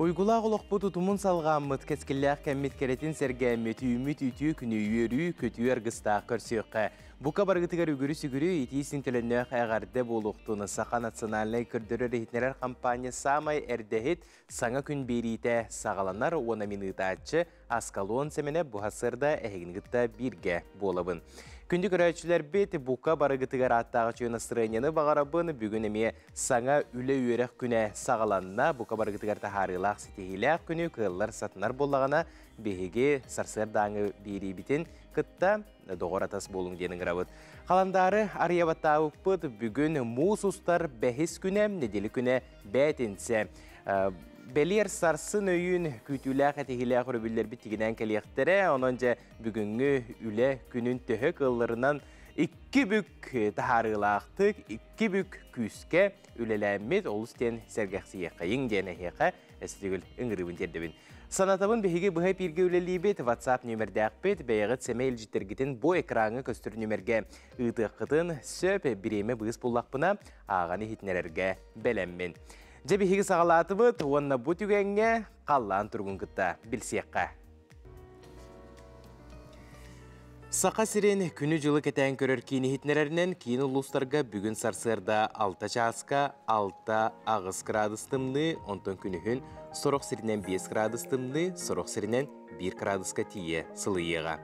Уйгулаах олохпут утумун салҕааммыт, кэскиллээх кэммит кэрэтин сэргээммит, үүммүт үтүө күнү үөрүү, көтүү аргыстаах көрсүөххэ. Бука барыгытыгар үгүрү-сүгүрү итии синтөлөннөөх эҕэрдэ буолуохтун Саха национальнай көрдөрөр-иһитиннэрэр хампаанньа саамай эрдэһит саҥа күн биэриитэ саҕаланар уонна мин ыытааччы Аскалон Сэмэнэ бу сарсыарда эһигини кытта бииргэ буолабын. Күндү көрөөччүлэрбит, бука барыгытыгар ааттаах үчүгэй настырыанньаны баҕарабын. Бүгүн эмиэ саҥа үлэ-үөрэх күнэ саҕаланна. Бука барыгытыгар таһаарыылаах, ситиһиилээх күнү кыаллар сатанар буоллаҕына, биһиги сарсыардааҥы биэриибитин кытта доҕор-атас буолуҥ диэн ыҥырабыт. Халандаары арыйабаттаабыппыт бүгүн муус устар бэһис күнэ, нэдиэлэ күнэ бээтинсэ. Бэлиэр сарсын өйүүн күүтүүлээх этиһиилээх өрөбүллэрбит тигинээн кэлиэхтэрэ. Онон дьэ бүгүҥҥү үлэ күнүн төһө кыалларынан икки бүк таһаарыылаахтык, икки бүк күүскэ үлэлээммит олус диэн сэргэхсийиэххэйиҥ диэн эһиэхэ эстигил ыҥырыыбын тиэрдэбин. Санатабын биһиги быһа эпииргэ үлэлиибит, WhatsApp нүөмэрдээхпит, бэйэҕит сэмэй илдьиттэргитин бу экраҥҥа көстөр нүөмэргэ ыытыаххытын сөп, бириэмэ быыс буллахпына ааҕан иһитиннэрэргэ бэлэммин. Дьэ биһиги саҕалаатыбыт уонна бу түгэҥҥэ халлаан туругун кытта билсиэххэ. Саха сирин күнү-дьылы кэтээн көрөр киин иһитиннэрэринэн киин улуустарга бүгүн сарсыарда 6 чааска 6-8 градус тымныы, онтон күнүһүн сорох сиринэн 5 градус тымныы, сорох сиринэн 1 градуска тиийэ сылыйыаҕа.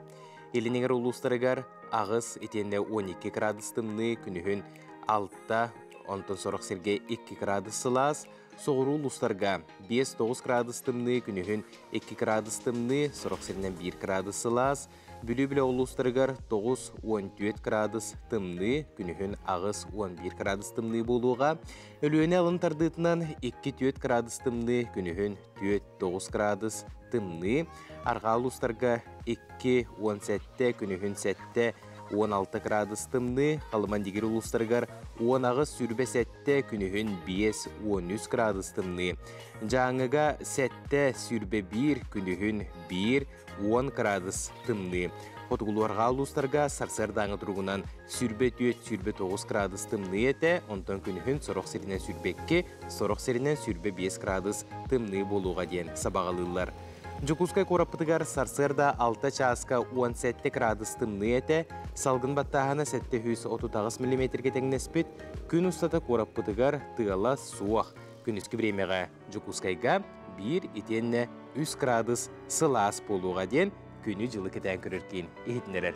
Илин эҥэр улуустарыгар 8 итиэннэ 12 градус тымныы, күнүһүн 6, онтон сорох сиргэ 2 градус сылаас, соҕуруу улуустарга 5-9 градус тымныы, күнүһүн 2 градус тымныы, сорох сиринэн 1 градус сылаас, Бүлүү-Бүлүү улуустарыгар 9-14 градус тымныы, күнүһүн 8-11 градус тымныы буолуоҕа. Өлүөнэ алын тардыытынан 2-4 градус тымныы, күнүһүн 4-9 градус тымныы. Арҕаа улуустарга 2-17, күнүһүн 7 16 градус тымныы, Халыман-Дигир улуустарыгар 18-27, күнүһүн 5-13 градус тымныы. Дьааҥыга 7-21, күнүһүн 1, 10 градус тымныы. Хотугулуу-арҕаа улуустарга сарсыардааҥы туругунан 24-29 градус тымныы этэ, онтон күнүһүн сорох сиринэн 22, сорох сиринэн 25 градус тымныы буолуоҕа диэн сабаҕалыыллар. Дьокуускай куораппытыгар сарсыарда 6 чааска 17 градус тымныы этэ, салгын баттааһына 738 миллиметргэ тэҥнэспит, күн устата куораппытыгар тыала суох. Күнүскү бириэмэҕэ Дьокуускайга 1 итиэннэ 3 градус сылаас буолуоҕа диэн күнү-дьылы кэтээн көрөр киин иһитиннэрэр.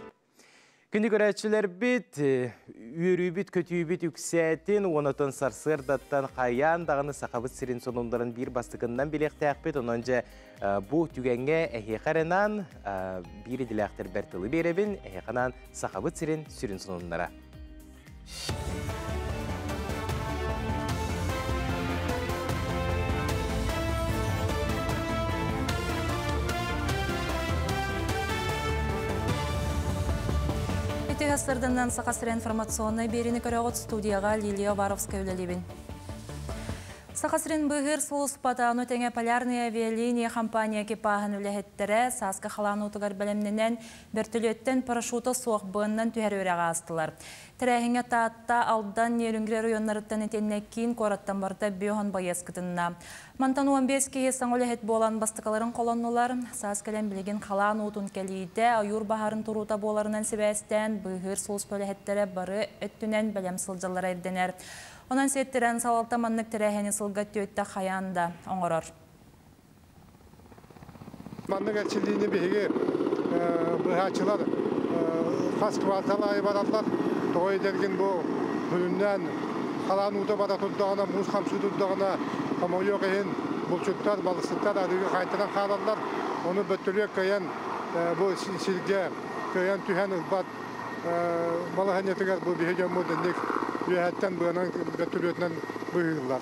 Күндү көрөөччүлэрбит, үөрүүбүт, көтүүбүт үксээтин, уонатон сарсыардаттан хайаан даҕаны Сахабыт сирин сонуннарын биир бастакыннан билиэхтээхпит. Онон дьэ бу түгэҥҥэ эһиэхэ эрэнан биир идэлээхтэрбэр тылы биэрэбин, эһиэхэ анаан Сахабыт сирин сүрүн сонуннара. Үтүө сарданан Саха сирэ информационнай биэриини көрөҕүт студияҕа Лилия Уваровская үлэлиибин. Саха сирин быыһыыр сулууспата, ону тэҥэ Полярные авиалиния компания экипаһын үлэһиттэрэ сааскы халаан уутугар бэлэмнэнэн Бөртөлүөттэн парашюта суох быаннан түһэр үөрэҕи аастылар. Тэрээһиҥҥэ Таатта, Алдан, Нерюнгри оройуоннарыттан итиэннэ киин куораттан барыта биоһон байыас кытынна. Мантан 15 киһи саҥа үлэһит буолан бастакыларын холоннулар. Саас кэлэн билигин халаан уутун кэлиитэ, ойуур баһаарын туруута буоларынан сибээстээн, быыһыыр сулууспа үлэһиттэрэ бары өттүнэн бэлэм сылдьаллара ирдэнэр. Онон сиэттэрэн салалта маннык тэрээһини сылга түөттэ хайаан да оҥорор. Маннык эрчиллиини биһиги быыһааччылар хас квартал аайы бараллар. Тоҕо идэргин бу күнүннээн халаан уута бара турдаҕына, муус хамсыы турдаҕына, хомойуох иһин булчуттар, балыксыттар арыыга хаайтаран хаалаллар. Ону бөттөлүөк кыайан бу сиргэ кыайан түһэн ылбат балаһыанньатыгар бу биһи дьоммут инник үөһэттэн быанан бөттөлүөтүнэн быыһыыллар.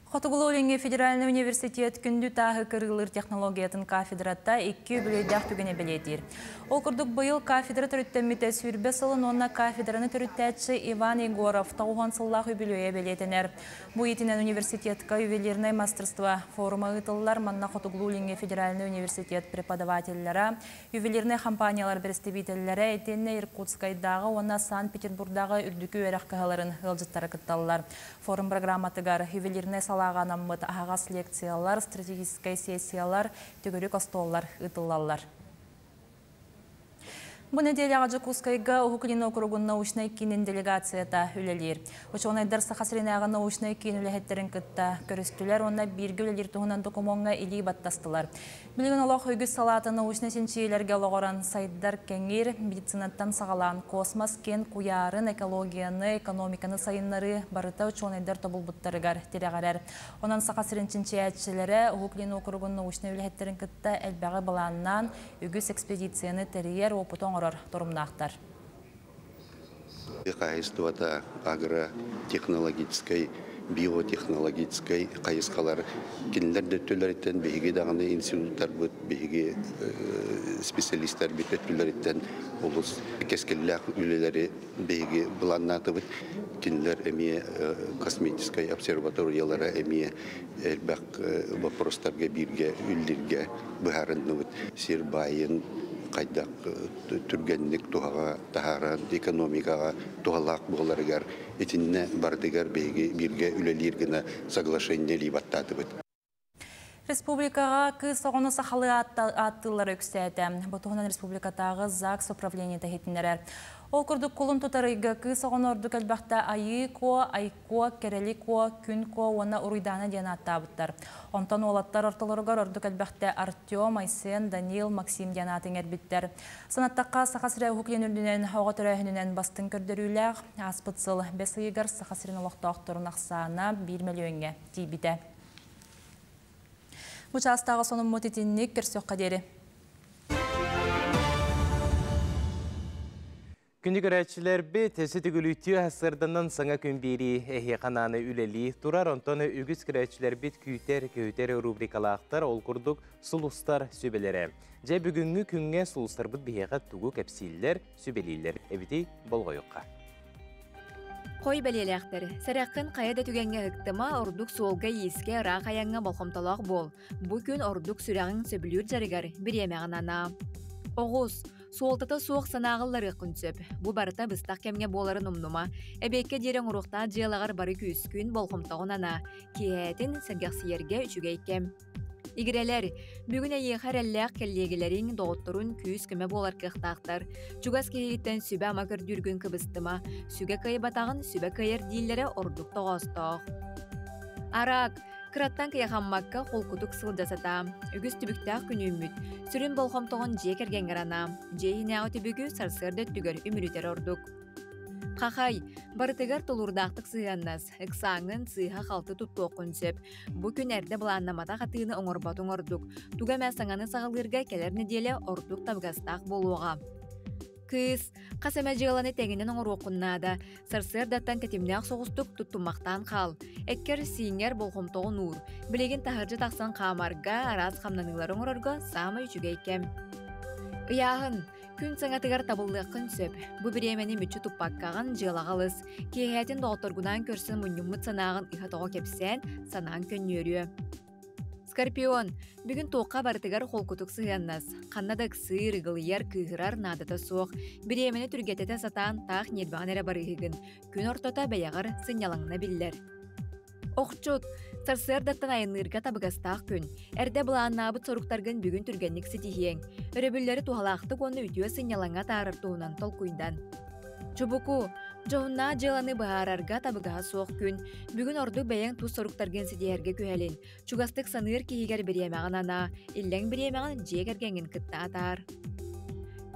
Хотугулуу-Илиҥҥи федеральнай университет күндү тааһы кырыылыыр технологиятын кафедрата икки үбүлүөйдээх түгэни бэлиэтиир. Ол курдук быйыл кафедра төрүттэммитэ сүүрбэ сылын уонна кафедраны төрүттээччи Иван Егоров тоҕуһуон сыллаах үбүлүөйэ бэлиэтэнэр. Бу итинэн университетка ювелирное мастерство форума ыытыллар. Манна Хотугулуу-Илиҥҥи федеральнай университет преподавателлара, ювелирнай компаниялар бэрэстэбиитэллэрэ итиэннэ Иркутскайдааҕы уонна Санкт-Петербурдааҕы үрдүкү үөрэх кыһаларын ыалдьыттара кытталлар. Форум программатыгар ювелирнай салаа салааҕа анаммыт аһаҕас лекциялар, стратегическай сессиялар, төгүрүк остуоллар ыытыллаллар. Бу нэдиэлэҕэ Дьокуускайга Уһук Илин округун научнай киинин делегацията үлэлиир. Учуонайдар Саха сиринээҕи научнай киин үлэһиттэрин кытта көрүстүлэр уонна бииргэ үлэлиир туһунан докумуоҥҥа илии баттастылар. Билигин олох үгүс салаата научнай чинчийиилэргэ олоҕуран сайдар кэҥиир, медицинаттан саҕалаан космос киэн куйаарын, экологияны, экономиканы сайыннарыы барыта учуонайдар тобулбуттарыгар тирэҕирэр. Онон Саха сирин чинчийээччилэрэ Уһук Илин округун научнай үлэһиттэрин кытта элбэҕи былааннаан, үгүс экспедицияны тэрийэр, уопуту оҥорор торумнаахтар. Хаһайыстыбата агротехнологическай, биотехнологическай хайысхалар кинилэр да өттүлэриттэн биһиги даҕаны институттарбыт, биһиги специалистарбыт өттүлэриттэн олус кэскиллээх үлэлэри биһиги былааннаатыбыт. Кинилэр эмиэ космическай обсерваториялара эмиэ элбэх боппуруостарга бииргэ үллиргэ быһаарынныбыт. Сир баайын хайдах түргэнник туһаҕа таһааран экономикаҕа туһалаах буоларыгар итиннэ барытыгар биһиги бииргэ үлэлиир гына соглашение либаттаатыбыт. Республикаҕа кыыс оҕону сахалыы ааттыыллара үксээтэ. Бу туһунан республикатааҕы ЗАГС управлениета иһитиннэрэр. Ол курдук кулун тутар ыйга кыыс оҕону ордук элбэхтэ Айыы Куо, Айкуо, Кэрэли Куо, Күн Куо уонна Уруйдаана диэн ааттаабыттар. Онтон уолаттар ортолоругар ордук элбэхтэ Артем, Айсен, Данил, Максим диэн ааты иҥэрбиттэр. Санаттахха, Саха сирэ Уһук Илин үрдүнэн оҕо төрөөһүнүнэн бастыҥ көрдөрүүлээх. Ааспыт сыл бэс ыйыгар Саха сирин олохтоохторун ахсаана 1 мөлүйүөҥҥэ тиийбитэ. Бу чаастааҕы сонуммут итинник көрсүөххэ диэри. Күндү көрөөччүлэрбит, сүтүгүлүтүү сырданан саҥа күн биэрии эһиэхэ анааны үлэлии турар. Онтон үгүс көрөөччүлэрбит күүтэр, көһүтэр рубрикалаахтар, ол курдук сулустар сүбэлэрэ. Дьэ бүгүҥҥү күҥҥэ сулустарбыт биһиэхэ тугу кэпсииллэр, сүбэлииллэр эбитий болҕойуохха. Хой бэлиэлээхтэр, сэрэххин хайа да түгэҥҥэ ыһыктыма, ордук суолга-иискэ, ыраах айаҥҥа болҕомтолоох буол. Бу күн ордук сүрэҕиҥ сөбүлүүр дьарыгар бириэмэҕин анаа. Оҕус, суолтата суох санааҕылларыаххын сөп. Бу барыта быстах кэмҥэ буоларын умнума. Эбиэккэ диэри оҥоруохтаах дьыалаҕар бары күүскүн, болҕомтоҕун анаа. Киэһээтин сэргэхсийэргэ үчүгэй кэм. Игирэлэр, бүгүн эйиэхэ эрэллээх кэллиэгэлэриҥ, доҕотторун күүс-көмө буолар кыахтаахтар. Чугас киһигиттэн сүбэ-ама көрдүүргүн кыбыстыма. Сүгэ кыайбатаҕын сүбэ кыайар дииллэрэ ордук тоҕоостоох. Араак, кыраттан кыйахаммакка холкутук сылдьа сатаа. Үгүс түбүктээх күн үүммүт. Сүрүн болҕомтоҕун дьиэ кэргэҥҥэр анаа. Дьиэ иһинээҕи түбүгү сарсыарда өттүгэр үмүрүтэр ордук. Хахай, барытыгар тулуурдаахтык сыһыаннас, ыксааҥҥын сыыһа-халты туттуоххун сөп. Бу күн эрдэ былааннамматах атыыны оҥорботуҥ ордук. Тугу эмэ саҥаны саҕалыырга кэлэр нэдиэлэ ордук табыгастаах буолуоҕа. Кыыс, хас эмэ дьыаланы тэҥинэн оҥоруоххун наада. Сарсыардаттан тэтимнээх соҕустук туттуммахтаан хаал. Эккэр-сииҥҥэр болҕомтоҕун уур. Билигин таһырдьа тахсан хаамарга, араас хамнаныылары оҥорорго саамай үчүгэй кэм. Ыйааһын. Күн саҥатыгар табыллыаххын сөп. Бу бириэмэни мүччү туппаккаҕын дьыалаҕа ылыс. Киэһээтин доҕотторгунаан көрсөн мунньуммут санааҕын ыһа-тоҕо кэпсээн, санааҥ көнньүөрүө. Скорпион, бүгүн туохха барытыгар холкутук сыһыаннас. Ханна да ыксыыр, ыгылыйар, кыыһырар наадата суох. Бириэмэни түргэтэтэ сатаан таах ньиэрбэҕин эрэ барыыһыгын. Күн ортото бэйэҕэр сынньалаҥна биллэр. Охчут, сарсыардаттан айанныырга табыгастаах күн. Эрдэ былааннаабыт соруктаргын бүгүн түргэнник ситиһиэҥ. Өрөбүллэри туһалаахтык уонна үтүө сынньалаҥҥа атаарар туһунан толкуйдан. Чубуку, дьоһуннаах дьыаланы быһаарарга табыгаһа суох күн. Бүгүн ордук бэйэҥ тус соруктаргын ситиһэргэ күһэлин. Чугастык саныыр киһигэр бириэмэҕин анаа, иллэҥ бириэмэҕин дьиэ кэргэҥҥин кытта атаар.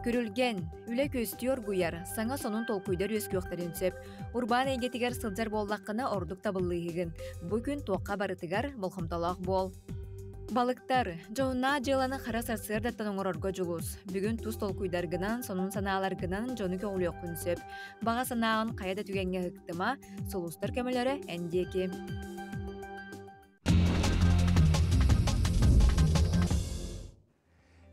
Күрүлгэн, үлэ күөстүү оргуйар, саҥа сонун толкуйдар үөскүөхтэрин сөп. Урбаан эйгэтигэр сылдьар буоллаххына ордук табыллыыһыгын. Бу күн туохха барытыгар болҕомтолоох буол. Балыктар, дьоһуннаах дьыаланы хара сарсыардаттан оҥорорго дьулус. Бүгүн тус толкуйдаргынан, сонун санааларгынан дьону көҕүлүөххүн сөп. Баҕа санааҕын хайа да түгэҥҥэ ыһыктыма, сулустар көмөлөрө эн диэки.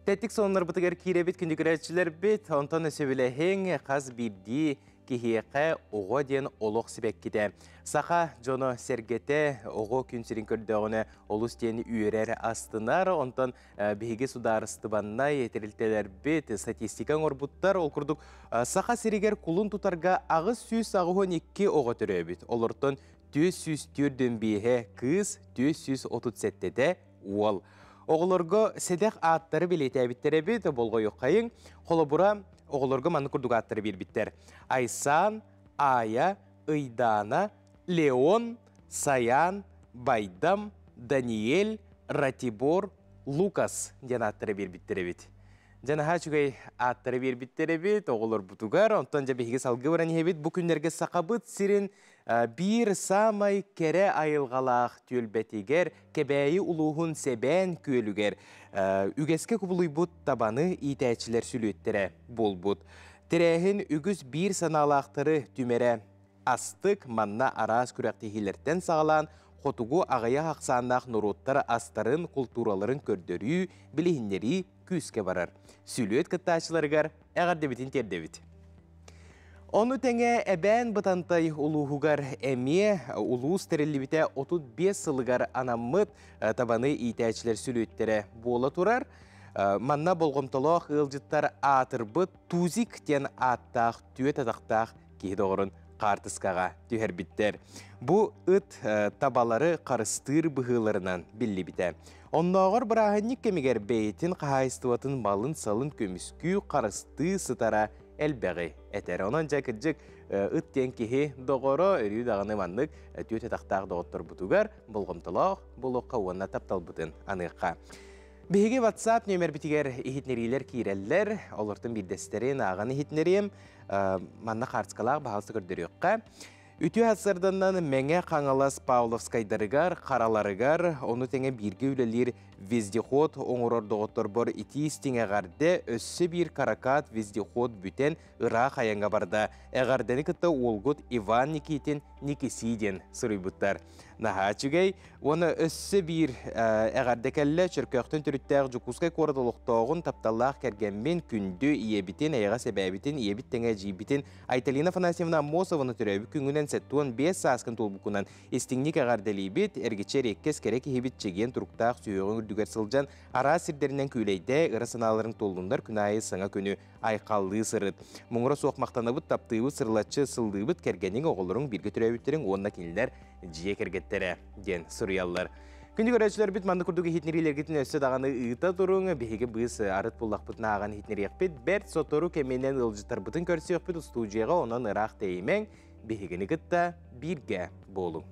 Тэттик сонуннарбытыгар киирэбит күндү онтон сөбүлэһиҥ хас биирдии киһиэхэ оҕо диэн олох сибэккитэ. Саха дьоно сэргэтэ оҕо күн сирин көрдөҕүнэ олус диэн үөрэр астынар. Онтон биһиги судаарыстыбаннай тэрилтэлэрбит статистика оҥорбуттар. Ол курдук Саха сиригэр кулун тутарга 882 оҕо төрөөбүт. Олортон 445-е кыыс, 437-те уол. Оҕолорго сэдэх ааттары билиэтээбиттэр эбит, болҕойуоххайыҥ. Холобура, оҕолорго маннык курдук ааттары биэрбиттэр. Айсан, Ая, Ыйдаана, Леон, Саян, Байдам, Даниэль, Ратибор, Лукас диэн ааттары биэрбиттэр эбит. Дьэ наһаа үчүгэй ааттары биэрбиттэр эбит оҕолорбутугар. Онтон дьэ биһиги салгыы баран иһэбит. Бу күннэргэ Сахабыт сирин биир саамай кэрэ айылҕалаах түөлбэтигэр Кэбээйи улууһун Сэбээн күөлүгэр үгэскэ кубулуйбут табаны иитээччилэр сүлүөттэрэ буолбут. Тэрээһин үгүс биир санаалаахтары түмэрэ астык, манна араас күрэхтэһиилэртэн саҕалаан хотугу аҕыйах ахсааннаах норуоттар астарын, култуураларын көрдөрүү, билиһиннэрии күүскэ барар. Сүлүөт кыттааччыларыгар эҕэрдэбитин тиэрдэбит. Ону тэҥэ Эбээн Бытантай улууһугар эмиэ улуус тэриллибитэ 35 сылыгар анаммыт табаны иитээччилэр сүлүөттэрэ буола турар. Манна болҕомтолоох ыалдьыттар аатырбыт Тузик диэн ааттаах түөт атахтаах киһи доҕорун хаартыскаҕа түһэрбиттэр. Бу ыт табалары харыстыыр быһыыларынан биллибитэ. Оннооҕор бырааһынньык кэмигэр бэйэтин хаһаайыстыбатын малын-салын көмүскүү, харыстыы сытара элбэҕи этэр. Онон дьэ кырдьык ыт диэн киһи доҕоро өрүү даҕаны маннык түөт атахтаах доҕотторбутугар болҕомтолоох буолуохха уонна тапталбытын аныахха. Биһиги WhatsApp нүөмэрбитигэр иһитиннэриилэр киирэллэр. Олортон биирдэстэрин ааҕан иһитиннэриэм. Манна хаартыскалаах баһаалыста көрдөрүөххэ. Үтүө сарсыарданан Мэҥэ Хаҥалас Павловскайдарыгар, Хараларыгар, ону тэҥэ бииргэ үлэлиир вездеход оҥорор доҕотторбор итии истиҥ эҕэрдэ, өссө биир каракат вездеход бүтэн ыраах айаҥҥа барда. Эҕэрдэни кытта уолгут Иван Никитин Никисий диэн суруйбуттар. Наһаа үчүгэй. Уонна өссө биир эҕэрдэ кэллэ. Чөркөөхтөн төрүттээх Дьокуускай куорат олохтооҕун тапталлаах кэргэммин, күндү ийэбитин, эйэҕэс эбээбитин, ийэбит тэҥэ эдьиийбитин Айталина Афанасьевна Аммосованы төрөөбүт күҥҥүнэн 75 сааскын туолбуккунан истиҥник эҕэрдэлиибит. Эргиччи эриэккэс кэрэ киһибит чэгиэн туруктаах сүһүөҕүҥ үрдүгэр сылдьан араас сирдэринэн күүлэйдээ, ыра санааларыҥ туоллуннар, күн аайы саҥа күнү айхаллыы сырыт. Муҥура суох махтанабыт, таптыыбыт, сырылаччы сыллыыбыт, кэргэниҥ, оҕолоруҥ, бииргэ төрөөбүттэриҥ уонна кинилэр дьиэ кэргэттэрэ диэн суруйаллар. Күндү көрөөччүлэрбит маннык курдук иһитиннэриилэргитин өссө даҕаны ыыта туруҥ. Биһиги быыс арыт буллахпытын ааҕан иһитиннэриэхпит. Бэрт сотору кэминэн ыалдьыттарбытын көрсүөхпүт устуудьуйаҕа, онон ыраах тэйимэҥ, биһигини кытта бииргэ буолуҥ.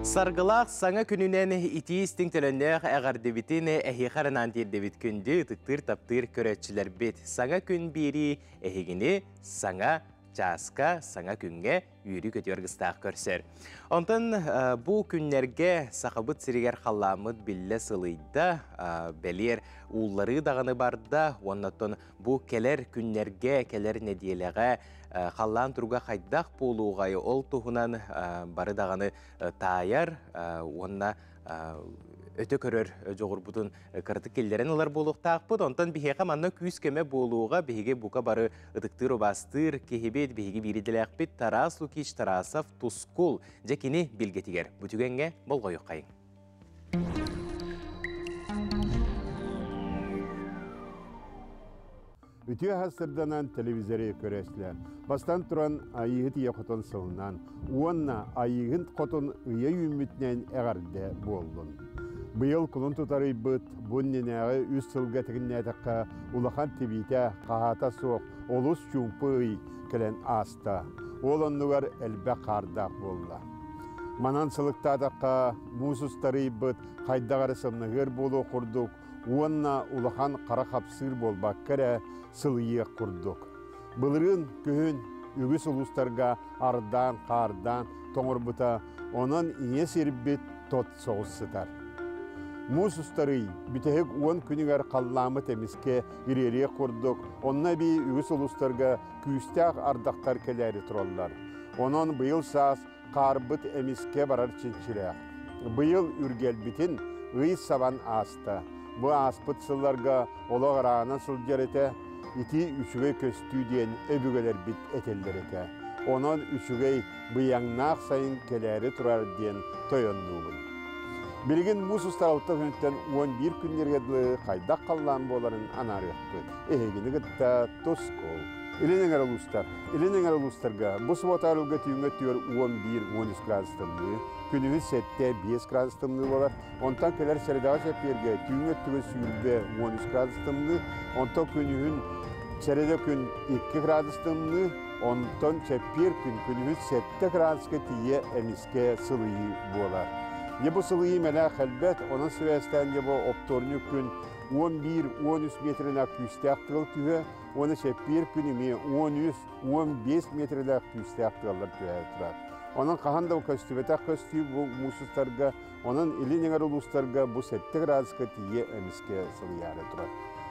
Саргылаах саҥа күнүнэн итии истиҥ төлөннөөх эҕэрдибитин эһиэхэ анаан тиэрдэбит күндү ытыктыыр таптыыр көрөөччүлэрбит. Саҥа күн биэрии эһигини саҥа чааска, саҥа күҥҥэ үөрүү-көтүү аргыстаах көрсөр. Онтон бу күннэргэ Сахабыт сиригэр халлааммыт биллэ сылыйда, бэлиэр уулларыы даҕаны барда, уонна оттон бу кэлэр күннэргэ, кэлэр нэдиэлэҕэ халлаан туруга хайдах буолуоҕай, ол туһунан бары даҕаны таайар уонна өтө көрөр дьоҕурбутун кыратык киллэрэн ылар буолуохтаахпыт. Онтон биһиэхэ манна күүс-көмө буолууга биһиги бука бары ытыктыыр-убаастыыр киһибит, биһиги биир идэлээхпит Тарас Лукич Тарасов Тускул дьэ кини билгэтигэр бу түгэҥҥэ болҕойуоххайыҥ. Үтүө сырданан телевизоры көрөслө. Бастан туран айыыһыт ийэ хотон сылынан уонна айыыһын хотун ыйа үүммүтүнэн эҕэрдэ буоллун. Быйыл кулун тутар ыйбыт бу иннинээҕи үс сылга тигиннээтэххэ улахан тибиитэ, хаһаата суох олус чуумпу ый кэлэн ааста. Ол оннугар элбэх хаардаах буолла. Манан сылыктаатахха муус устар ыйбыт хайдах эрэ сымнаһыар буолуох курдук уонна улахан хара хапсыыр буолбакка эрэ сылыйыах курдук. Былырыын күһүн үгүс улуустарга ардаан, хаардаан тоҥорбута, онон ийэ сирбит тот соҕус сытар. Муус устарый бүтэһик уон күнүгэр халлааммыт эмискэ ириэриэх курдук, онно эбии үгүс улуустарга күүстээх ардахтар кэлээри тураллар. Онон быйыл саас хаарбыт эмискэ барар чинчилээх. Быйыл үргэлбитин ый сабан ааста. Бу ааспыт сылларга олох ыраанан сылдьар этэ, ити үчүгэй көстүү диэн өбүгэлэрбит этэллэр этэ. Онон үчүгэй быйаҥнаах сайын кэлээри турар диэн тойоннуубун. Билигин муус устар алта күнтэн 11 күннэргэ дылы хайдах халлаан буоларын анаарыахпыт. Эһигини кытта Тускул. Илин эҥэр улуустар. Илин эҥэр улуустарга бу субуота арылга түүҥҥэ түөр 11-13 градус тымныы, күнүһүн 7-5 градус тымныы болар. Онтон кэлэр сэрэдэҕэ чэппиэргэ түүҥҥэ өттүгэр сүүрбэ 13 градус тымныы, онтон күнүһүн сэрэдэ күн 2 градус тымныы, онтон чэппиэр күн күнүһүн 7 градуска тиийэ эмискэ сылыйыы буолар. Дьэ бу сылыйыы мэлээх элбэт, онон сибээстээн дьэ бу оптуорунньук күн 11-13 метринээх күүстээх тыал түһэ, уонна чэппиэр күн эмиэ 13-15 метрэлээх күүстээх тыаллар түһэ турар. Онон хаһан да көстүбэтэх көстүү бу муус устарга, онон илин эҥэр улуустарга бу 7 градуска тиийэ эмискэ сылыйаары турар.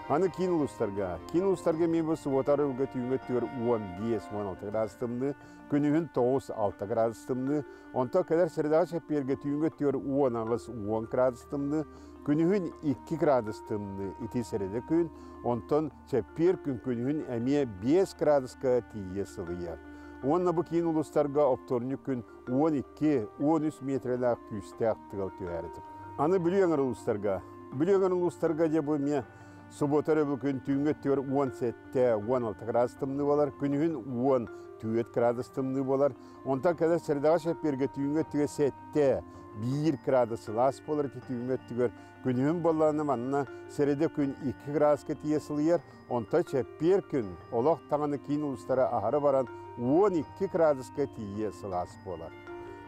Аны киин улуустарга. Киин улуустарга эмиэ бу субуота арылга түүҥҥэ өттүгэр 15-16 градус тымныы, күнүһүн 9-6 градус тымныы, онтон кэлэр сэрэдэҕэ чэппиэргэ түүҥҥэ өттүгэр 18-10 градус тымныы, күнүһүн 2 градус тымныы, ити сэрэдэ күн, онтон чэппиэр күн күнүһүн эмиэ 5 градуска тиийэ сылыйар. Уонна бу киин улуустарга оптуорунньук күн 12-13 метрэлээх күүстээх тыал түһээри. Аны Бүлүү өҥөр улуустарга. Бүлүү өҥөр улуустарга дьэ бу эмиэ субуота өрөбүл күн түүҥҥэ өттүгэр 17-16 градус тымныы буолар, күнүһүн 10 градус тымныы буолар. Онтон кэлэр сэрэдэҕэ чэппиэргэ түүҥҥэ өттүгэр 7-1 градус сылаас буолар ити түүҥҥэ өттүгэр. Күнүһүн буоллаҕына манна сэрэдэ күн 2 градуска тиийэ сылыйар, онтон чэппиэр күн олох даҕаны киин улуустара аһары баран 12 градуска тиийэ сылаас буолар.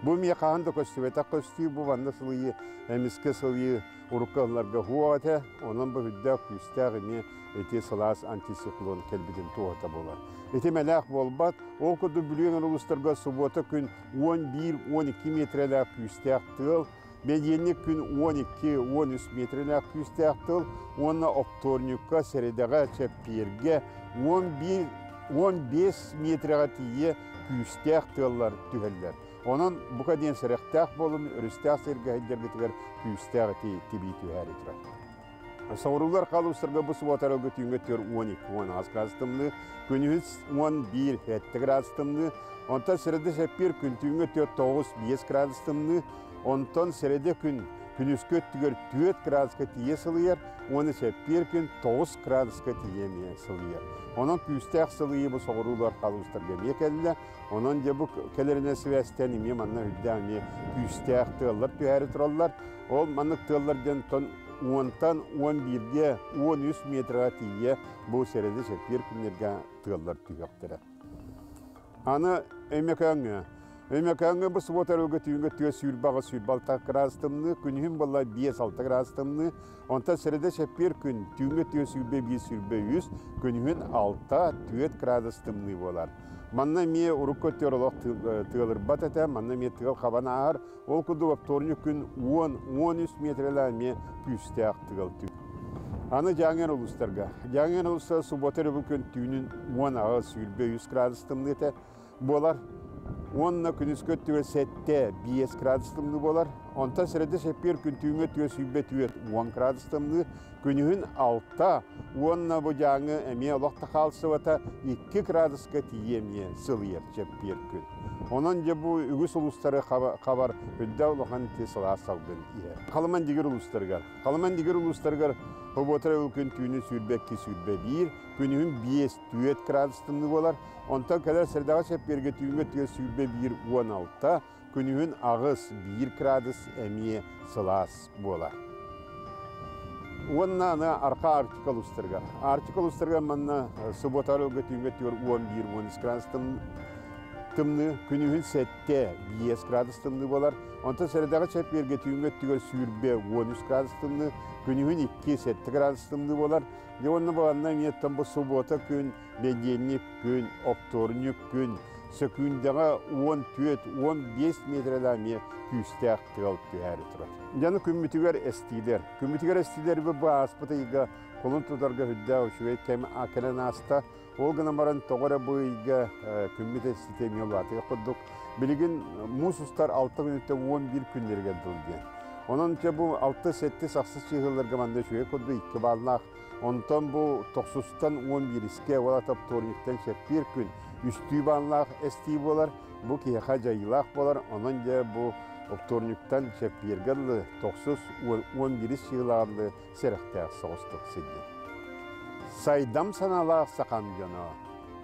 Бу эмиэ хаһан да көстүбэтэх көстүү, бу манна сылыйыы, эмискэ сылыйыы урукку ылларга хуох этэ, онон бу үрдээх күүстээх эмиэ ити сылаас антициклон кэлбитин туоһута буолар. Ити мэлээх буолбат, ол курдук Бүлүү улуустарга субуота күн 11-12 метрэлээх күүстээх тыал, Бэдиэнньик күн 12-13 метрэлээх күүстээх тыл уонна оптуорньукка, сэрэдэҕэ, чэппиэргэ 11-15 метрэҕэ тиийэ күүстээх тыаллар түһэллэр. Онон бука диэн сэрэхтээх буолун, өрүстээх сиргэ сылдьаргытыгар күүстээх ити тибии түһээри турар. Соҕуруулар хаалуустарга бу субуота арылгы түүҥҥэ түөр 12-18 градус тымныы, күнүһүн 11-7 градус тымныы, онтон сэрэдэ сэппиэр күн түүҥҥэ түөр 9-5 градус тымныы, онтон сэрэдэ күн күнүскү өттүгэр 4 градуска тиийэ сылыйар, уонна сэппиэр күн 9 градуска тиийэ эмиэ сылыйар. Онон күүстээх сылыйыы бу соҕуруулар хаалуустарга эмиэ кэллэ. Онон дьэ бу кэлэринэн сибээстээн эмиэ манна үрдээх эмиэ күүстээх тыаллар түһээри тураллар. Ол маннык тыаллар диэн уонтан 11-ге 13 метрга тиийэ бу сэрэдэ чэппиэр күннэргэ тыаллар түһүөхтэрэ. Аны Өймөкөөҥҥө. Өймөкөөҥҥө бу субуота өрүлгэ түүҥҥэ түө сүүрбэҕэ сүүрбэ градус тымныы, күнүһүн буолла 5-6 градус тымныы, онтон сэрэдэ чэппиэр күн түүҥҥэ түө сүүрбэ биир сүүрбэ үс, күнүһүн 6-4 градус тымныы буолар. Манна эмиэ урукку өттүгэр олох тыалырбат этэ, манна эмиэ тыал хабан ааһар. Ол курдук оптуорунньук күн 10-13 метрэлээх эмиэ күүстээх тыал тү. Аны Дьааҥы улуустарга. Дьааҥы улууста субуота өрөбүл күн түүнүн 18-23 градус тымныы этэ буолар. Уонна күнүскү өттүгэр 7-5 градус тымныы буолар. Онтон сэрэдэ сэппиэр күн түүҥҥэ өттүгэр сүүрбэ 10 градус тымныы, күнүһүн 6 уонна бу Дьааҥы эмиэ олох да хаалсыбата 2 градуска тиийэ эмиэ сылыйар чэппиэр күн. Онон дьэ бу үгүс улуустары хабар үрдэ улахан ити сылаас салгын иһэр. Халыман дигир улуустарыгар. Халыман дигир улуустарыгар Хоботор күн түүнүн 22-21, күнүһүн 5-4 градус тымныы буолар. Онтон кэлэр сэрдэҕэ чэппиэргэ түүҥҥэ өттүгэр 21-16, күнүһүн 8-1 градус эмиэ сылаас буолар. Уонна аны арқа Арктика улуустарыгар. Арктика улуустарыгар манна субуота арылга түүҥҥэ өттүгэр 11-13 градус тымныы, күнүһүн 7-5 градус тымныы буолар. Онтон сэрэдэҕэ чэппиэргэ түүҥҥэ өттүгэр 23 градус тымныы, күнүһүн 2-7 градус тымныы буолар. Дьэ уонна баланна эмиэттэн бу субуота күн, бэдиэнньик күн, оптуорунньук күн, сөкүүндэҕэ 14-15 метрэлээх эмиэ күүстээх тыал түһээри турар. Дьаны күммүтүгэр эстиилэр. Күммүтүгэр эстиилэр бу ааспыт ыйга кулун тутарга үрдээх үчүгэй кэм кэлэн ааста. Ол гынан баран тоҕо эрэ бу ыйга күммүт эстиитэ эмиэ улаатыах курдук. Билигин муус устар 6 күнүттэн 11 күннэригэр дылы диэн. Онон дьэ бу 6-7 сахсыз чыыһылларга манна үчүгэй курдук 2 баллаах. Онтон бу тохсустан 11-ке уола топтуорньуктан чэппиэр күн үстүү баллаах эстии буолар. Бу киһиэхэ дьайыылаах буолар. Онон дьэ бу Оптуорунньуктан чэппиэргэ дылы тохсус 11 сыылаҕарлы сэрэхтээх соҕустук сылдьын. Сайдам санаалаах сахам дьоно,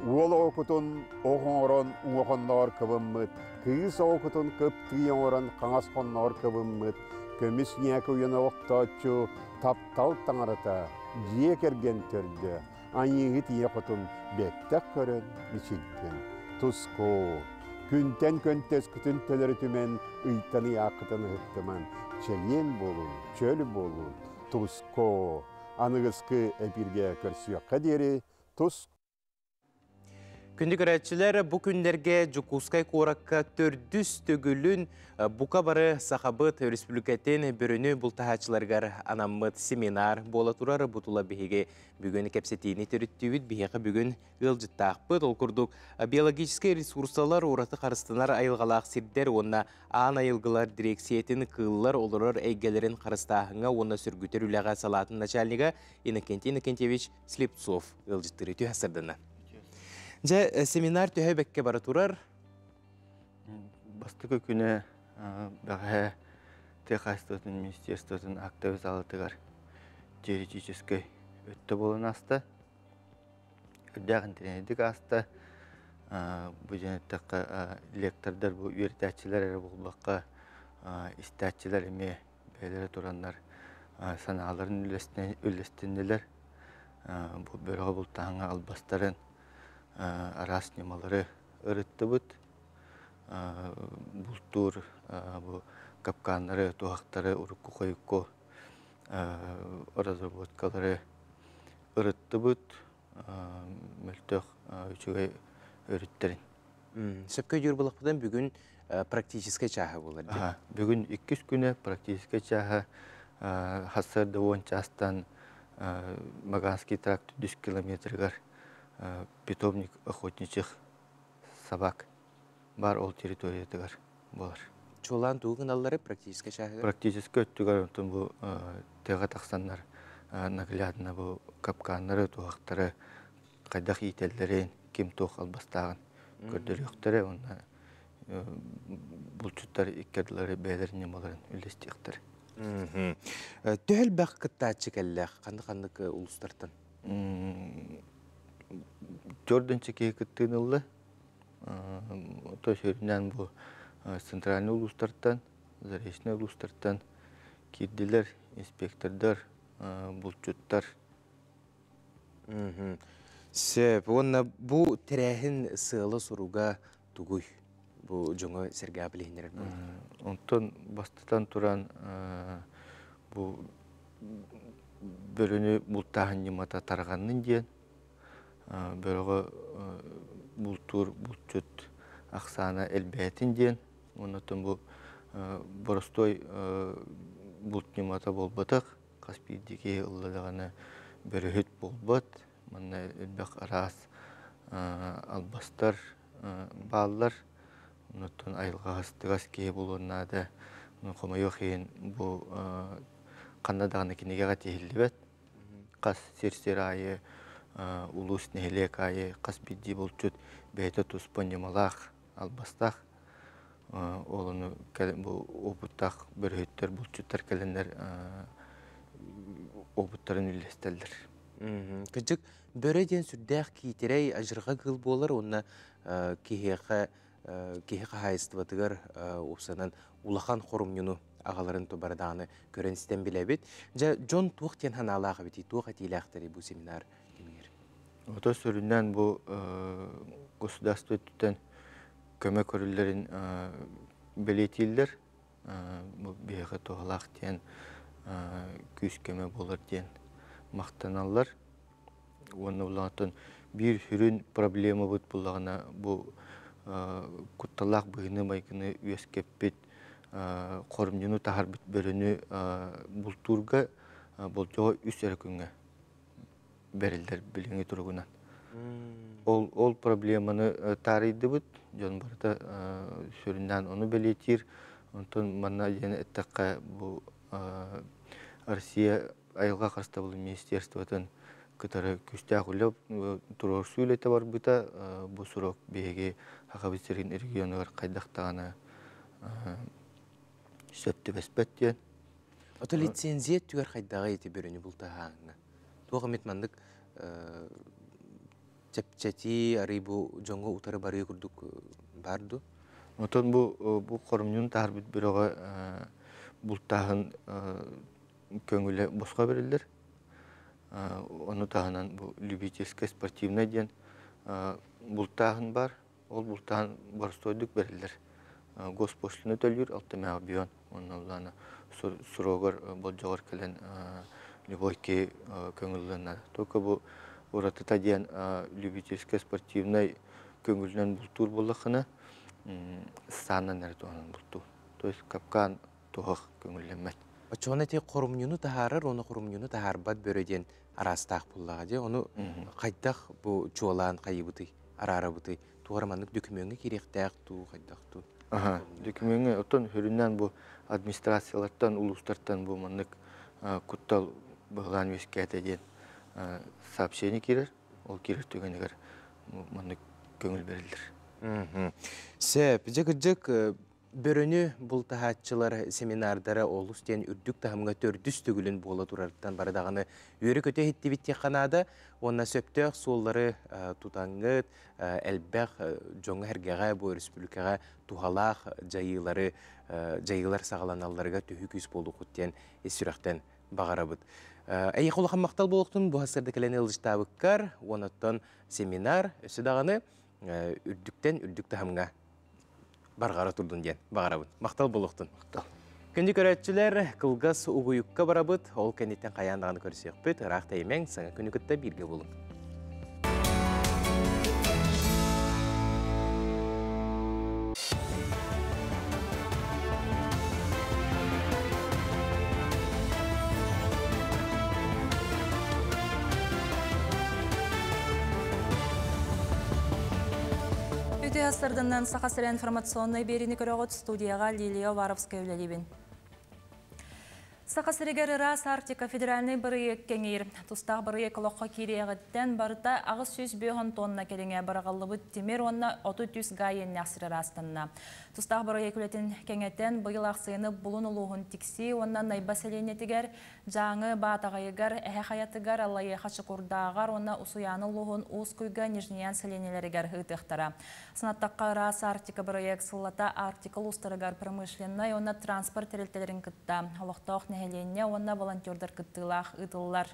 уол оҕокутун ох оҥорон уҥа хонноҕор кыбыммыт, кыыс оҕокутун кыптыы оҥорон хаҥас хонноҕор кыбыммыт, көмүс ньээкэ уйан олохтооччу таптал таҥарата, дьиэ кэргэн төрдө, Айыыһыт ийэ хотун бэттэх көрөн мичилгин, тускуу, күнтэн көнтөскүтүн төлөрүтүмэн, ыйтан ыйааххытын ыһыктыман, чэгиэн буолун, чөл буолун, тускуу. Аныгыскы эпиргэ көрсүөххэ диэри тус Күндү көрөөччүлэр, бу күннэргэ Дьокуускай куоракка төрдүс төгүлүн бука бары Сахабыт Өрөспүүбүлүкэтин бөрөнү бултаһааччыларыгар анаммыт семинар буола турар. Бу тула биһиги бүгүн кэпсэтиини төрүттүүбүт. Биһиэхэ бүгүн ыалдьыттаахпыт. Ол курдук, биологическай ресурсалар ураты харыстанар айылҕалаах сирдэр уонна аан айылгылар дириэксийэтин кыыллар олорор эйгэлэрин харыстааһыҥҥа уонна сөргүтэр үлэҕэ салаатын начальнига Иннокентий Иннокентьевич Слепцов ыалдьыттыыры түһэ сырдына. Дьэ, семинар төһө бэккэ бара турар? Бастакы күнэ бэҕэһээ тыа хаһаайыстыбатын министерствотын актовый залатыгар теоретическай өттө буолан ааста. Үрдээх интэриэһинэйдик ааста. Бу дьон эттэххэ, лектордар бу үөрэтээччилэр эрэ буолбакка, истээччилэр эмиэ бэйэлэрэ тураннар санааларын үллэстиннилэр. Бу бөрөҕө бултааһыҥҥа албастарын, араас ньымалары ырыттыбыт. Бултуур бу капканнары, туһахтары урукку-хойукку разработкалары ырыттыбыт. Мөлтөх үчүгэй өрүттэрин. Сөпкө өйдүүр буоллахпытына, бүгүн практическай чааһа буолар дии. Бүгүн иккис күнэ практическай чааһа сарсыарда 10 чаастан Маганский тракт 100 километрыгар питомник охотничьих собак баар ол территориятыгар буолар. Чуолаан тугу гыналлары практическай чааһыгар? Практическай өттүгэр онтон бу тыаҕа тахсаннар наглядно бу капканнары, туһахтары хайдах иитэллэрин, ким туох албастааҕын көрдөрүөхтэрэ уонна булчуттар икки ардылары бэйэлэрин ньымаларын үллэстиэхтэрэ. Төһө элбэх кыттааччы кэллэ? Ханнык-ханнык улуустартан? Төрдүнчэ киһи кыттыыны ылла. То сүрүннээн бу центральный улуустартан, заречный улуустартан киирдилэр инспектордар, булчуттар. Сөп. Уонна бу тэрээһин сыала-соруга тугуй? Бу дьоҥо сэргээ билиһиннэрэр буолар. Онтон бастатан туран бу бөрөнү бултааһын ньымата тарҕаннын диэн бөрөҕө бултуур булчут ахсаана элбээтин диэн оннуттан бу боростуой булт ньымата буолбатах хас биирдии киһи ылла даҕаны бөрөһүт буолбат манна элбэх араас албастар бааллар оннуттан айылҕаһыстыгас киһи буолуон наада хомойуох иһин бу ханна даҕаны кинигэҕэ тиһиллибэт хас сир-сир аайы улуус нэһилиэк аайы хас биирдии булчут бэйэтэ туспа ньымалаах албастаах ол ону бу опыттаах бөрөһүттэр булчуттар кэлэннэр опыттарын үллэстэллэр. Кырдьык, бөрө диэн сүрдээх киитирэй адьырҕа кыыл буолар уонна киһиэхэ киһи хаһаайыстыбатыгар уопсанан улахан хорумньуну аҕаларын тубардааны көрөн истэн билэбит. Дьэ, дьон туох диэн санаалаах эбитий, туох этиилээхтэрий бу семинар кэмигэр? Ото сүрүннээн бу государство өттүттэн көмө көрүллэрин бэлиэтииллэр. Бу биһиэхэ туһалаах диэн күүс-көмө буолар диэн махтаналлар. Уонна улаатан биир сүрүн проблемабыт буллаҕына бу кутталлаах быһыыны-майгыны үөскэппит хоромньуну таһарбыт бөрөнү бултуурга болдьоҕо үс эрэ күҥҥэ бэриллэр билиҥҥи туругунан. Ол, ол проблеманы таарыйдыбыт, дьон барыта сүрүннээн ону бэлиэтиир. Онтон манна диэн эттэххэ, бу Россия айылҕа харыстабылын министерствотын кытары күүстээх үлэ туруорсуу үлэтэ барбыта. Бу срок биһиги Сахабыт сирин регионугар хайдах даҕаны Сөп түбэспэт диэн. Ото лицензия түгэр хайдаҕа ити бөрөнү бултаһааҥҥа? Туох эмит маннык чэпчэтии, арый бу дьоҥҥо утары барыы курдук баар дуу? Отон бу бу хоромньуну таһарбыт бөрөҕө бултааһын көҥүлэ босхо бэриллэр. Ону таһынан бу любительскай спортивнай диэн бултааһын бар. Ол бултааһын боростуойдук бэриллэр. Госпошлина төлүүр алтымэҕэ бион. Онно улаана суруогар болдьоҕор кэлэн любой киһи көҥүллүөн наада. Только бу уратыта диэн любительскай спортивнай көҥүлүнэн бултуур буоллаххына саанан эрэ туһанан бултуур. То есть капкан туһах көҥүллэммэт. Оччоҕуна ити хорумньуну таһаарар уонна хорумньуну таһаарбат бөрө диэн араастаах буллаҕа дии. Ону хайдах бу чуолаан хайыбытый, араарабытый? Туора маннык дөкүмүөҥҥэ киириэхтээх дуу, хайдах дуу? Аха, дөкүмүөҥҥэ оттон сүрүннээн бу администрациялартан, улуустартан бу маннык куттал быһылаан үөскээтэ диэн сообщение киирэр. Ол киирэр түгэнигэр маннык көҥүл бэриллэр. Сөп. Дьэ кырдьык Бөрөнү бултаһааччылар семинардара олус диэн үрдүк таһымҥа төрдүс төгүлүн буола турарыттан бары даҕаны үөрэ-көтө иһиттибит диэххэ наада уонна сөптөөх суоллары тутаҥҥыт, элбэх дьоҥҥо-сэргэҕэ бу өрөспүүбүлүкэҕэ туһалаах дьайыылары дьайыылар саҕаланалларыгар төһүү күүс буолуоххут диэн ис сүрэхтэн баҕарабыт. Эйиэхэ улахан махтал буолуохтун бу сарсыарда кэлэн ыалдьыттаабыккар уонна семинар өссө даҕаны үрдүктэн үрдүк таһымҥа барҕара турдун диэн баҕарабын. Махтал буолуохтун. Махтал. Күндү көрөөччүлэр, кылгас угуйукка барабыт. Ол кэнниттэн хайаан даҕаны көрсүөхпүт. Ыраах тэйимэҥ, саҥа күнү кытта бииргэ буолуҥ. Үтүө сарданнан Саха сирэ информационнай биэриини көрөҕүт студияҕа Лилия Уваровская үлэлиибин. Саха сиригэр ыраас Арктика федеральнай бырайыак кэҥиир. Тустаах бырайыак олоххо киириэҕиттэн барыта 805 тонна кэриҥэ быраҕыллыбыт тимир уонна 33 га иэннээх сир ыраастанна. Тустаах бырайыак үлэтин кэҥэтэн быйыл аахсыйаны Булун улууһун Тиксии уонна Найба сэлиэнньэтигэр Дьааҥы Баатаҕайыгар, Эһэ Хайатыгар, Аллайыаха Чокурдааҕар уонна Усуйаана улууһун Уус Куйга Нижнеян сэлиэнньэлэригэр ыытыахтара. Санаттахха, ыраас Арктика бырайыак сыллата Арктика улуустарыгар промышленнай уонна транспорт тэрилтэлэрин кытта олохтоох нэһилиэнньэ уонна волонтердар кыттыылаах ыытыллар.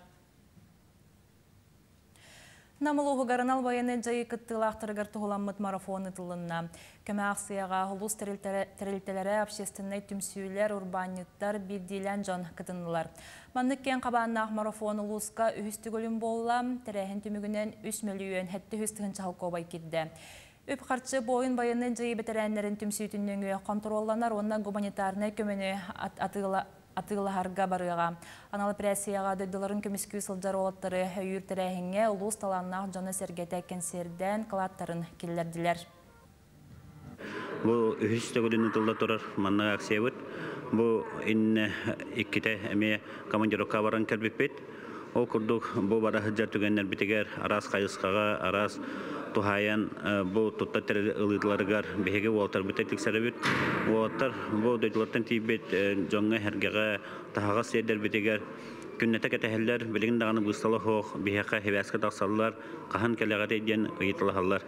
Нам улууһугар анал байыаннай дьайыы кыттыылаахтарыгар туһуламмыт марафон ыытылынна. Көмө аахсыйаҕа улуус тэрилтэлэрэ, общественнай түмсүүлэр, урбаанньыттар, биирдиилээн дьон кытыннылар. Маннык киэҥ хабааннаах марафон улууска үһүс төгүлүн буолла. Тэрээһин түмүгүнэн 3 мөлүйүөн 700 тыһыынча холкуобай киирдэ. Үп-харчы буойун байыаннай дьайыы бэтэрээннэрин түмсүүтүн нөҥүө хонтуруолланар уонна гуманитарнай көмөнү атыылаһарга барыаҕа. Анал эпэрээссийэҕэ дойдуларын көмүскүү сылдьар уолаттары өйүүр тэрээһиҥҥэ улуус талааннаах дьоно-сэргэтэ кэнсиэрдээн кылааттарын киллэрдилэр. Бу үһүс төгүлүн ытылла турар маннык акциябыт. Бу иннэ иккитэ эмиэ командировка баран кэлбиппит. Ол курдук бу бара сылдьар түгэннэрбитигэр араас хайысхаҕа, араас туһаайан бу туттар тэрил ылыыларыгар биһиги уолаттарбыт тиксэрэбит. Уолаттар бу дойдулартан тиийбит дьоҥҥо-сэргэҕэ таһаҕас сиэрдэрбитигэр күннэтэ кэтэһэллэр, билигин даҕаны быыстала суох биһиэхэ сибээскэ тахсаллар, хаһан кэлэҕитэй диэн ыйыталаһаллар.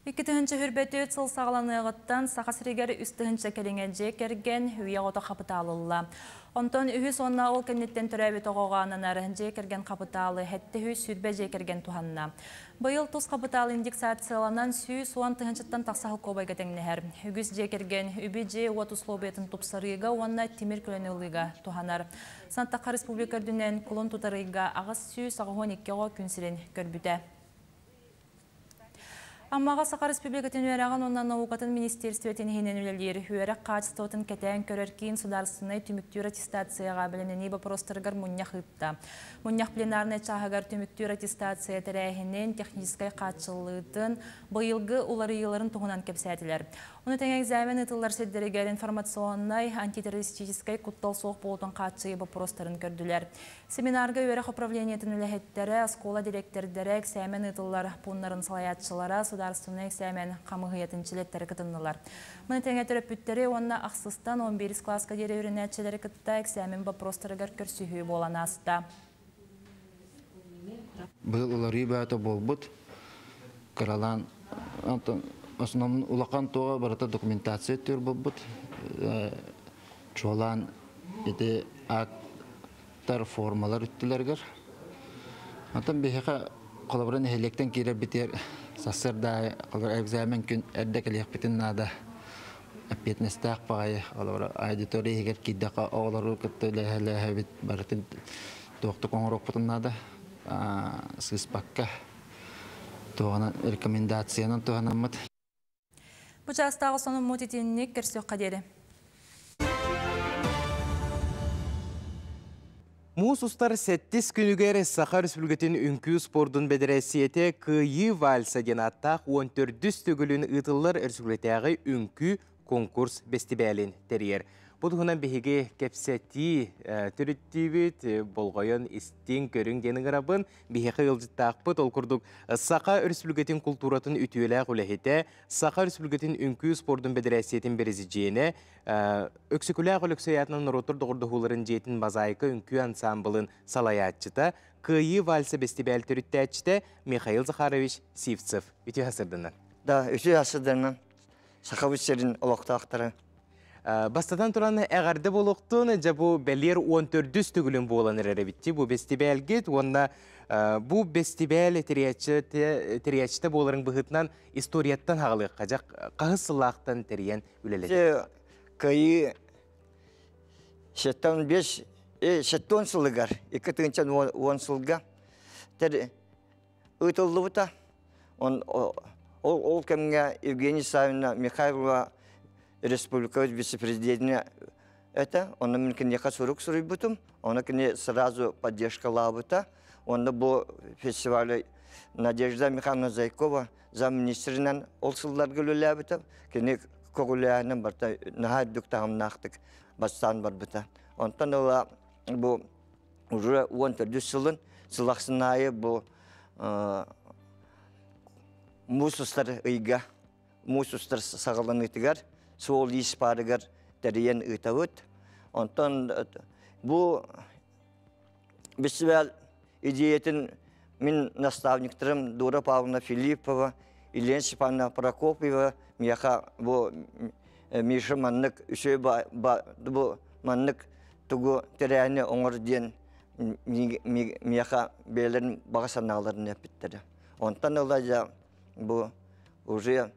2024 сыл саҕаланыаҕыттан Саха сиригэр үс тыһыынча кэриҥэ дьиэ кэргэн үйэ оҕото хапытаал ылла. Онтон үһүс уонна ол кэнниттэн төрөөбүт оҕоҕо ананар дьиэ кэргэн хапытаалы 720 дьиэ кэргэн туһанна. Быйыл тус хапытаал индексацияланан 110 тыһыынчаттан тахса холкуобайга тэҥнэһэр. Үгүс дьиэ кэргэн үбү дьиэ-уот условиятын тупсарыыга уонна тимир көлөнү ылыыга туһанар. Сантахха республика үрдүнэн кулун тутар ыйга 882 оҕо күн сирин көрбүтэ. Аммаҕа Саха Республикатын үөрэҕин уонна наукатын министерствотын иһинэн үлэлиир үөрэх хаачыстыбатын кэтээн көрөр киин судаарыстыбаннай түмүктүүр аттестацияҕа бэлэмнэнии боппуруостарыгар мунньах ыытта. Мунньах пленарнай чааһыгар түмүктүүр аттестация тэрээһинин, техническэй хааччыллыытын, быйылгы уларыйыыларын туһунан кэпсээтилэр. Ону тэҥэ экзамен ыытыллар сирдэригэр информационнай, антитеррористическай куттал суох буолуутун хааччыйыы боппуруостарын көрдүлэр. Семинарга үөрэх управлениетын үлэһиттэрэ, оскуола дириэктэрдэрэ, эксээмэн ыытыллар пууннарын салайааччылара, государственный экзамен хамыһыйатын чилиэттэрэ кытыннылар. Маны тэҥэ төрөппүттэри уонна ахсыстан 11 класска диэри үөрэнээччилэри кытта экзамен боппуруостарыгар көрсүһүү буолан ааста. Быйыл уларыы баата буолбут. Кыралаан онтон основном улахан туоҕа барыта документация өттүгэр буолбут. Чуолаан ити акттар формалар үттүлэригэр. Онтон биһиэхэ холобура нэһилиэктэн киирэрбитигэр сарсыарда холобура экзамен күн эрдэ кэлиэхпитин наада. Эппиэтинэстээх баҕайы холобура аудитория иһигэр киирдэххэ оҕолору кытта үлэһэлэһэбит барытын туохтук оҥоруохпутун наада. Сыыспакка туоҕунан рекомендациянан туһанаммыт. Бу чаастааҕы сонуммут итинник көрсүөххэ диэри. Муус устар сэттис күнүгэр Саха Өрөспүүбүлүкэтин үҥкүү спордун бэдэрээссийэтэ Кыайыы вальса диэн ааттаах 14-үс төгүлүн ыытыллар өрөспүүбүлүкэтээҕи үҥкүү конкурс бэстибээлин тэрийэр. Бу туһунан биһиги кэпсэтии төрүттүүбүт, болҕойон истиҥ, көрүҥ диэн ыҥырабын. Биһиэхэ ыалдьыттаахпыт ол курдук Саха Өрөспүүбүлүкэтин култууратын үтүөлээх үлэһитэ, Саха Өрөспүүбүлүкэтин үҥкүү спордун бэдэрээссийэтин бэрэсидьиэнэ, Өксөкүлээх Өлөксөй аатынан норуоттар доҕордоһууларын дьиэтин мозаика үҥкүү ансаамбылын салайааччыта, Кыайыы вальса бэстибээл төрүттээччитэ Михаил Захарович Сивцев. Үтүө сырдынан. Да, үтүө сырдынан. Сахабыт сирин олохтоохторо. Бастатан туран эҕэрдэ буолуохтун, дьэ бу бэлиэр 14-үс төгүлүн буолан эрэр эбитти бу бэстибээлгит уонна бу бэстибээл тэрийээччитэ буоларын быһыытынан историяттан хаҕалыахха дьэ хаһыс сыллаахтан тэрийэн үлэлэдэ. Кыайыы 75 70 сылыгар 2010 сылга ыытыллыбыта. Он ол кэмҥэ Евгений Савина Михайлова республика вице-президенэ это, онно мин киниэхэ сурук суруйбутум, ону кини сразу поддержкалаабыта. Онно бу фестивалі Надежда Михайловна Зайкова замминистринэн ол сылларга үлэлээбитэ. Кини көҕүлээһинэн барыта наһаа үрдүк таһымнаахтык бастаан барбыта. Онтон ыла бу уже 14 сылын сыл ахсын аайы бу муус устар ыйга муус устар саҕаланыытыгар суол-иис паарыгар тэрийэн ыытабыт. Онтон бу бэстибээл идеятын мин наставниктарым Дора Павловна Филиппова, Елена Степановна Прокопьева миэхэ бу Миша маннык үчүгэй бу маннык тугу тэрээһини оҥор диэн миэхэ бэйэлэрин баҕа санааларын эппиттэрэ. Онтон ыла дьэ бу уже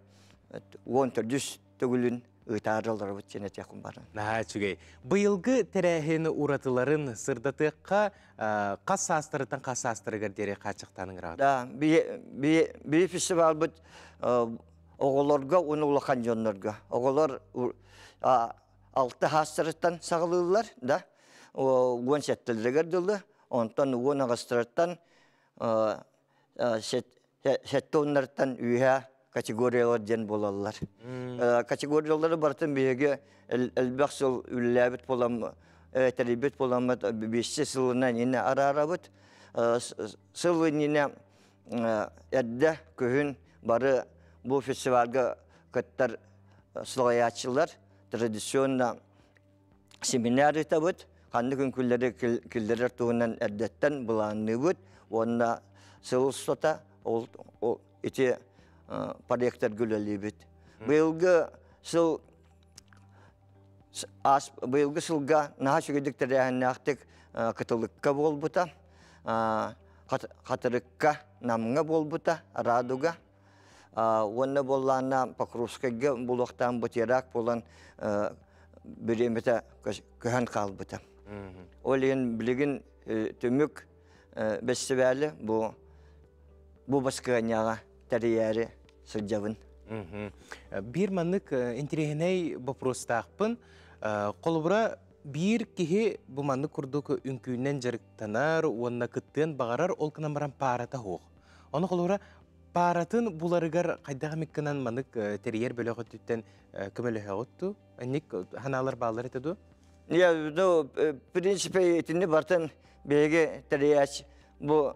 14 төгүлүн ыытаары олоробут диэн этиэхпин баран. Наһаа үчүгэй. Быйылгы тэрээһин уратыларын сырдатыахха хас саастарыттан хас саастарыгар диэри хааччахтаан ыҥыраҕыт? Да, би фестивалбыт оҕолорго уонна улахан дьоннорго. Оҕолор алта саастарыттан саҕалыыллар, да, 17-лэригэр дылы, онтон 18-тарыттан сэттэ уоннарыттан үөһэ категориялар диэн буолаллар. Категориялары барытын биһиги элбэх сыл үлэлээбит буолан, тэрийбит буоламмыт биэсчэ сылынан иннэ араарабыт. Сыл иннинэ эрдэ күһүн бары бу фестивальга кыттар салайааччылар традиционно семинар ыытабыт, ханнык үҥкүүлэри киллэрэр туһунан эрдэттэн былаанныыбыт уонна сыл устата ол ити проекттарга үлэлиибит. Быйылгы сыл быйылгы сылга наһаа үчүгэйдик тэрээһиннээхтик Кытылыкка буолбута, Хатырыкка, Намҥа буолбута, Радуга. Уонна буоллаана Покровскайга булуохтаан бу теракт буолан бириэмэтэ көһөн хаалбыта. Ол иһин билигин түмүк бэстибээли бу бу баскыанньаҕа тэрийээри сылдьабын. Биир маннык интэриэһинэй боппуруостаахпын. Холобура, биир киһи бу маннык курдук үҥкүүнэн дьарыктанар уонна кыттыан баҕарар, ол гынан баран паарата суох. Ону холобура, пааратын буларыгар хайдах эмит гынан маннык тэрийэр бөлөх өттүттэн көмөлөһөҕүт дуу? Инник ханаалар бааллар этэ дуу? Я, ну, в принципе, итинни бартын биһиги тэрийээч бу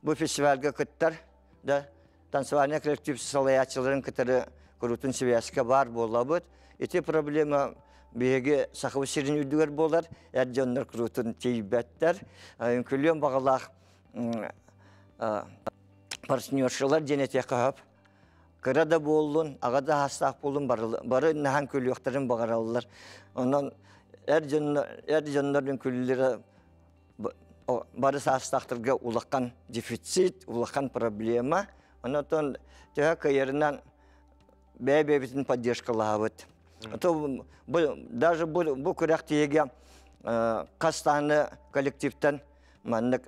бу фестивальга кыттар да Танцевальный коллектив салайааччыларын кытары куруутун связка бар буолабыт. Ити проблема биһиги Сахабыт сирин үрдүгэр буолар, эр дьоннор куруутун тиийбэттэр. Үҥкүлүөн баҕалаах партнершалар диэн этиэххэ сөп. Кыра да буоллун, аҕа да аастаах буоллун, бары наһан күлүөхтэрин баҕараллар. Онон эр дьоннор эр дьоннор үҥкүллэрэ бары саастаахтарга улахан дефицит, улахан проблема. Онон төһө кыайарынан бэйэ-бэйэбитин поддержкалаабыт. То даже бу күрэхтиигэ хас даҕаны коллективтан маннык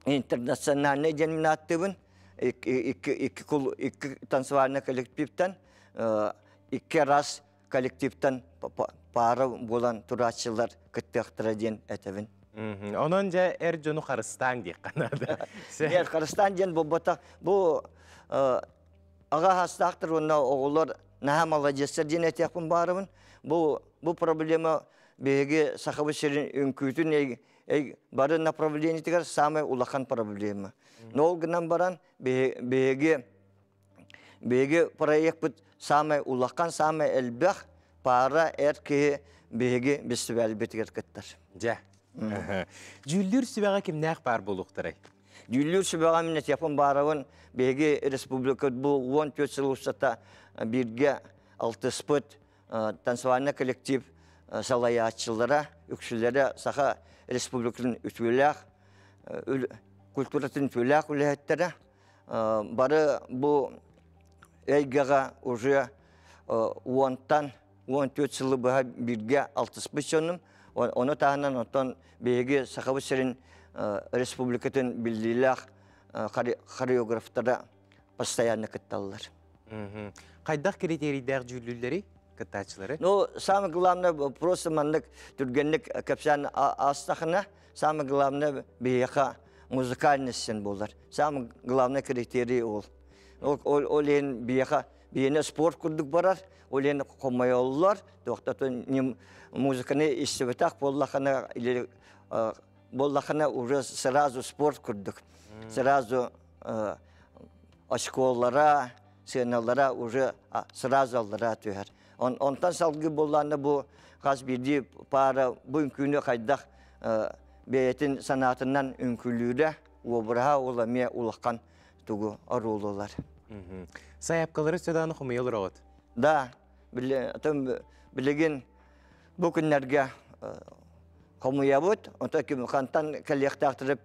интернациональный диэн мин ааттыыбын икки танцевальный коллективтан икки раз коллективтан паара буолан турааччылар кыттыахтара диэн этэбин. Онон дьэ эр дьону харыстаан диэххэ наада. Эр харыстаан диэн буолбатах. Бу аҕа хастаахтар уонна оҕолор наһаа маладьыастар диэн этиэхпин баарыбын. Бу проблема биһиги Сахабыт сирин үҥкүүтүн бары направлениетигэр самай улахан проблема. Но ол гынан баран биһиги биһиги проекпыт самай улахан, самай элбэх пара эр киһи биһиги бестибээлбитигэр кыттар. Дьэ. Дьүүллүүр сүбэҕэ кимнээх баар буолуохтарай? Дьүүллүүр сүбэҕэ мин этиэхпин баарабын биһиги республикабыт бу 14 сыл устата бииргэ алтыспыт танцевальный коллектив салайааччылара, үксүлэрэ Саха Республикатын үтүөлээх культуратын үтүөлээх үлэһиттэрэ. Бары бу эйгэҕэ уже уонтан 14 сылы быһа бииргэ алтыспыт дьонум. Ону таһынан оттон биһиги Сахабыт сирин республикатын биллиилээх хореографтара постоянно кытталлар. Хайдах критерийдээх дьүүллүүллэрий кыттааччылары? Ну, самое главное, просто маннык түргэнник кэпсээн аастахына, самое главное биһиэхэ музыкальность буолар. Самый главный критерий ол. Ол иһин биһиэхэ биһиэнэ спорт курдук барар, ол иһин хомойоллор, туохтатын музыканы истибэтэх буоллахына или буоллахына уже сразу спорт курдук. Сразу очколара, сыаналара уже сразу аллара түһэр. Онтон салгыы буоллаҕына бу хас биирдии паара бу үҥкүүнү хайдах бэйэтин санаатынан үҥкүүлүүрэ, обраһа ол эмиэ улахан тугу оруолулар. Сайаапкалары сөдааны хомуйа олороҕут? Да, билигин бу күннэргэ хомуйабыт, онтон хантан кэлиэхтээхтэрэ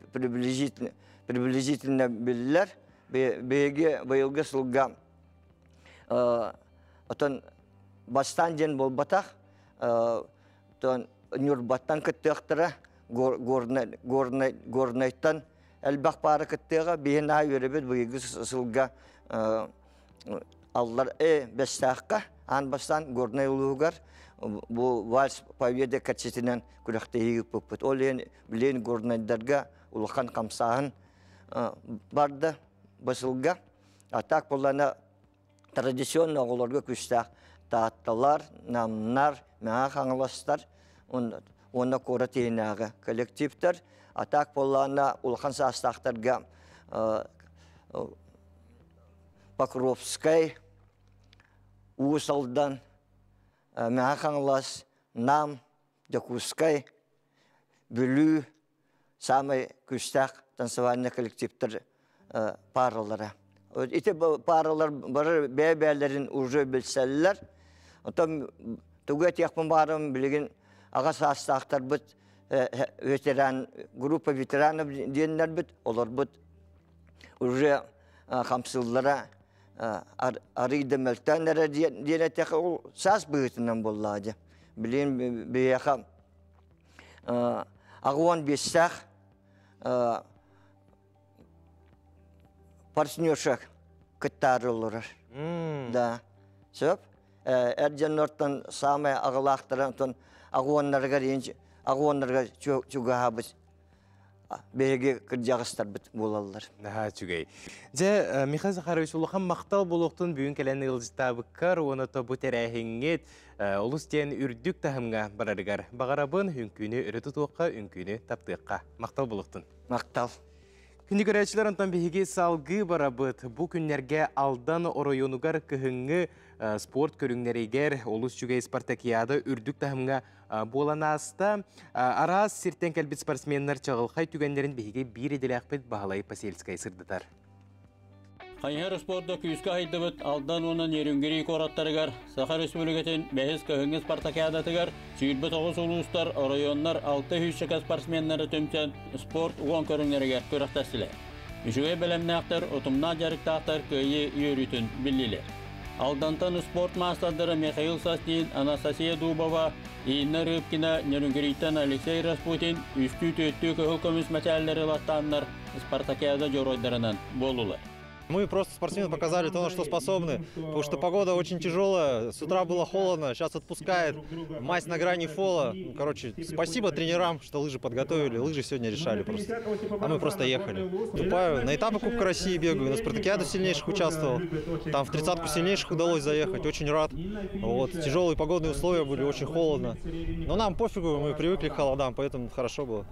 приблизительно биллэр. Биһиги быйылгы сылга отон бастаан диэн буолбатах, отон Ньурбаттан кыттыахтара, Горнайтан элбэх паара кыттыаҕа, биһи наһаа үөрэбит быйылгы сылга аллар Бэстээххэ аан бастаан Горнай улууһугар бу вальс Победа кэрчитинэн күрэхтэһии ыыппыппыт. Ол иһин билигин горнайдарга улахан хамсааһын барда бу сылга. А так буоллаҕына традиционно оҕолорго күүстээх Таатталар, Намнар, Мэҥэ Хаҥаластар уонна куорат иһинээҕи коллективтэр. А так буоллаҕына улахан саастаахтарга Покровскай, Уус Алдан, Мэҥэ Хаҥалас, Нам, Дьокуускай, Бүлүү саамай күүстээх танцевальный коллективтар пааралара. Ити пааралар бары бэйэ-бэйэлэрин уже билсэллэр. Оттон тугу этиэхпин баарым билигин аҕа саастаахтарбыт ветеран группа ветеранов диэннэрбит олорбут уже хамсыыллара арыый да мөлтөөн эрэ диэн этиэххэ ол саас быһыытынан буоллаҕа дии. Билигин биһиэхэ 85-тээх партнерша кыттаары олорор. Да. Сөп. Эр дьоннортон саамай аҕалаахтара онтон аҕуоннарыгар аҕуоннарыгар чугаһаабыт биһиги кырдьаҕастарбыт буолаллар. Наһаа үчүгэй. Дьэ, Михаил Захарович, улахан махтал буолуохтун бүгүн кэлэн ыалдьыттаабыккар уонна бу тэрээһиҥҥит олус диэн үрдүк таһымҥа барарыгар баҕарабын, үҥкүүнү өрө тутуохха, үҥкүүнү таптыахха. Махтал буолуохтун. Махтал. Күндү көрөөччүлэр, онтон биһиги салгыы барабыт. Бу күннэргэ Алдан оройуонугар кыһыҥҥы спорт көрүҥнэригэр олус үчүгэй спартакиада үрдүк таһымҥа буолан ааста. Араас сиртэн кэлбит спортсменнар чаҕылхай түгэннэрин биһиги биир идэлээхпит Баһылай Посельскай сырдатар. Хайыһар спорда күүскэ хайдыбыт Алдан уонна Нерюнгри куораттарыгар Саха Республикатын бэһис кыһыҥҥы спартакиадатыгар 29 улуустар, оройуоннар 600 спортсменнары түмсэн спорт уон көрүҥнэригэр күрэхтэстилэр. Үчүгэй бэлэмнээхтэр, утумнаах дьарыктаахтар кыайыы үөрүүтүн биллилэр. Алдантан спорт маастардара Михаил Састин, Анастасия Дубова, Инна Рыбкина, Нерюнгриттэн Алексей Распутин үстүү-түөртүү кыһыл көмүс мэтээллэри ылаттааннар спартакиада дьоруойдарынан буоллулар. Мы просто спортсмены показали то, на что способны, потому что погода очень тяжелая, с утра было холодно, сейчас отпускает, мазь на грани фола. Ну, короче, спасибо тренерам, что лыжи подготовили, лыжи сегодня решали просто, а мы просто ехали. Выступаю, на этапы Кубка России бегаю, на спартакиаду сильнейших участвовал, там в 30-ку сильнейших удалось заехать, очень рад. Вот, тяжелые погодные условия были, очень холодно, но нам пофигу, мы привыкли к холодам, поэтому хорошо было.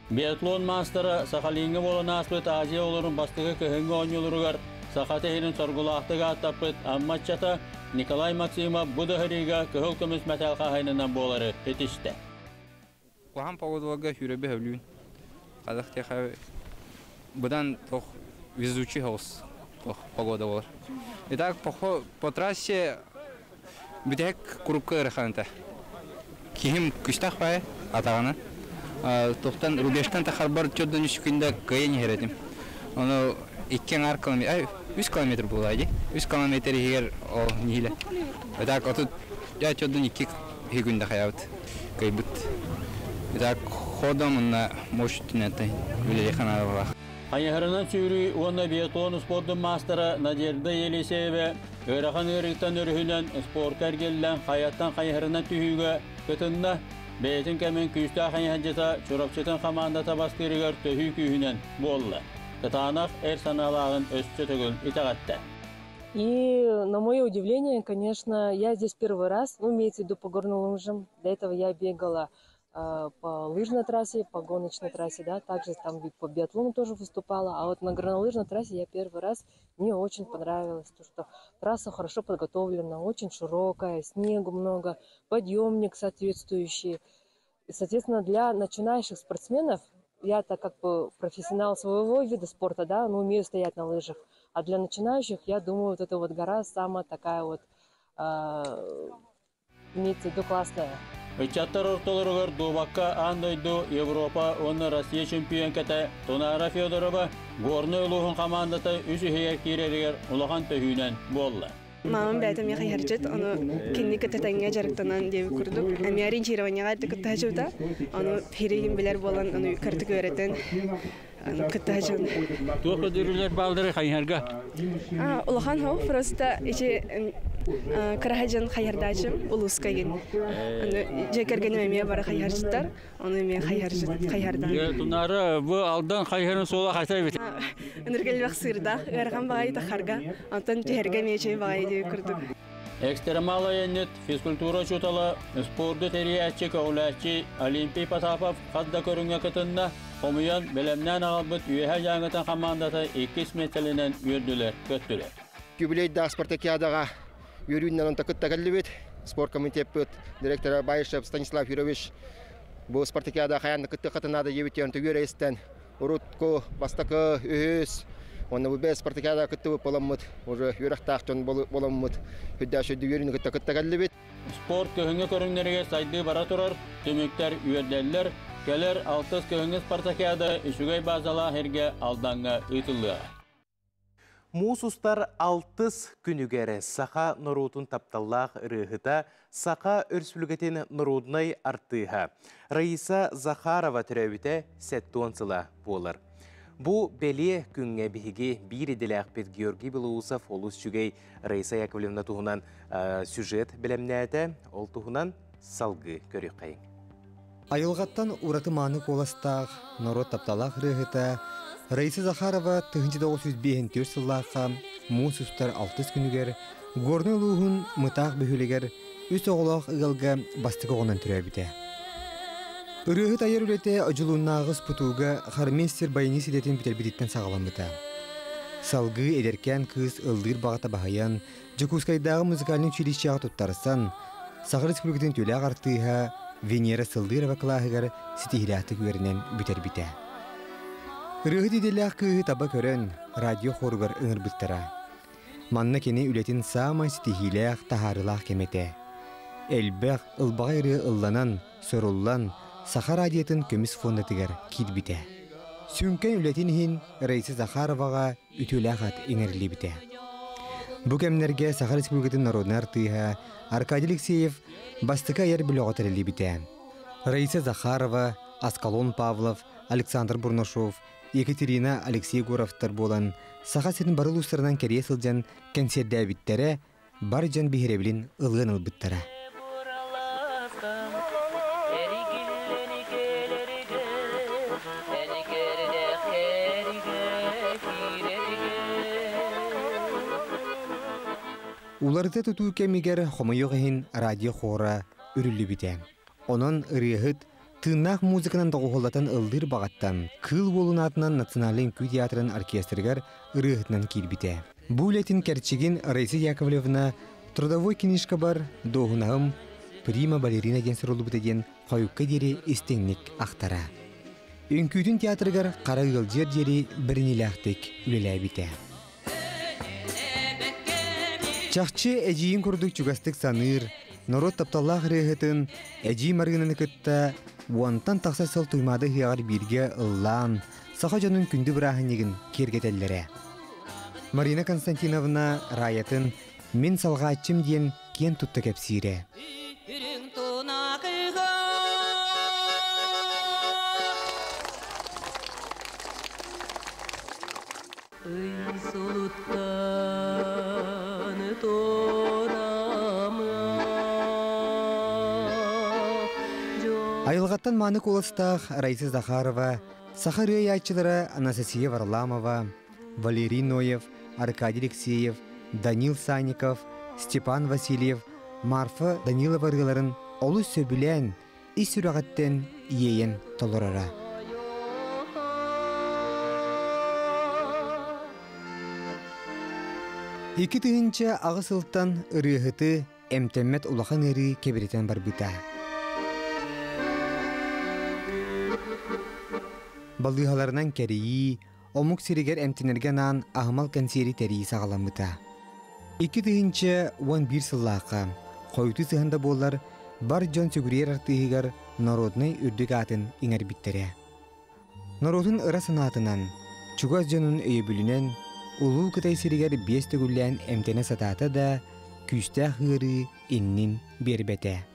Биатлон маастара Сахалиҥҥа буолан ааспыт Азия оҕолорун бастакы кыһыҥҥы оонньууларыгар Саха сирин соргулаахтык ааттаппыт Амма ыччата Николай Максимов бу да сырыыга кыһыл көмүс мэтээл хаһайынынан буолары ситистэ. Куһаҕан погодаларга сүүрэрбэ сөбүлүүн. Казах теха быдан тох везучий соҕус тох погода болар. Итак, по, по трассе бүтэһик курупка ыараханыта. Киһим күстэх баайы атаҕынан. Тохтан рубежтан тахарбар чордон үс күндэ кыайан иһэр этим. Ону икки аҥаар километр, үс километр буолаа дии. Үс километр иһигэр ол ньиһилэ. Итак, отут я чордон икки күндэ хайабыт кыайбыт. Итак, ходом уонна мощь түнэтэй үлэлиэх наадалаах. Хайыһарынан сүүрүү уонна биатлон спордун маастара Надежда Елисеева ыарахан ыарыыттан өрүһүнэн спорка эргиллэн хайаттан хайыһарынан түһүүгэ кытынна. Бэйэтин кэмин күүстээх хайыһардьыта Чурапчытын хамаандата бастыырыгар төһүү күүһүнэн буолла. Кытаанах эр санаалааҕын өссө төгүл итэҕэттэ. И на мое удивление, конечно, я здесь первый раз, ну, имеется в виду по горным лыжам. До этого я бегала по лыжной трассе, по гоночной трассе, да, также там по биатлону тоже выступала. А вот на горнолыжной трассе я первый раз, мне очень понравилось, то, что трасса хорошо подготовлена, очень широкая, снегу много, подъемник соответствующий. И, соответственно, для начинающих спортсменов, я так как бы профессионал своего вида спорта, да, ну, умею стоять на лыжах, а для начинающих, я думаю, вот эта вот гора самая такая вот, имеется в виду, классная. Ыччаттар ортолоругар дуобакка аан дойду, Европа уонна Россия чемпионката Тунаара Федорова Горнай улууһун хамаандата үс иһигэр киирэригэр улахан төһүүнэн буолла. Мамам бэйэтэ миэхэ иһэрдьит, ону кинини кытта тэҥҥэ дьарыктанан диэбит курдук. Эмиэ ориентированиеҕа эрдэ кытта сылдьыбыта. Ону хиригин билэр буолан, ону кыратык үөрэтэн кытта сылдьан. Туох өдөрүлэр баалдары хайыһарга? Улахан хоох, просто ити кыраһа дьон хайыһардаачым улууска игин. Аны дьиэ кэргэним эмиэ бары хайыһарчыттар, ону эмиэ хайыһардаан. Тунаара, бу Алдан хайыһарын суола хайта эбит? Ынырык элбэх сыырдаах, ыарахан баҕайы тахарга, онтон түһэргэ эмиэ үчүгэй баҕайы диэбит курдук. Экстремал айанньыт, физкультура учуутала, спорду тэрийээччи, көҕүлээччи Олимпий Потапов хас да көрүҥҥэ кытынна, хомуйан, бэлэмнээн аҕалбыт Үөһээ Дьааҥытын хамаандата иккис миэстэлэнэн үөрдүлэр, көттүлэр. Юбилейдаах спартакиадаҕа үөрүүнэн онто кытта кэллибит. Спорт комитеппыт директора Баишев Станислав Юрьевич бу спартакиада хайаан да кыттыаххытын наада диэбит онто үөрэ истэн урутку бастакы үһүс уонна бу бэс спартакиада кыттыбыт буоламмыт уже үөрэхтээх дьон буоламмыт үрдээх сүрдүү үөрүүнү кытта кытта кэллибит. Спорт кыһыҥҥы көрүҥнэригэр сайдыы бара турар, түмүктэр үөрдэллэр. Кэлэр алтыс кыһыҥҥы спартакиада үчүгэй базалаах эргэ Алдаҥҥа ыытыллыаҕа. Муус устар алтыс күнүгэр саха норуотун тапталлаах ырыаһыта, Саха Өрөспүүбүлүкэтин норуодунай артыыһа Раиса Захарова төрөөбүтэ 70 сыла буолар. Бу бэлиэ күҥҥэ биһиги биир идэлээхпит Георгий Белоусов олус үчүгэй Раиса Яковлевна туһунан сюжет бэлэмнээтэ. Ол туһунан салгыы көрүөххэйиҥ. Айылҕаттан ураты мааны куоластаах, норуот тапталаах ырыаһыта Раиса Захарова 1954 сыллаахха муус устар алтыс күнүгэр Горнай улууһун Мытаах бөһүөлэгэр үс оҕолоох ыалга бастакы оҕонон төрөөбүтэ. Ырыаһыт айар үлэтэ Одьулууннааҕы СПТУ-га хормейстер баянист идэтин бүтэрбититтэн саҕаламмыта. Салгыы эдэркээн кыыс ыллыыр баҕата баһыйан, Дьокуускайдааҕы музыкальнай училищеҕа туттарсан, Саха Республикатын түүлээх артыыһа Венера Сыллырова кылааһыгар ситиһиилээхтик үөрэнэн бүтэрбитэ. Ырыаһыт идэлээх кыыһы таба көрөн, радио хоругар ыҥырбыттара. Манна кини үлэтин саамай ситиһиилээх, таһаарыылаах кэмэ этэ. Элбэх, ылбаҕай ырыа ылланан, суруллан, Саха радиотын көмүс фондатыгар киирбитэ. Сүҥкэн үлэтин иһин Раиса Захароваҕа үтүөлээх ат иҥэриллибитэ. Бу кэмнэргэ Саха Республикатын народнай артыыһа Аркадий Алексеев бастакы айар бөлөҕө тэриллибитэ. Раиса Захарова, Аскалон Павлов, Александр Бурнашов, Екатерина Алексей Егоровтар буолан Саха сирин бары улуустарынан кэрийэ сылдьан кэнсиэрдээбиттэрэ, бар дьон биһирэбилин ылыан ылбыттара. Уларыта тутуу кэмигэр хомойуох иһин радио хора үрүллүбүтэ. Онон ырыаһыт тыыннаах музыканан доҕуһуоллатан ыллыыр баҕаттан Кыыл Уолун аатынан Национальнай үҥкүү театрын оркестрыгар ырыаһытынан киирбитэ. Бу үлэтин кэрчигин Раиса Яковлевна трудовой книжкабар дуоһунаһым прима балерина диэн суруллубута диэн хойукка диэри истиҥник ахтара. Үҥкүүтүн театрыгар хара ыалдьыар диэри бэриниилээхтик үлэлээбитэ. Чахчы эдьиийин курдук чугастык саныыр, норуот тапталлаах ырыаһытын Эдьиий Марыынаны кытта уонтан тахса сыл Туймаада ыһыаҕар бииргэ ыллаан, саха дьонун күндү бырааһынньыгын киэргэтэллэрэ. Марина Константиновна Раятын «Мин салҕааччым» диэн киэн тутта кэпсиирэ. Айылҕаттан мааны куоластаах Раиса Захарова, саха ырыайааччылара Анастасия Варламова, Валерий Ноев, Аркадий Алексеев, Данил Санников, Степан Васильев, Марфа Данилова ырыаларын олус сөбүлээн, ис сүрэҕиттэн иэйэн толороро. 2008 сылтан ырыаһыты эмтэммэт улахан ыарыы кэбирэтэн барбыта. Балыыһаларынан кэрийии, омук сиригэр эмтэнэргэ анаан аһымал кэнсиэри тэрийии саҕаламмыта. 2011 сыллаахха хойутуу сыһан да буоллар, бар дьон сүгүрүйэр артыыһыгар народнай үрдүк аатын иҥэрбиттэрэ. Норуотун ыра санаатынан, чугас дьонун өйөбүлүнэн Улуу Кытай сиригэр биэс төгүллээн эмтэнэ сатаата да, күүстээх ыарыы иннин биэрбэтэ.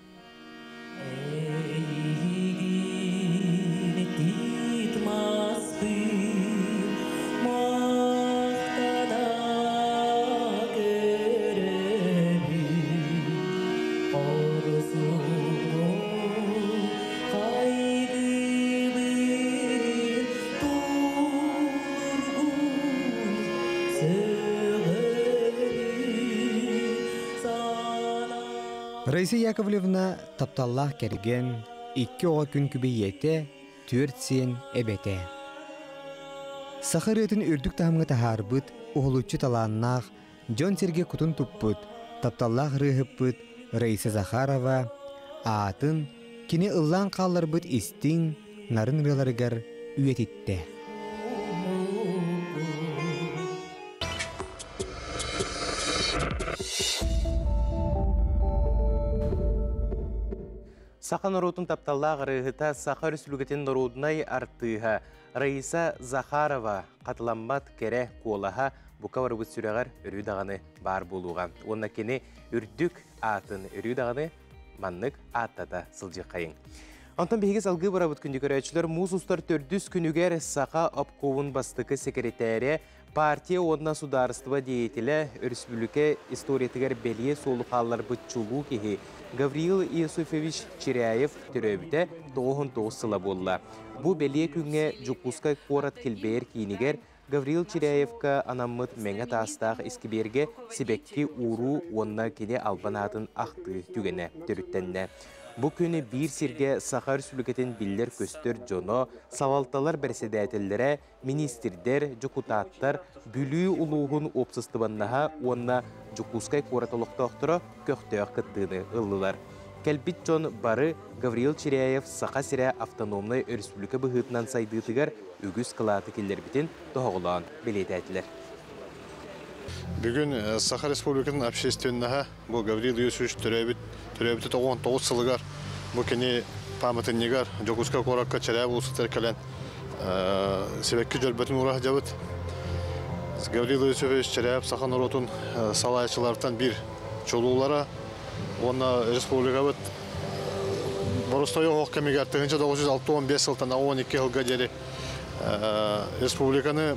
Раиса Яковлевна тапталлаах кэргэн, икки оҕо күн күбэй ийэтэ, түөрт сиэн эбэтэ. Саха ырыатын үрдүк таһымҥа таһаарбыт, уһулуччу талааннаах, дьон-сэргэ кутун туппут, тапталлаах ырыаһыппыт Раиса Захарова аатын кини ыллаан хаалларбыт истиҥ, нарын ырыаларыгар үйэтиттэ. Саха норуотун тапталлаах ырыаһыта Саха Өрөспүүбүлүкэтин норуодунай артыыһа Раиса Захарова хатыламмат кэрэ куолаһа бука барыбыт сүрэҕэр өрүү даҕаны баар буолуоҕа. Уонна кини үрдүк аатын өрүү даҕаны маннык ааттата сылдьыаххайыҥ. Онтон биһиги салгыы барабыт күндү көрөөччүлэр муус устар төрдүс күнүгэр Саха обкомун бастакы секретарэ партия уонна судаарыстыба деятелэ өрөспүүбүлүкэ историятыгар бэлиэ суолу хаалларбыт чулуу киһи Гавриил Иосифович Чиряев төрөөбүтэ 99 сыла буолла. Бу бэлиэ күҥҥэ Дьокуускай куорат килбэйэр киинигэр Гаврил Чиряевка анаммыт мэҥэ таастаах искибиэргэ сибэкки ууруу уонна кини албан аатын ахтыы түгэнэ төрүттэннэ. Бу күн биир сиргэ Саха Өрөспүүбүлүкэтин биллэр-көстөр дьоно, салалталар бэрэссэдээтэллэрэ, миниистирдэр, дьокутааттар, Бүлүү улууһун уопсастыбаннаһа уонна Дьокуускай куорат олохтоохторо көхтөөх кыттыыны ыллылар. Кэлбит дьон бары Гавриил Чиряев Саха сирэ автономнай өрөспүүбүлүкэ быһыытынан сайдыытыгар үгүс кылааты киллэрбитин тоһоҕолоон бэлиэтээтилэр. Бүгүн Саха Республикатын общественноһа бу Гаврил Иосифович төрөөбүт төрөөбүтэ 99 сылыгар бу кини пааматынньыгар Дьокуускай куоракка Чэрээп улуусугар кэлэн сибэкки дьөрбөтүн уура сылдьабыт. Гаврил Иосифович Чэрээп саха норуотун салайааччыларыттан биир чулуулара уонна республикабыт боростуой оһох кэмигэр 1965 сылтан 12 сылга диэри республиканы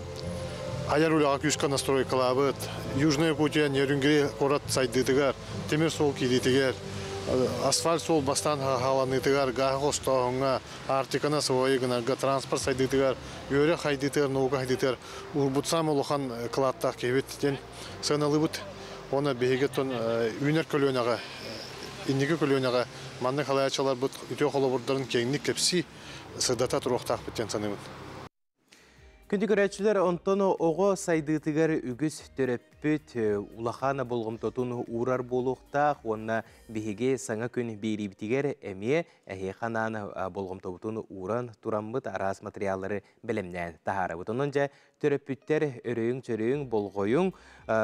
айар үлэҕэ күүскэ настройкалаабыт, Южная Якутия Нерюнгри куорат сайдыытыгар, тимир суол киириитигэр, асфальт суол бастаан хааланыытыгар, гааһы хостооһуҥҥа, Арктиканы освои гынарга, транспорт сайдыытыгар, үөрэх хайдыытыгар, наука хайдыытыгар уурбут саамай улахан кылааттаах киһибит диэн сыаналыыбыт. Уонна биһиги оттон үүнэр көлүөнэҕэ, инники көлүөнэҕэ маннык халайааччыларбыт үтүө холобурдарын киэҥник кэпсии, сырдата туруохтаахпыт диэн саныыбын. Күндү көрөөччүлэр, онтон оҕо сайдыытыгар үгүс төрөппүт улахан болҕомтотун уурар буолуохтаах уонна биһиги саҥа күн биэриибитигэр эмиэ эһиэхэ анаан болҕомтобутун ууран тураммыт араас материаллары бэлэмнээн таһаарабыт. Онон дьэ Төрөппүттэр өрөйүҥ-чөрөйүҥ, болҕойуҥ.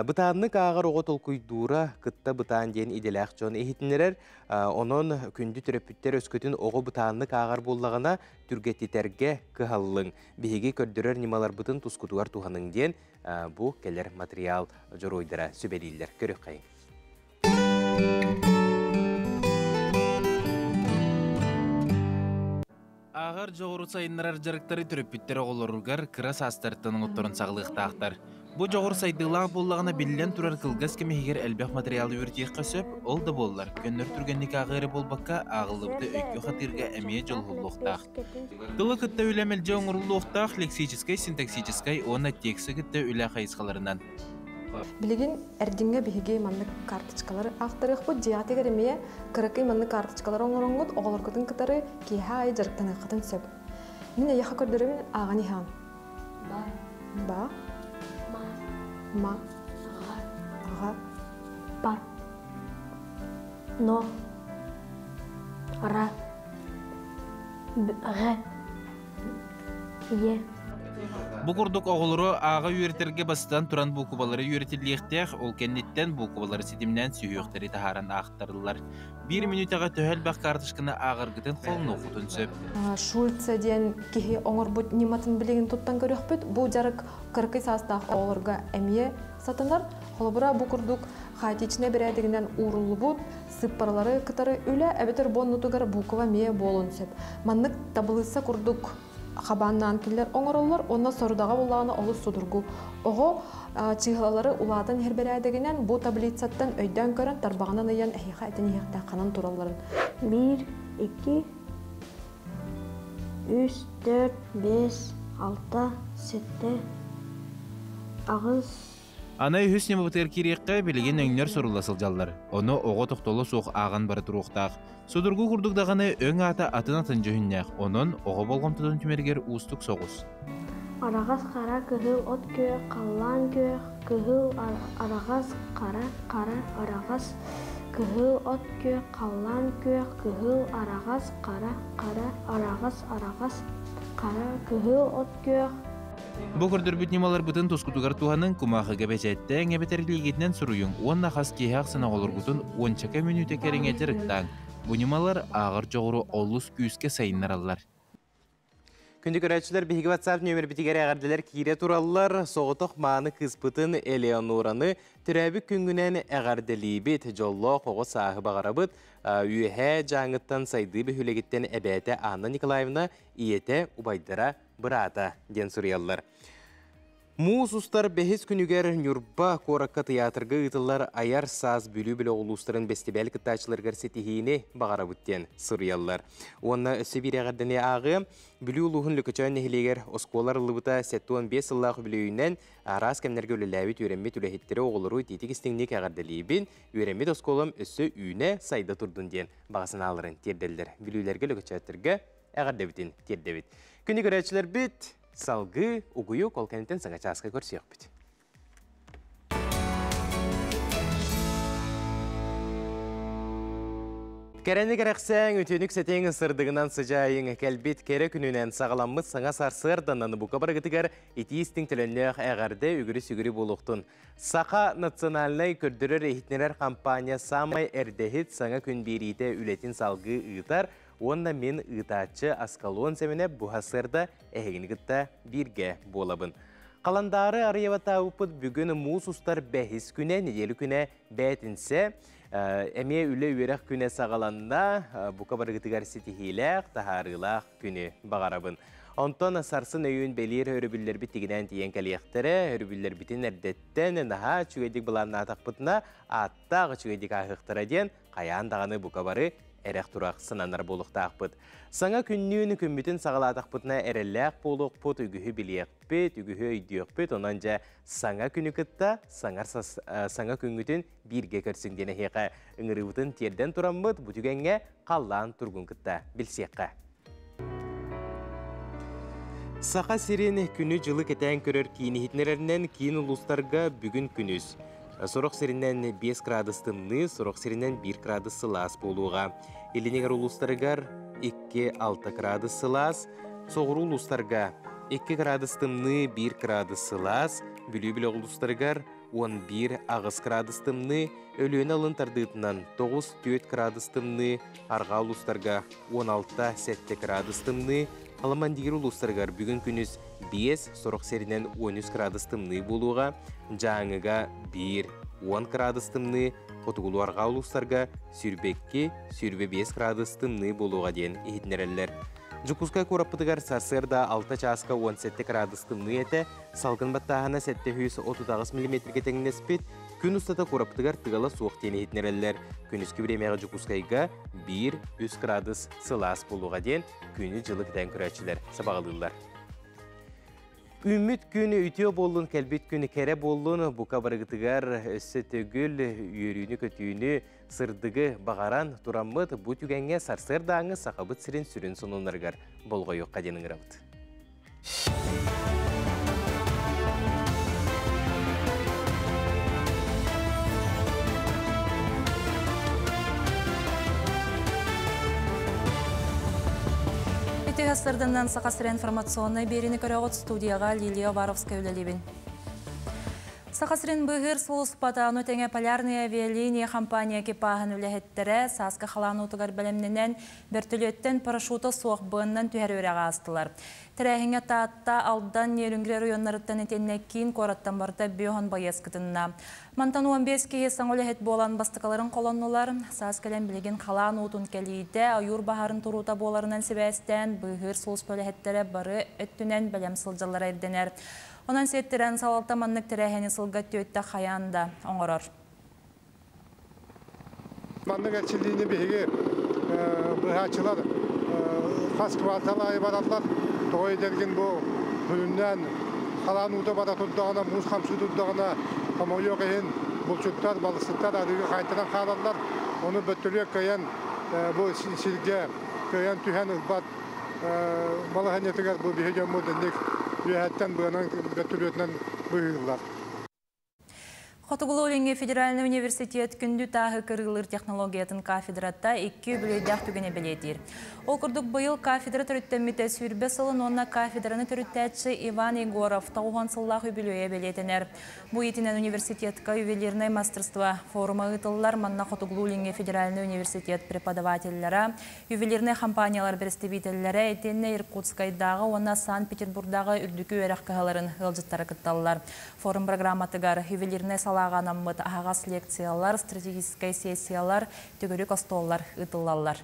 Бытааннык ааҕар оҕо толкуйдуура кытта бытаан диэн идэлээх дьон иһитиннэрэр. Онон күндү төрөппүттэр өскөтүн оҕо бытааннык ааҕар буоллаҕына, түргэтитэргэ кыһаллыҥ. Биһиги көрдөрөр ньымаларбытын тускутугар туһаныҥ диэн бу кэлэр материал дьоруойдара сүбэлииллэр. Көрүөххэйиҥ. Ааҕар дьоҕуру сайыннарар дьарыктары төрөппүттэр оҕолоругар кыра саастарыттан оҥотторон саҕалыахтаахтар. Бу дьоҕур сайдыылаах буоллаҕына биллэн турар кылгас кэм иһигэр элбэх материалы үөрэтиэххэ сөп, ол да буоллар, көннөр түргэнник ааҕыы эрэ буолбакка, ааҕыллыбыты өйгө хатыырга эмиэ дьолуһуллуохтаах. Тылы кытта үлэ мэлдьи оҥоруллуохтаах лексическэй, синтаксическай уонна тексы кытта үлэ хайысхаларынан. Билигин эрдиҥҥэ биһиги маннык карточкалары аахтарыахпыт. Дьиэҕитигэр эмиэ кыракый маннык карточкалары оҥороҥҥут оҕолоргутун кытары киэһэ аайы дьарыктаныаххытын сөп. Мин эйиэхэ көрдөрөбүн ааҕан иһэҕин. Ба. Ба. Ма. Ма. Ҕа. Ҕа. Па. Но. Ра. Ҕ. Е. Бу курдук оҕолору ааҕа үөрэтэргэ бастатан туран буукубалары үөрэтиллиэхтээх, ол кэнниттэн буукубалары ситимнээн сүһүөхтэри таһааран аахтарыллар. Биир мүнүүтэҕэ төһө элбэх карточканы ааҕаргытын холонуоххутун сөп. Шульце диэн киһи оҥорбут ньыматын билигин туттан көрүөхпүт. Бу дьарык кыракый саастаах оҕолорго эмиэ сатанар. Холобура, бу курдук хаотичнай бэрээдэгинэн ууруллубут сыыппаралары кытары үлэ эбэтэр бу оннутугар буква эмиэ буолуон сөп. Маннык табылыысса курдук хабааннаан кинилэр оҥороллор уонна сорудаҕа буллаҕына олус судургу. Оҕо чыыһылалары улаатан иһэр бэрээдэгинэн бу таблицаттан өйдөөн көрөн тарбаҕынан ыйан эһиэхэ этэн иһиэхтээх ханан туралларын. Биир, икки, үс, төрт, биэс, алта, сэттэ, аҕыс, Аны үһүс ньымабытыгар киириэххэ, билигин өҥнөр сурулла сылдьаллар. Ону оҕо тохтоло суох ааҕан бара туруохтаах. Судургу курдук даҕаны өҥ аата атын-атын дьүһүннээх, онон оҕо болҕомтотун түмэригэр уустук соҕус. Араҕас хара кыһыл от күөх халлаан күөх кыһыл араҕас хара хара араҕас кыһыл от күөх халлаан күөх кыһыл араҕас хара хара араҕас араҕас хара кыһыл от күөх Бу көрдөрбүт ньымаларбытын тускутугар туһаныҥ, кумаахыга бэчээттээҥ эбэтэр илиигитинэн суруйуҥ уонна хас киэһэ ахсын оҕолоргутун уончака мүнүүтэ кэриҥэ дьарыктааҥ. Бу ньымалар ааҕар дьоҕуру олус күүскэ сайыннараллар. Күндү көрөөччүлэр, биһиги WhatsApp нүөмэрбитигэр эҕэрдэлэр киирэ тураллар. Соҕотох мааны кыыспытын Элеонораны төрөөбүт күҥҥүнэн эҕэрдэлиибит. Дьоллоох оҕо сааһы баҕарабыт. Үөһээ Дьааҥыттан сайдыы бөһүөлэгиттэн эбээтэ Анна Николаевна, ийэтэ, убайдара быраата диэн суруйаллар. Муус устар бэһис күнүгэр Ньурба куоракка тыйаатырга ыытыллар Айар саас Бүлүү бөлөх улуустарын бэстибээл кыттааччыларыгар ситиһиини баҕарабыт диэн суруйаллар. Уонна өссө биир эҕэрдэни ааҕыам. Бүлүү улууһун Лөкөчөөн нэһилиэгэр оскуола арыллыбыта 75 сыллаах үбүлүөйүнэн араас кэмнэргэ үлэлээбит үөрэммит үлэһиттэри оҕолору итиитик-истиҥник эҕэрдэлиибин. Үөрэммит оскуолам өссө үүнэ, сайда турдун диэн баҕа санааларын тиэрдэллэр. Бүлүүлэргэ, Лөкөчөөттөргө эҕэрдэбитин тиэрдэбит. Күнү көрөөччүлэрбит Салгыы угуйук ол кэнниттэн саҥа чааска көрсүөхпүт. Кэрэни кэрэхсээҥ, үтүөнүк сэтиҥ сырдыгынан сыдьаайыҥ кэлбит кэрэ күнүнэн саҕаламмыт саҥа сарсыарданан бука барыгытыгар итии истиҥ төлөннөөх эҕэрдэ үгүрү-сүгүрү буолуохтун. Саха национальнай көрдөрөр-иһитиннэрэр хампаанньа саамай эрдэһит саҥа күн биэриитэ үлэтин салгыы ыытар Уонна мин ыытааччы Аскалон Сэмэнэп бу сарсыарда эһигини кытта бииргэ буолабын. Халандаары арыйабатаабыппыт бүгүн муус устар бэһис күнэ, нэдиэлэ күнэ бээтинсэ. Эмиэ үлэ-үөрэх күнэ саҕаланна. Бука барыгытыгар ситиһиилээх, таһаарыылаах күнү баҕарабын. Онтон сарсын өйүүн бэлиэр өрөбүллэрбит тигинээн тиийэн кэлиэхтэрэ. Өрөбүллэрбитин эрдэттэн наһаа үчүгэйдик былааннаатахпытына, ааттаах үчүгэйдик ааһыахтара диэн хайаан даҕаны бука бары эрэх-турах сананар буолуохтаахпыт. Саҥа күннүүн күммүтүн саҕалаатахпытына эрэллээх буолуохпут, үгүһү билиэхпит, үгүһү өйдүөхпүт, онон дьэ саҥа күнү кытта саҥар саҥа күҥҥүтүн бииргэ көрсүҥ диэн эһиэхэ ыҥырыыбытын тиэрдэн тураммыт, бу түгэҥҥэ халлаан тургун кытта билсиэххэ. Саха сирин күнү-дьылы кэтээн көрөр киин иһитиннэрэринэн киин улуустарга бүгүн күнүс. Сорох сиринэн 5 градус тымныы, сорох сиринэн 1 градус сылаас буолуоҕа. Илин улуустарыгар 2-6 градус сылаас, соҕуруу улуустарга 2 градус тымныы, 1 градус сылаас, Бүлүү бөлөх улуустарыгар 11-8 градус тымныы, Өлүөнэ алын тардыытынан 9-4 градус тымныы, арҕаа улуустарга 16-7 градус тымныы, Аламандигир улуустарыгар бүгүн күнүс 5, сорох сиринэн 13 градус тымныы буолуоҕа, Дьааҥыга 1, 10 градус тымныы, хотугулуу арҕаа улуустарга 22, 25 градус тымныы буолуоҕа диэн иһитиннэрэллэр. Дьокуускай куораппытыгар сарсыарда 6 чааска 17 градус тымныы этэ, салгын баттааһына 738 миллиметргэ тэҥнэспит, Күн устата куораппытыгар тыала суох диэн иһитиннэрэллэр. Күнүскү бириэмэҕэ Дьокуускайга 1-3 градус сылаас буолуоҕа диэн күнү-дьылы кэтээн көрөөччүлэр сабаҕалыыллар. Үүммүт күн үтүө буоллун, кэлбит күн кэрэ буоллун, бука барыгытыгар өссө төгүл үөрүүнү-көтүүнү, сырдыгы баҕаран тураммыт бу түгэҥҥэ сарсыардааҥҥы Сахабыт сирин сүрүн сонуннарыгар болҕойуохха диэн ыҥырабыт. Үтүө сырдынан Саха сирэ информационнай биэриини көрөҕүт студияҕа Лилия Уваровская үлэлиибин. Саха сирин быыһыыр сулууспата, ону тэҥэ Полярные авиалинии компания экипаһын үлэһиттэрэ сааскы халаан уутугар бэлэмнэнэн Бөртөлүөттэн парашюта суох быаннан түһэр үөрэҕи аастылар. Тэрээһиҥҥэ Таатта, Алдан, Нерюнгри оройуоннарыттан итиэннэ киин куораттан барыта биоһон байыас кытынна. Мантан 15 киһи саҥа үлэһит буолан бастакыларын холоннулар. Саас кэлэн билигин халаан уутун кэлиитэ, ойуур баһаарын туруута буоларынан сибээстээн, быыһыыр сулууспа үлэһиттэрэ бары өттүнэн бэлэм сылдьаллара ирдэнэр. Онон сиэттэрэн салалта маннык тэрээһини сылга түөттэ хайаан да оҥорор. Маннык эрчиллиини биһиги быһааччылар хас квартал аайы бараллар. Тоҕо идэргин бу күнүннээн халаан уута бара турдаҕына, муус хамсыы турдаҕына, хомойуох иһин булчуттар, балыксыттар арыыга хаайтаран хаалаллар. Ону бөттөлүөк кыайан бу сиргэ кыайан түһэн ылбат балаһыанньатыгар бу биһи дьоммут инник үөһэттэн быанан бөттөлүөтүнэн быыһыыллар. Хотугулуу-Илиҥҥи федеральнай университет күндү тааһы кырыылыыр технологиятын кафедрата икки үбүлүөйдээх түгэни бэлиэтиир. Ол курдук быйыл кафедра төрүттэммитэ сүүрбэ сылын уонна кафедраны төрүттээччи Иван Егоров тоҕуһуон сыллаах үбүлүөйэ бэлиэтэнэр. Бу иитинэн университетка ювелирное мастерство форума ыытыллар. Манна Хотугулуу-Илиҥҥи федеральнай университет преподавателлара, Ювелирнай компаниялар бэрэстэбиитэллэрэ итиэннэ Иркутскайдааҕы уонна Санкт-Петербурдааҕы үрдүкү үөрэх кыһаларын ыалдьыттара кытталлар. Форум программатыгар ювелирнай салааҕа анаммыт аһаҕас лекциялар, стратегическай сессиялар, төгүрүк остуоллар ыытыллаллар.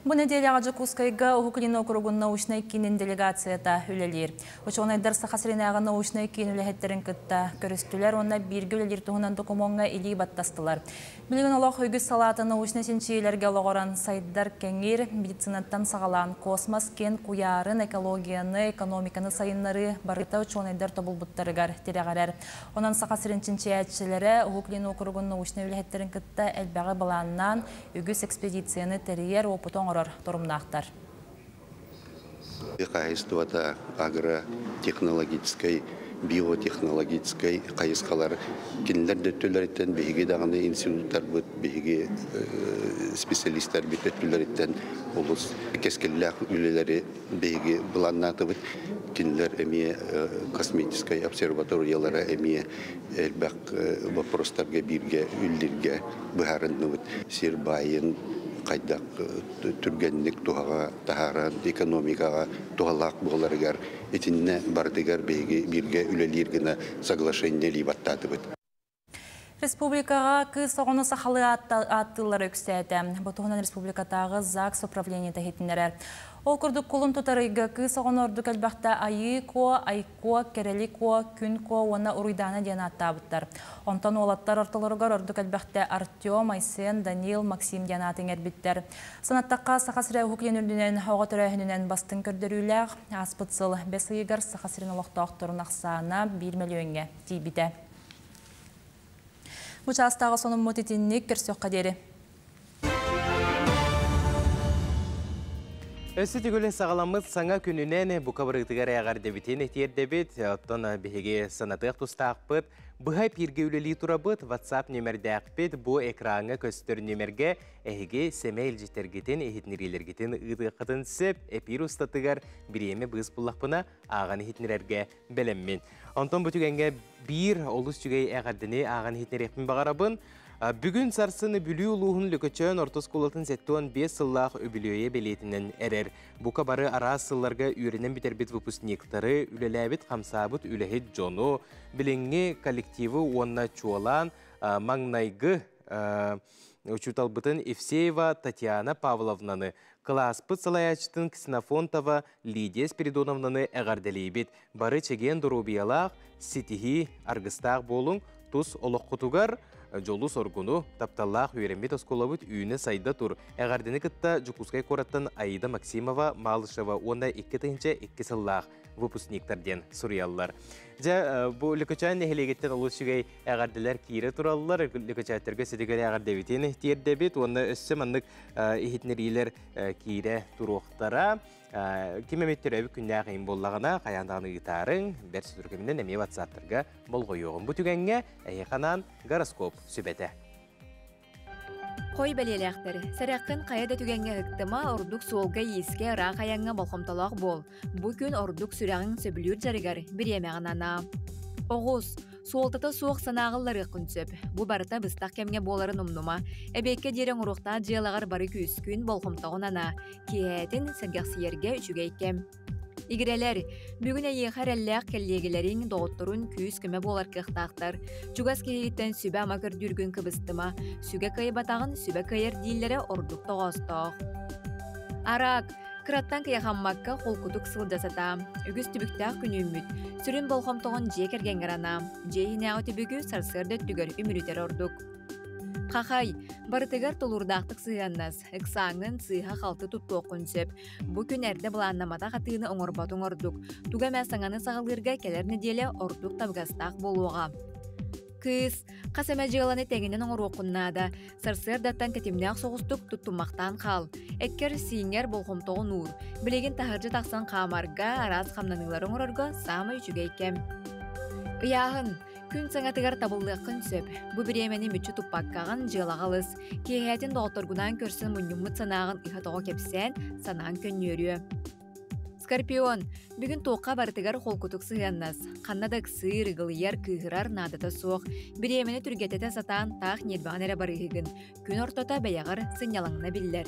Бу нэдиэлэҕэ Дьокуускайга Уһук Илин округун научнай киинин делегацията үлэлиир. Учуонайдар Саха сиринээҕи научнай киин үлэһиттэрин кытта көрүстүлэр уонна бииргэ үлэлиир туһунан докумуоҥҥа илии баттастылар. Билигин олох үгүс салаата научнай чинчийиилэргэ олоҕуран сайдар кэҥиир, медицинаттан саҕалаан космос киэн куйаарын, экологияны, экономиканы сайыннарыы барыта учуонайдар тобулбуттарыгар тирэҕирэр. Онон Саха сирин чинчийээччилэрэ Уһук Илин округун научнай үлэһиттэрин кытта элбэҕи былааннаан, үгүс экспедицияны тэрийэр, уопуту оҥорор торумнаахтар. Хаһайыстыбата агротехнологическай, биотехнологическай хайысхалар кинилэр да өттүлэриттэн биһиги даҕаны институттарбыт, биһиги специалистарбыт өттүлэриттэн олус кэскиллээх үлэлэри биһиги былааннаатыбыт. Кинилэр эмиэ косметическай обсерваториялара эмиэ элбэх боппуруостарга бииргэ үллиргэ быһаарынныбыт. Сир баайын хайдах түргэнник туһаҕа таһааран экономикаҕа туһалаах буоларыгар итиннэ барытыгар биһиги бииргэ үлэлиир гына соглашение либаттаатыбыт. Республикаҕа кыыс оҕону сахалыы ааттыыллара үксээтэ. Бу туһунан республикатааҕы ЗАГС управлениета иһитиннэрэр. Ол курдук кулун тутар ыйга кыыс оҕону ордук элбэхтэ Айыы Куо, Айкуо, Кэрэли Куо, Күн Куо уонна Уруйдаана диэн ааттаабыттар. Онтон уолаттар ортолоругар ордук элбэхтэ Артем, Айсен, Данил, Максим диэн ааты иҥэрбиттэр. Санаттахха, Саха сирэ Уһук Илин үрдүнэн оҕо төрөөһүнүнэн бастыҥ көрдөрүүлээх. Ааспыт сыл бэс ыйыгар Саха сирин олохтоохторун ахсаана биир мөлүйүөҥҥэ тиийбитэ. Бу чаастааҕы сонуммут итинник көрсүөххэ диэри. Өссө төгүл саҕаламмыт саҥа күнүнэн бука барыытыгар эҕэрдэбитин тиэрдэбит. Оттон биһиги санатыах тустаахпыт. Быһа эпииргэ үлэлии турабыт. WhatsApp нүмердээхпит. Бу экраҥҥа көстөр нүмергэ эһиги сэмэй илдьиттэргитин, иһитиннэриилэргитин ыытыаххытын сөп. Эпиир устатыгар бириэмэ быыс буллахпына ааҕан иһитиннэрэргэ бэлэммин. Онтон бу түгэҥҥэ биир олус үчүгэй эҕэрдэни ааҕан иһитиннэриэхпин баҕарабын. Бүгүн сарсын Бүлүү улууһун Лөкөчөөн орто оскуолатын 75 сыллаах үбүлүөйэ бэлиэтинэн эрэр. Бука бары араас сылларга үөрэнэн бүтэрбит выпускниктары, үлэлээбит хамсаабыт үлэһит дьону, билиҥҥи коллективы уонна чуолаан маҥнайгы учууталбытын Евсеева Татьяна Павловнаны, кылааспыт салайааччытын Ксенофонтова Лидия Спиридоновнаны эҕэрдэлиибит. Бары чэгиэн доруобуйалаах, ситиһии аргыстаах буолуҥ, тус олоххутугар дьолу-соргуну, тапталлаах үөрэммит оскуолабыт үүнэ-сайда тур. Эҕэрдэни кытта Дьокуускай куораттан Аида Максимова, Малышева уонна 2002 сыллаах выпускниктар диэн суруйаллар. Дьэ, бу Лөкөчөөн нэһилиэгиттэн олус үчүгэй эҕэрдэлэр киирэ тураллар. Лөкөчөөттөргө ситигэр эҕэрдэбитин тиэрдэбит уонна өссө маннык иһитиннэриилэр киирэ туруохтара. Ким эмит төрөөбүт күннээх ыйым буоллаҕына, хайаан даҕаны ыытаарыҥ, бэрт сотору эмиэ ватсаптарга болҕойуоҕум. Бу түгэҥҥэ эһиэхэ анаан гороскоп сүбэтэ. Хой бэлиэлээхтэр, сэрэххин хайа да түгэҥҥэ ыһыктыма, ордук суолга-иискэ, ыраах айаҥҥа болҕомтолоох буол. Бу күн ордук сүрэҕиҥ сөбүлүүр дьарыгар бириэмэҕин анаа. Оҕус, суолтата суох санааҕа ылларыаххын сөп. Бу барыта быстах кэмҥэ буоларын умнума. Эбиэккэ диэри оҥоруохтаах дьыалаҕар бары күүскүн, болҕомтоҕун анаа. Киэһээтин сэргэхсийэргэ үчүгэй кэм. Игирэлэр, бүгүн эйиэхэ эрэллээх кэллиэгэлэриҥ, доҕотторун күүс-көмө буолар кыахтаахтар. Чугас киһигиттэн сүбэ-ама көрдүүргүн кыбыстыма. Сүгэ кыайбатаҕын сүбэ кыайар дииллэрэ ордук тоҕоостоох. Араак, кыраттан кыйахаммакка холкутук сылдьа сатаа. Үгүс түбүктээх күн үүммүт. Сүрүн болҕомтоҕун дьиэ кэргэҥҥэр анаа. Дьиэ иһинээҕи түбүгү сарсыарда өттүгэр үмүрүтэр ордук. Хахай, барытыгар тулуурдаахтык сыһыаннас. Ыксааҥҥын сыыһа-халты туттуоххун сөп. Бу күн эрдэ былааннамматах атыыны оҥорботуҥ ордук. Тугу эмэ саҥаны саҕалыырга кэлэр нэдиэлэ ордук табыгастаах буолуоҕа. Кыыс, хас эмэ дьыаланы тэҥинэн оҥоруоххун наада. Сарсыардаттан тэтимнээх соҕустук туттуммахтаан хаал. Эккэр-сииҥҥэр болҕомтоҕун уур. Билигин таһырдьа тахсан хаамарга, араас хамнаныылары оҥорорго саамай үчүгэй кэм. Ыйааһын. Күн саҥатыгар табыллыаххын сөп. Бу бириэмэни мүччү туппаккаҕын дьыалаҕа ылыс. Киэһээтин доҕотторгунаан көрсөн мунньуммут санааҕын ыһа-тоҕо кэпсээн, санааҥ көнньүөрүө. Скорпион, бүгүн туохха барытыгар холкутук сыһыаннас. Ханна да ыксыыр, ыгылыйар, кыыһырар наадата суох. Бириэмэни түргэтэтэ сатаан таах ньиэрбэҕин эрэ барыыһыгын. Күн ортото бэйэҕэр сынньалаҥна биллэр.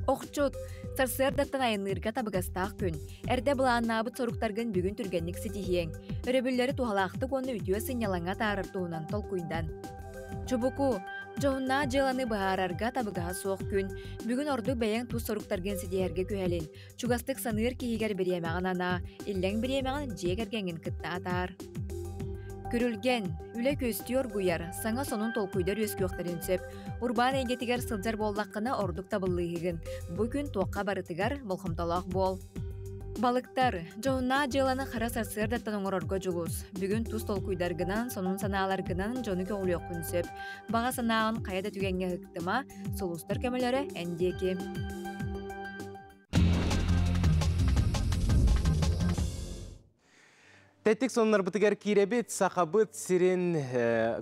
Охчут, сарсыардаттан айанныырга табыгастаах күн. Эрдэ былааннаабыт соруктаргын бүгүн түргэнник ситиһиэҥ. Өрөбүллэри туһалаахтык уонна үтүө сынньалаҥҥа атаарар туһунан толкуйдан. Чубуку, Дьоһуннаах дьыаланы быһаарарга табыгаһа суох күн. Бүгүн ордук бэйэҥ тус соруктаргын ситиһэргэ күһэлин. Чугастык саныыр киһигэр бириэмэҕин анаа, иллэҥ бириэмэҕин дьиэ кэргэҥҥин кытта атаар. Күрүлгэн, үлэ күөстүү оргуйар, саҥа сонун толкуйдар үөскүөхтэрин сөп. Урбаан эйгэтигэр сылдьар буоллаххына ордук табыллыыһыгын. Бу күн туохха барытыгар болҕомтолоох буол. Балыктар, дьоһуннаах дьыаланы хара сарсыардаттан оҥорорго дьулус. Бүгүн тус толкуйдаргынан, сонун санааларгынан дьону көҕүлүөххүн сөп. Баҕа санааҕын хайа да түгэҥҥэ ыһыктыма, сулустар көмөлөрө эн диэки. Тэттик сонуннарбытыгар киирэбит. Сахабыт сирин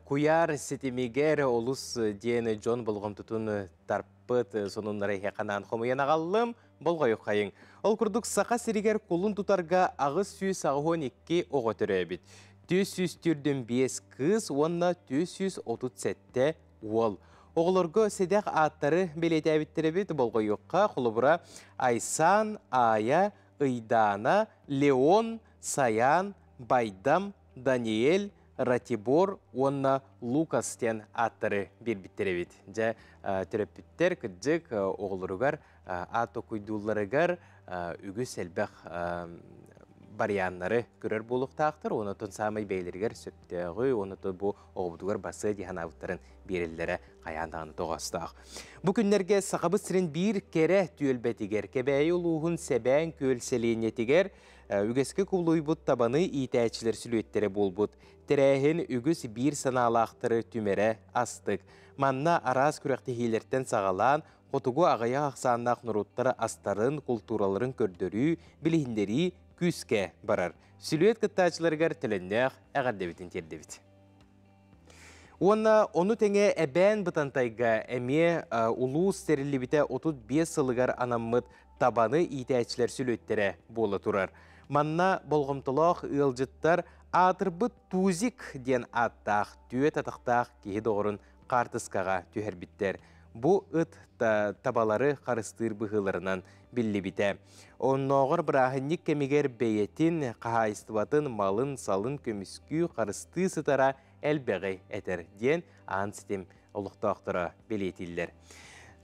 куйаар ситимигэр олус диэн дьон болҕомтотун тарпыт сонуннары эһиэхэ хомуйан аҕаллым. Болҕойук хайыҥ. Ол курдук Саха сиригэр кулун тутарга 882 оҕо төрөөбүт. 445 кыыс уонна 437 уол. Оҕолорго сэдэх ааттары бэлиэтээбиттэрэбит болҕойуохха холобура Айсан, Аая, Ыйдаана, Леон, Саян, Байдам, Даниэль, Ратибор уонна Лукас диэн ааттары биэрбиттэр эбит. Дьэ, төрөппүттэр кырдьык оҕолоругар аат токуйдуулларыгар үгүс элбэх барьяаннары көрөр буолуохтаахтар, онотон саамай бэйэлэригэр сөптөөҕү, оното бу оҕобутугар басыа дии санаабыттарын биэрэллэрэ хайаан даҕаны тоҕоостоох. Бу күннэргэ Сахабыт сирин биир кэрэ түөлбэтигэр, Кэбээйи улууһун Сэбээн күөл сэлиэнньэтигэр үгэскэ кубулуйбут табаны иитээччилэр сүлүөттэрэ буолбут. Тэрээһин үгүс биир санаалаахтары түмэрэ астык. Манна араас күрэхтэһиилэртэн саҕалаан, хотугу аҕыйах ахсааннаах норуоттар астарын, култуураларын көрдөрүү, билиһиннэрии күүскэ барар. Сүлүөт кыттааччыларыгар төлөннөөх эҕэрдэбитин тиэрдэбит. Уонна ону тэҥэ Эбээн Бытантайга эмиэ улуус тэриллибитэ 35 сылыгар анаммыт табаны иитээччилэр сүлүөттэрэ буола турар. Манна болҕомтолоох ыалдьыттар аатырбыт Тузик диэн ааттаах түөт атахтаах киһи доҕорун хаартыскаҕа түһэрбиттэр. Бу ыт табалары харыстыыр быһыыларынан биллибитэ. Оннооҕор бырааһынньык кэмигэр бэйэтин хаһаайыстыбатын малын-салын көмүскүү, харыстыы сытара элбэҕи этэр диэн аан ситим олохтоохторо бэлиэтииллэр.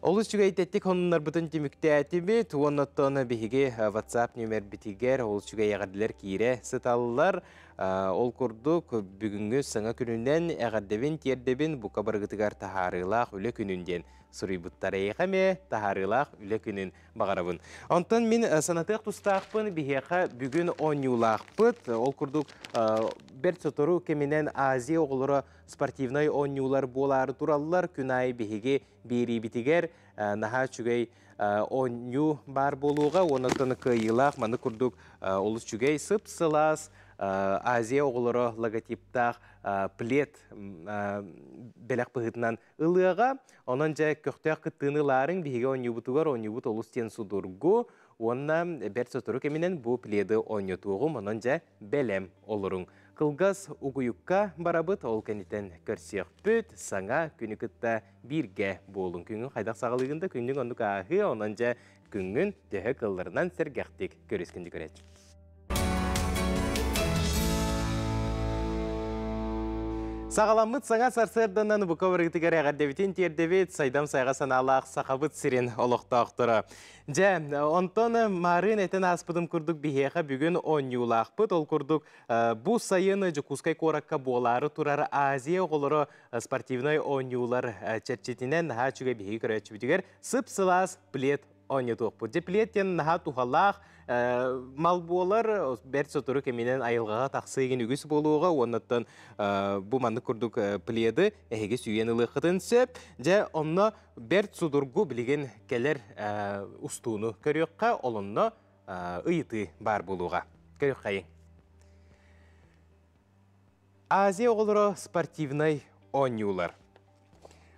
Олус үчүгэй хонуннарбытын түмүктээтибит. Уоннаттан биһиги WhatsApp нүмербитигэр олус үчүгэй эҕэрдэлэр киирэ сыталлар. Ол курдук бүгүҥҥү саҥа күнүнэн эҕэрдэбин тиэрдэбин бука барыгытыгар таһаарыылаах үлэ күнүн диэн суруйбуттар. Эйиэхэ эмиэ таһаарыылаах үлэ күнүн баҕарабын. Онтон мин санатыах тустаахпын биһиэхэ бүгүн оонньуулаахпыт. Ол курдук бэрт сотору кэминэн Азия оҕолоро спортивнай оонньуулар буолаары тураллар. Күн аайы биһиги биэриибитигэр наһаа үчүгэй оонньуу баар буолуоҕа. Онон кыайыылаах маны курдук олус үчүгэй сып-сылаас Азия оҕолоро логотиптаах плед бэлэх быһыытынан ылыаҕа. Онон дьэ көхтөөх кыттыыны ылаарыҥ биһиги оонньуубутугар оонньуубут олус диэн судургу уонна бэрт сотору кэминэн бу пледы оонньотуоҕум. Онон дьэ бэлэм олоруҥ. Кылгас угуйукка барабыт, ол кэнниттэн көрсүөхпүт, саҥа күнү кытта бииргэ буолуҥ. Күҥҥүн хайдах саҕалыыгын да күннүҥ оннук ааһыа, онон дьэ күҥҥүн төһө кылларынан сэргэхтик көрүскүн көрөөччү. Саҕаламмыт саҥа сарсыарданан бука барыгытыгар эҕэрдэбитин тиэрдэбит, сайдам сайҕа санаалаах сахабыт сирин олохтоохторо. Дьэ, онтон маарыын этэн ааспытым курдук биһиэхэ бүгүн оонньуулаахпыт. Ол курдук бу сайын Дьокуускай куоракка буолаары турар Азия оҕолоро спортивнай оонньуулар чэрчитинэн наһаа үчүгэй биһиги көрөөччүбүтүгэр сып-сылаас плед оонньотуохпут. Дьэ, плед диэн наһаа туһалаах мал буолар, бэрт сотору кэминэн айылҕаҕа тахсыы игин үгүс буолуоҕа, уоннаттан бу маннык курдук пледы эһиги сүүйэн ылыаххытын сөп. Дьэ, онно бэрт судургу билигин кэлэр устууну көрүөххэ, олонно ыйытыы баар буолуоҕа. Көрүөххэйиҥ. Азия оҕолоро спортивнай оонньуулар.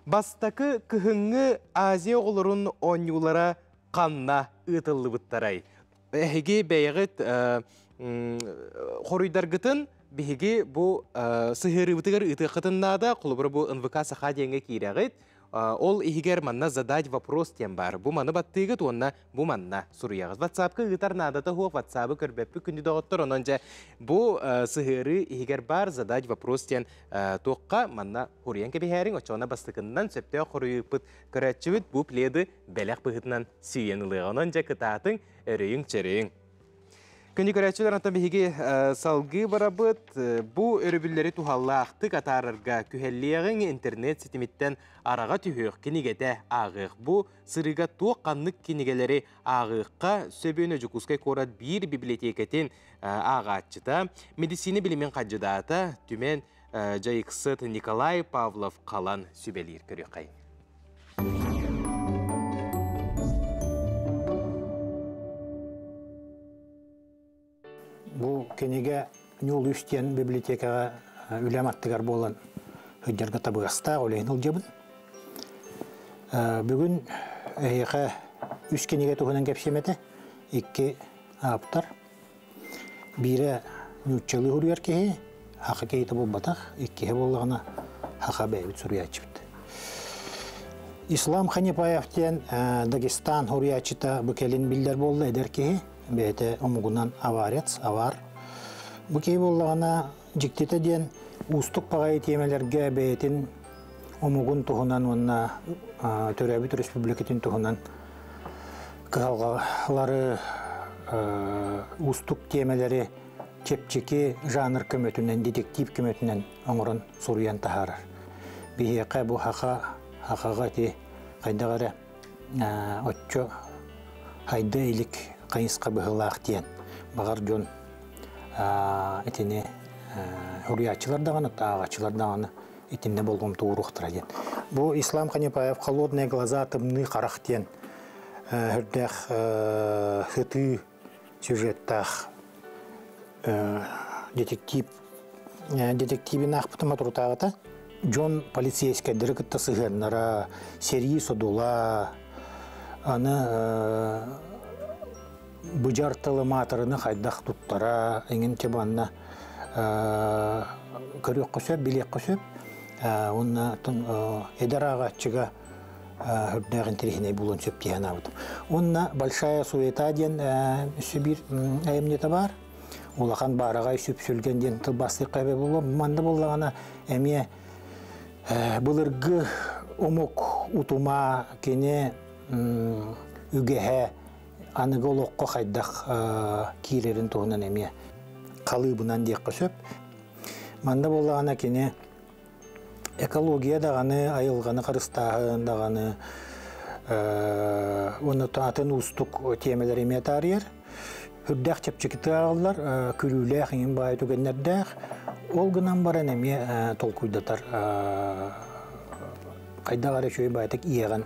Бастакы кыһыҥҥы Азия оҕолорун оонньуулара ханна ыытыллыбыттарай? Эһиги бэйэҕит хоруйдаргытын биһиги бу сыһыарыыбытыгар ыытыаххытын наада. Холобура бу НВК Саха диэҥҥэ киирэҕит. Ол иһигэр манна задать вопрос диэн баар. Бу маны баттыыгыт уонна бу манна суруйаҕыт. WhatsApp-ка ыытар наадата суох, WhatsApp-ы көрбөппүт күндү доҕоттор. Онон дьэ бу сыһыарыы иһигэр баар задать вопрос диэн туохха манна хуруйан кэбиһээриҥ, оччоҕуна бастакыннан сөптөөх хоруйуппут көрөөччүбүт бу пледы бэлэх быһыытынан сүүйэн ылыаҕа. Онон дьэ кытаатыҥ, өрөйүҥ-чөрөйүҥ. Күндү көрөөччүлэр, онтон биһиги салгыы барабыт. Бу өрөбүллэри туһалаахтык атаарарга күһэллиэҕиҥ интернет ситимиттэн араҕа түһүөх кинигэтэ ааҕыах. Бу сырыыга туох ханнык кинигэлэри ааҕыахха сөбүн Дьокуускай куорат биир библиотекатын ааҕааччыта, медицина билимин хандьыдаата Түмэн дьайыксыт Николай Павлов Халан сүбэлиир көрүөххэйин. Бу кинигэ Ньуул үс диэн библиотекаҕа үлэм аттыгар буолан сылдьарга табыгастаах үлэһин ылдьабын. Бүгүн эһиэхэ үс кинигэ туһунан кэпсиэм этэ. Икки ааптар. Биирэ нууччалыы суруйар киһи, саха киһитэ буолбатах, иккиһэ буоллаҕына саха бэйэбит суруйааччыбыт. Ислам Ханипаев диэн Дагестан суруйааччыта бу кэлин биллэр буолла эдэр киһи, бэйэтэ омугунан аварец, авар. Бу киһи буоллаҕына дьиктитэ диэн уустук баҕайы тиэмэлэргэ бэйэтин омугун туһунан уонна төрөөбүт республикатын туһунан кыһалҕалары уустук тиэмэлэри чэпчэки жанр көмөтүнэн, детектив көмөтүнэн оҥорон суруйан таһаарар. Биһиэхэ бу хаха, хахаҕа ити хайдах эрэ оччо хайда илик хайысха быһыылаах диэн баҕар дьон итини суруйааччылар даҕаны, ааҕааччылар даҕаны итиннэ болҕомто ууруохтара диэн. Бу Ислам Ханипаев «Холодные глаза, тымныы харах» диэн үрдээх сытыы сюжеттаах детектив детективин аахпытым отурутааҕыта дьон полицейскайдары кытта сыһыаннара, сэрии содула, аны быдьар тылы маатырыны хайдах туттара, эҥин манна көрүөххэ сөп, билиэххэ сөп. Уонна эдэр ааҕааччыга үрдээх интэриэһинэй буолуон сөп дии санаабытым. Уонна «Большая суета» диэн өссө биир айымньыта баар. Улахан баараҕай сүпсүлгэн диэн тылбаастыахха эбэ буолуо. Манна буоллаҕына эмиэ былыргы омук утума кини үгэһэ аныгы олоххо хайдах киирэрин туһунан эмиэ халыыбынан диэххэ сөп. Манна буоллаҕына кини экология даҕаны, айылҕаны харыстааһын даҕаны уонна атын уустук тиэмэлэри эмиэ таарыйар. Үрдээх чэпчэкитик ааҕыллар, күлүүлээх иҥин баайы түгэннэрдээх. Ол гынан баран эмиэ толкуйдатар хайдах эрэ үчүгэй баайтык иэҕэн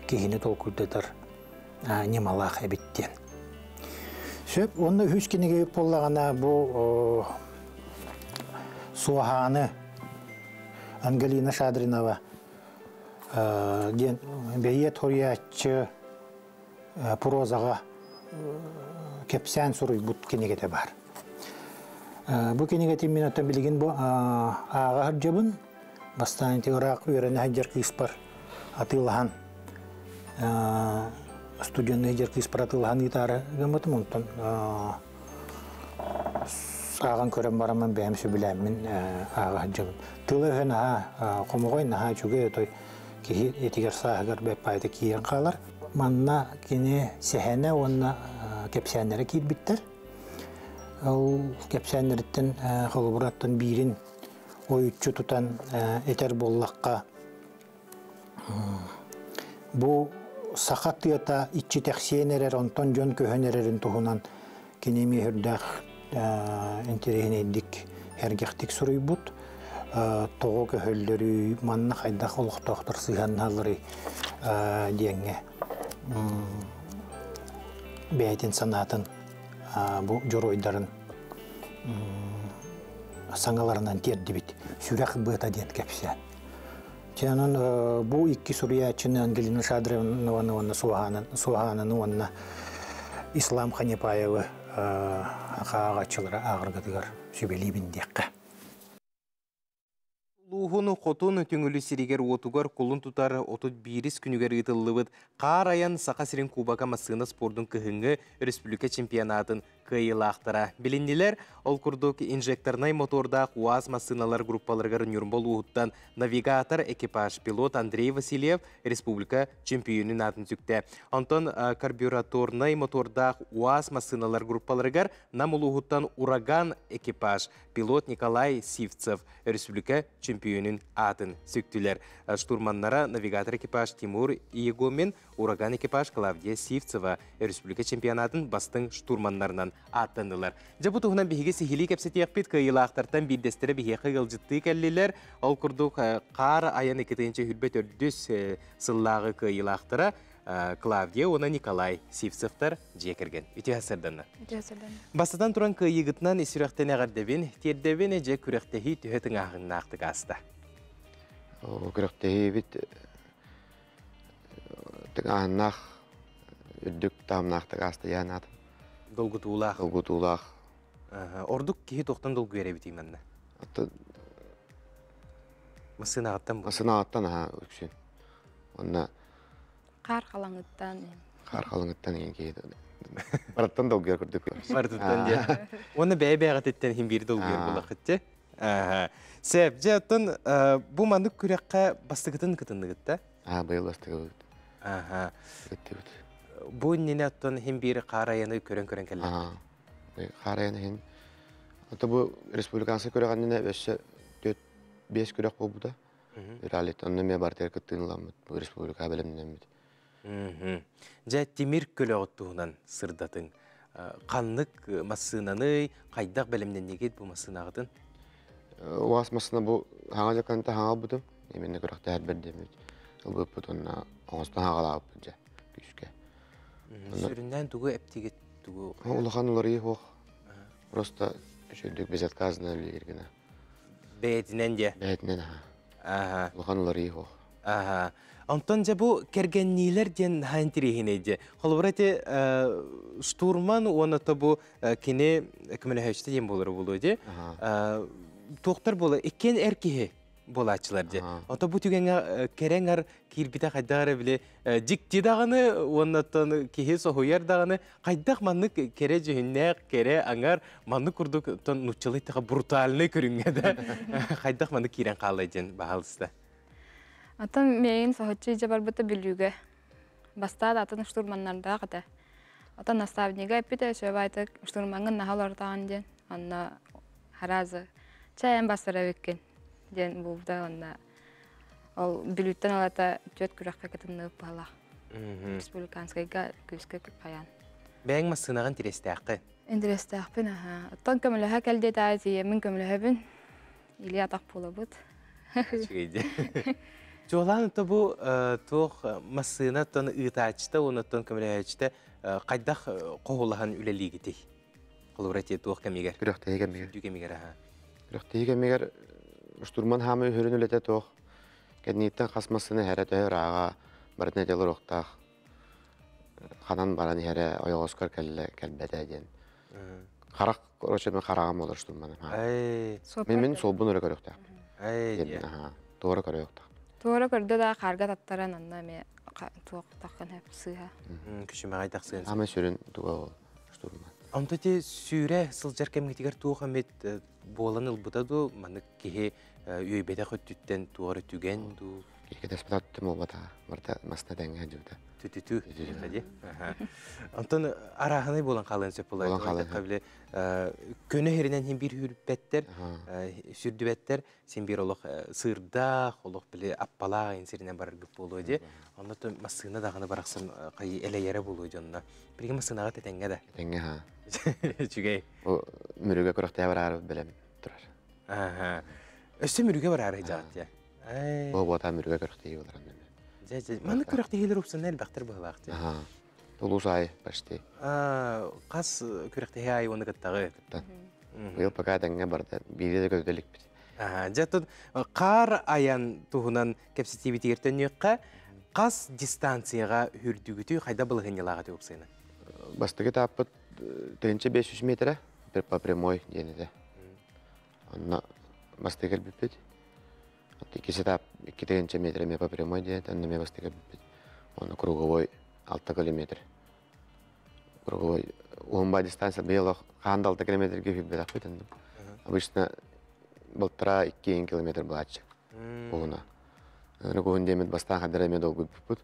киһини толкуйдатар ньымалаах эбит диэн. Сөп, уонна үһүс кинигэ буоллаҕына бу Суоһааны Ангелина Шадринова диэн бэйиэт суруйааччы прозаҕа кэпсээн суруйбут кинигэтэ баар. Бу кинигэтин мин оттон билигин бу ааҕа сылдьабын. Бастаан ити ыраах үөрэнэ сылдьар кыыспар атыылаһан студенный сылдьар кыыспар атыылаһан ыытаары гыммытым. Онтон ааҕан көрөн бараммын бэйэм сөбүлээммин ааҕа сылдьабын. Тыла-өһө наһаа хомоҕой, наһаа үчүгэй отой киһи этигэр сааһыгар бэрт баайда киирэн хаалар. Манна кини сэһэнэ уонна кэпсээннэрэ киирбиттэр. Ол кэпсээннэриттэн холобураттан биирин ойуччу тутан этэр буоллахха, бу саха тыата иччитэхсийэн эрэр, онтон дьон көһөн эрэрин туһунан кини эмиэ үрдээх интэриэһинэйдик, эргэхтик суруйбут. Тоҕо көһөллөрүй, манна хайдах олохтоохтор сыһыаннаһалларый диэҥҥэ бэйэтин санаатын бу дьоруойдарын саҥаларынан тиэрдибит «Сүрэх быата» диэн кэпсээн. Онон бу икки суруйааччыны Ангелина Шадринованы уонна Суоһаананы уонна Ислам Ханипаевы ааҕааччылара ааҕаргытыгар сүбэлиибин диэххэ. улууһун Хотун Түҥүлү сиригэр-уотугар кулун тутар 31-ис күнүгэр ыытыллыбыт Хаар айан Саха сирин Кубога массыына спордун кыһыҥҥы өрөспүүбүлүкэ чемпионатын кыайыылаахтара билиннилэр. Ол курдук инжекторнай мотордаах УАЗ массыыналар группаларыгар Ньурба улууһуттан навигатор экипаж пилот Андрей Васильев республика чемпионун аатын сүктэ. Онтон карбюраторнай мотордаах УАЗ массыыналар группаларыгар Нам улууһуттан Ураган экипаж пилот Николай Сивцев республика чемпионун аатын сүктүлэр. Штурманнара навигатор экипаж Тимур Егомин, Ураган экипаж Клавдия Сивцева республика чемпионатын бастыҥ штурманнарынан ааттаннылар. Дьэ бу туһунан биһиги сиһилии кэпсэтиэхпит кыайыылаахтартан биирдэстэрэ биһиэхэ ыалдьыттыы кэллилэр. Ол курдук хаар айан 2024 сыллааҕы кыайыылаахтара Клавдия уонна Николай Сивцевтар дьиэ кэргэн. Үтүө сарданна. Үтүө сарданна. Бастатан туран кыайыыгытынан ис сүрэхтэн эҕэрдэбин, тиэрдэбин дьэ күрэхтэһии төһө тыҥааһыннаахтык ааста? Күрэхтэһиибит тыҥааһыннаах, үрдүк таһымнаахтык ааста яан аатым. Долгутуулаах. Долгутуулаах. Ордук киһи туохтан долгуйар эбитий манна? Массыынаҕыттан Массыынаҕыттан аһа үксүн. Онно Хаар халаҥыттан. Хаар халаҥыттан иһин киһи барыттан долгуйар курдук. Барытыттан диэн. Уонна бэйэ-бэйэҕититтэн иһин биир долгуйар буолаххыт дьэ. Сеп, дьэ оттон бу маннык күрэххэ бастакытын кытынныгыт да? Аа, быйыл бастакыбыт. Аха. Кыттыбыт. Бу иннинэ оттон иһин биир хаар айаны көрөн-көрөн кэллэ. Хаар айаны иһин. Ото бу республиканскай күрэх иннинэ өссө 4-5 күрэх буолбута. Раллит онно эмиэ барытыгар кыттыыны ыламмыт, бу республика бэлэмнэммит. Дьэ, тимир көлөҕүт туһунан сырдатыҥ. Ханнык массыынаны, хайдах бэлэмнэннигит бу массыынаҕытын? УАЗ массыына бу хаҥа дьаканта хаҥа ылбытым. Именно күрэхтэһэр бэрдэммит ылбыппыт уонна оҥостон хаҕалаабыппыт дьэ күүскэ. Сүрүннээн тугу эптигит тугу? Улахан уларыйыы суох. Просто үчүгдүк безотказно үлэлиир гына. Бэйэтинэн дьэ. Бэйэтинэн аха. Аха. Улахан уларыйыы суох. Аха. Онтон дьэ бу кэргэнниилэр диэн наһаа интириэһинэй дьэ. Холобура ити штурман уонна то бу кини көмөлөһөөччүтэ диэн буолара буолуо дии. Туохтар буола иккиэн эр киһи буолааччылар дии. Ото бу түгэҥҥэ кэрэҥ киирбитэ хайдах эрэ били дьикти даҕаны уонна оттон киһи соһуйар даҕаны хайдах маннык кэрэ дьүһүннээх кэрэ аҥар маннык курдук оттон нууччалыы эттэххэ брутальный көрүҥҥэ да хайдах маннык киирэн хаалла диэн баһаалыста. Атын миигин соһуччу илдьэ барбыта Бүлүүгэ. Бастаан атын штурманнардаах этэ. Отон наставнига эппитэ үчүгэйдик штурмаҥҥын наһаа олортоҕун диэн. Онно харазы чэ эн бастара эбиккин диэн буолбута уонна ол Бүлүүттэн ылата түөрт күрэххэ кытынныбыт быһалаах. Республиканскайга күүскэ хайаан. Бэйэҥ массыынаҕын тирэстээххин? Интэриэстээхпин аһаа. Оттон көмөлөһө кэл диэтэҕэ тиийэммин көмөлөһөбүн. Илии атах буолабыт. Үчүгэй дии. Чуолаан то бу туох массыына оттон ыытааччыта уонна оттон көмөлөһөөччүтэ хайдах хоһулаһан үлэлиигитий? Холобура ити туох кэмигэр? Күрэхтэһии кэмигэр. Сүрдүү кэмигэр аһаа. Күрэхтэһии кэмигэр штурман хаамыы үһүрүн үлэтэ туох кэнниттэн хас массыына иһэрэ төһө ырааҕа барытын этэ олоруохтаах. Ханан баран иһэрэ ойоҕоскор кэллэ кэлбэтэ диэн. Харах, короче, мен хараҕым болар штурманым. Мен мин суолбун өрө көрүөхтээхпин. Туора көрүөхтээхпин. Туора көрдө да хаарга таттаран онно эмиэ туох таххан сыыһа. Күчүмэҕэй тахсыан. Ама сүрүн туга ол штурман. Онто ити сүүрэ сылдьар кэмҥитигэр туох эмит буолан ылбыта дуу, маннык киһи үөйбэтэх өттүттэн туора түгэн дуу? Киһи түм буолбата, барыта масна тэҥҥэ сылдьыбыта. Түтүтү ди. Онтон арааһынай буолан хаалыан сөп буолар. Буолан хаалыан. Били көнө иһиринэн хин биир хүрбэттэр, сүрдүбэттэр, син биир олох сыырдаах, олох били аппалаах ин сиринэн бараргыт буолуо ди. Онно массыына даҕаны барахсан хайы элэйэрэ буолуо дьонно. Билигин массыынаҕа тэтэҥҥэ да. Тэҥҥэ ха. Үчүгэй. Бу мүрүгэ көрөхтөөх бараары бэлэм турар. Аха. Өссө мүрүгэ бараары дьаҕат дия. Бу буота мүрүгэ көрөхтөһүү болар онно. Дьэ, дьэ, маннык күрэхтэһиилэр упсанна элбэхтэр быһылаах дии. Аха. Улуус аайы почти. Хас күрэхтэһии аайы уонна кыттаҕы? Кыттан. Быйыл пока тэҥҥэ барда. Биирдэ да көтө иликпит. Дьэ, тут хаар айан туһунан кэпсэтиибитигэр төннүөххэ, хас дистанцияҕа үрдүгүтүй хайда былаһыанньалаах этэ уопсайынан? Бастакы этаппыт 1500 метрэ по прямой диэн этэ. Онно бастакы кэлбиппит. Иккис этап 2 метр эмиэ по прямой диэн, онно эмиэ бастакы кэлбиппит. Онно круговой 6 километр. Круговой уһун дистанция быйыл хаан да 6 километрге хүрбэтэхпит онно. Обычно полтора 2 километр булааччы. Уһуна. Аны уһун диэмит бастаан хадара эмиэ долгуйбуппут.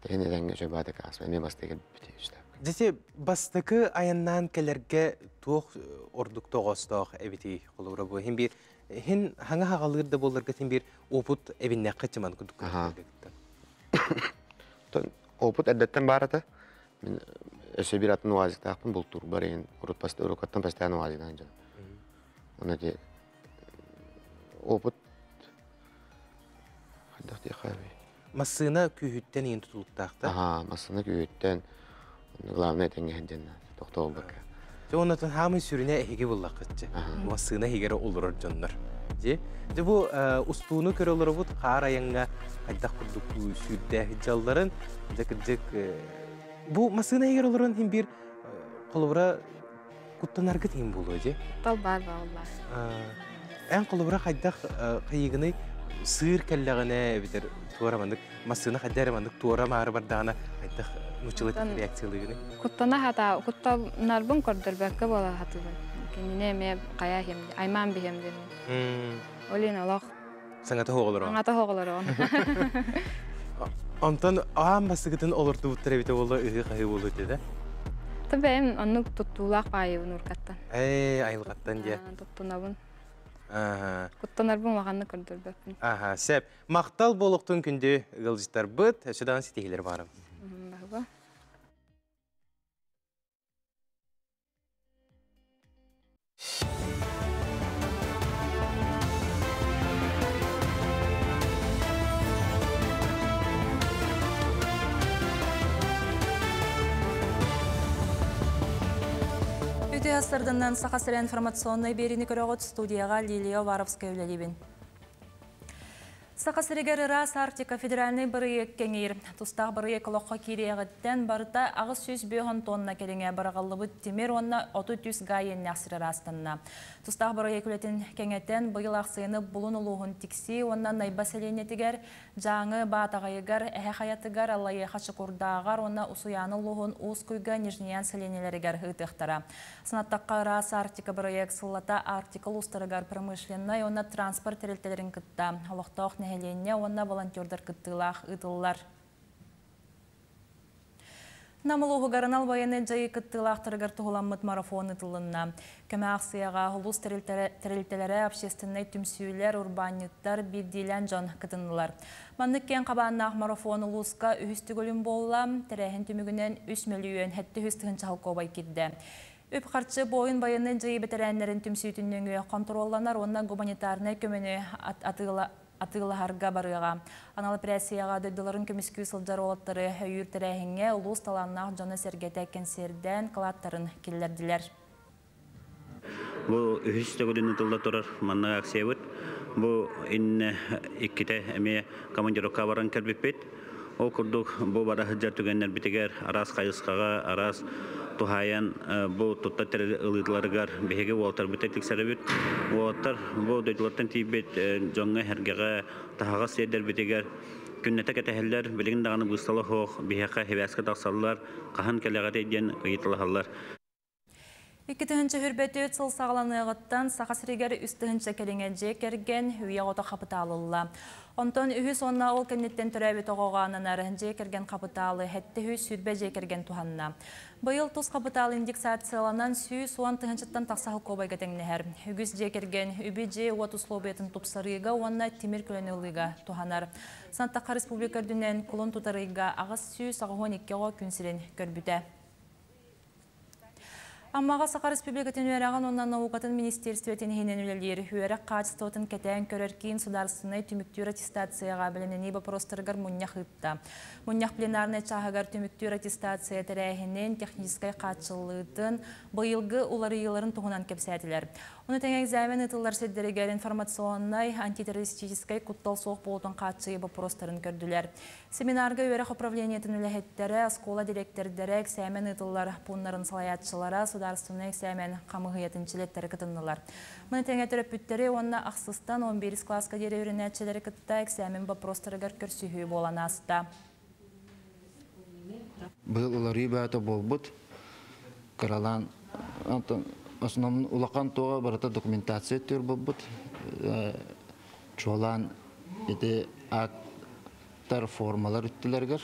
Тэһин этэҥҥэ чөбааты каас эмиэ бастакы кэлбиппит үстэ. Дьэ бастакы айаннаан кэлэргэ туох ордук тоҕоостоох эбитий холобура бу хин биир хин хаҥа хагалыыр да буолларга хин биир опыт эбиннэххэ чыман курдук. Опыт эрдэттэн баар этэ. Мин өссө биир атын уазиктаахпын бултуурбар иһин урут уруккаттан постоянно уазиктаан дьон. Оны ди опыт хайдах диэхэ Массыына күүһүттэн иин тутулуктаахта. Аха, массыына күүһүттэн главное этэҥҥэ сылдьан тохтообокко. Дьэ оннотон хаамый сүрүнэ эһиги буллаххытчы. Массыына иһигэр олорор дьоннор. Дьэ, дьэ бу устууну көрө олоробут хаар айаҥҥа хайдах курдук сүүрдээх дьалларын, дьэ кырдьык бу массыына иһигэр олорон хин биир холобура куттанаргыт иһин буолуо дьэ. Куттал баар бааллар. Эн холобура хайдах хайыгыный сыыр кэллэҕинэ эбитэр туора маннык массыына хайда эрэ маннык туора маары бардаҕына хайдах нууччалыы реакциялыыгыный? Куттана хата куттанарбын көрдөрбөккө буола хатыбын. Кинини эмиэ хайа иһим, аймаан биһиэм диэн. Олин олох. Саҥата хоҕолоро. Саҥата хоҕолоро. Онтон аан бастакытын олордубуттар эбитэ буолла ыһыы хаһыы буолуо этэ да? Та бэйэм оннук туттуулаах баайыбын уркаттан. Ээ, айылҕаттан дьэ. Туттунабын. Куттанарбын улаханнык көрдөрбөппүн. Аха, сеп. Махтал буолуохтун күндү ыалдьыттарбыт, өссө даҕаны ситиһиилэр баарым. Баһыба. Үтүө сарданнан Саха сирэ информационнай биэриини көрөҕүт студияҕа Лилия Уваровская үлэлиибин. Саха сиригэр ыраас Арктика федеральнай бырайыак кэҥиир. Тустаах бырайыак олоххо киириэҕиттэн барыта 805 тонна кэриҥэ быраҕыллыбыт тимир уонна 33 га иэннээх сир ыраастанна. Тустаах бырайыак үлэтин кэҥэтэн быйыл аахсыйаны Булун улууһун Тиксии уонна Найба сэлиэнньэтигэр Дьааҥы Баатаҕайыгар, Эһэ Хайатыгар, Аллайыаха Чокурдааҕар уонна Усуйаана улууһун Уус Куйга Нижнеян сэлиэнньэлэригэр ыытыахтара. Санаттахха ыраас Арктика бырайыак сыллата Арктика улуустарыгар промышленнай уонна транспорт тэрилтэлэрин кытта олохтоох нэһилиэнньэ уонна волонтердар кыттыылаах ыытыллар. Нам улууһугар анал байыаннай дьайыы кыттыылаахтарыгар туһуламмыт марафон ыытылынна. Көмө аахсыйаҕа улуус тэрилтэлэрэ, общественнай түмсүүлэр, урбаанньыттар, биирдиилээн дьон кытыннылар. Маннык киэҥ хабааннаах марафон улууска үһүс төгүлүн буолла. Тэрээһин түмүгүнэн 3 мөлүйүөн 700 тыһыынча холкуобай киирдэ. Үп-харчы буойун байыаннай дьайыы бэтэрээннэрин түмсүүтүн нөҥүө хонтуруолланар уонна гуманитарнай көмөнү атыылаһарга барыаҕа. Анал эпэрээссийэҕэ дойдуларын көмүскүү сылдьар уолаттары өйүүр тэрээһиҥҥэ улуус талааннаах дьоно-сэргэтэ кэнсиэрдээн кылааттарын киллэрдилэр. Бу үһүс төгүлүн ытылла турар манна акциябыт. Бу иннэ иккитэ эмиэ командировка баран кэлбиппит. Ол курдук бу бара сылдьар түгэннэрбитигэр араас хайысхаҕа, араас туһаайан бу тутта тэрил ылыытыларыгар биһиги уолаттарбыт тиксэрэбит. Уолаттар бу дойдулартан тиийбит дьоҥҥо-сэргэҕэ таһаҕас сиэрдэрбитигэр күннэтэ кэтэһэллэр, билигин даҕаны быыстала суох биһиэхэ сибээскэ тахсаллар, хаһан кэлэҕитэй диэн ыйыталаһаллар. 2024 сыл саҕаланыаҕыттан Саха сиригэр үс тыһыынча кэриҥэ дьиэ кэргэн үйэ оҕото хапытаал ылла. Онтон үһүс уонна ол кэнниттэн төрөөбүт оҕоҕо ананар дьиэ кэргэн хапытаалы 720 дьиэ кэргэн туһанна. Быйыл тус хапытаал индексацияланан 110 тыһыынчаттан тахса холкуобайга тэҥнэһэр. Үгүс дьиэ кэргэн үбү дьиэ-уот условиятын тупсарыыга уонна тимир көлөнү ылыыга туһанар. Санаттахха республика үрдүнэн кулун тутар ыйга 882 оҕо күн сирин көрбүтэ. Аммаҕа Саха Республикатын үөрэҕин уонна наукатын министерствотын иһинэн үлэлиир үөрэх хаачыстыбатын кэтээн көрөр киин судаарыстыбаннай түмүктүүр аттестацияҕа бэлэмнэнии боппуруостарыгар мунньах ыытта. Мунньах пленарнай чааһыгар түмүктүүр аттестация тэрээһинин, техническэй хааччыллыытын, быйылгы уларыйыыларын туһунан кэпсээтилэр. Ону тэҥэ экзамен ыытыллар сирдэригэр информационнай, антитеррористическай куттал суох буолуутун хааччыйыы боппуруостарын көрдүлэр. Семинарга үөрэх управлениетын үлэһиттэрэ, оскуола дириэктэрдэрэ, эксээмэн ыытыллар пууннарын салайааччылара, государственный экзамен қамығыятын чилеттері кытыннылар. Мұны тәңе төрөппүттері онна ақсыстан 11 класска дере үйренәтчілері кытта экзамен вопростарыгар көрсүхүү болан аста. Был улары бәті болбут, кыралан, основном улахан тоға барата документация төр болбут, чолан ити аттар формалар үттілергер.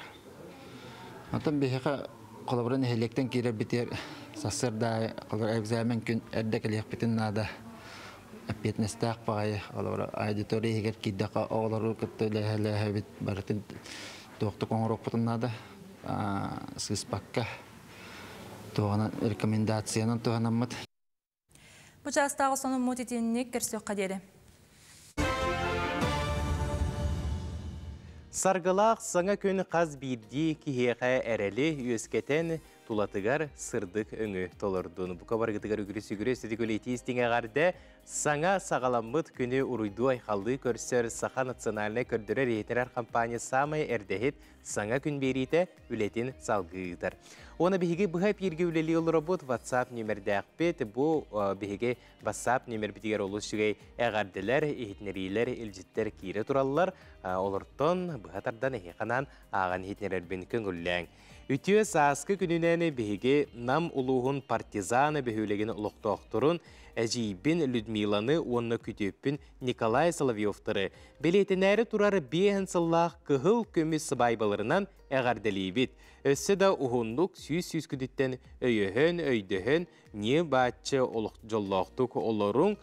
Антон бихеха колобран хелектен кире битер сасырда колор экзамен күн эрде келиэх битин нада эппиэтнестаах баҕайы олор аудитория иһигэр киирдэххэ оҕолору кытта үлэһэлээһэбит барытын туохтук оҥоруохпутун наада сыыспакка туоҕунан рекомендациянан туһанаммыт. Бу чаастааҕы сонуммут итинник көрсүөххэ диэри. Саргылаах саҥа күн хас биирдии киһиэхэ эрэли үөскэтэн тулатыгар сырдык өҥү толордун. Бука баргытыгар үгүрү-сүгүрү ситик үлэтии истиҥэҕэрдэ саҥа саҕаламмыт күнү уруйдуу айхаллыы көрсөр Саха национальнай көрдөрөр иһитинэр компания саамай эрдэһит саҥа күн биэриитэ үлэтин салгыы ыытар. Уонна биһиги быһа эпииргэ үлэлии олоробут WhatsApp нүмердээхпит. Бу биһиги WhatsApp нүмербитигэр олус үчүгэй эҕэрдэлэр, иһитинэриилэр, илдьиттэр киирэ тураллар. Олортон быһа тардан эһиэхэ ааҕан иһитинэрэрбин көҥүллээҥ. Үтүө сааскы күнүнэн биһиги Нам улууһун Партизаны бөһүөлэгин олохтоохторун эдьиийбин Людмиланы уонна күтүөппүн Николай Соловьевтары бэлиэтэнээри турар биэһин сыллаах кыһыл көмүс сыбаайбаларынан эҕэрдэлиибит. Өссө да уһуннук сүүс-сүүс күнүттэн өйөһөн, өйдөһөн, ньыы-бааччы дьоллоохтук олоруҥ,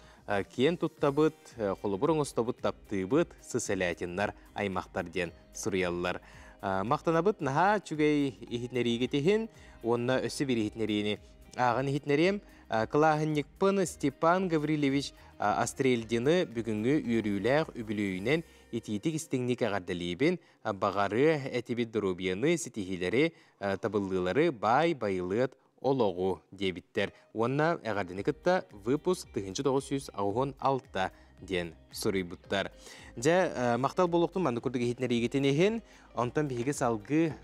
киэн туттабыт, холобур оҥостобут, таптыыбыт, сысэлээтиннар аймахтар диэн суруйаллар. Махтанабыт наһаа үчүгэй иһитинэриигит иһин уонна өссө биир иһитинэриини ааҕан иһитинэриэм. Кылааһынньыкпын Степан Гаврильевич Астрельдины бүгүҥҥү үөрүүлээх үбүлүөйүнэн итиитик истиҥник эҕэрдэлиибин. Баҕарыа этибит доруобуйаны, ситиһиилэри, табыллыылары баай байылыат олоҕу диэбиттэр. Уонна эҕэрдэни кытта выпуск 1986 диэн суруйбуттар. Дьэ, махтал буолуохтун маннык курдук иһитинэриигитин иһин. Онтон биһиги салгыы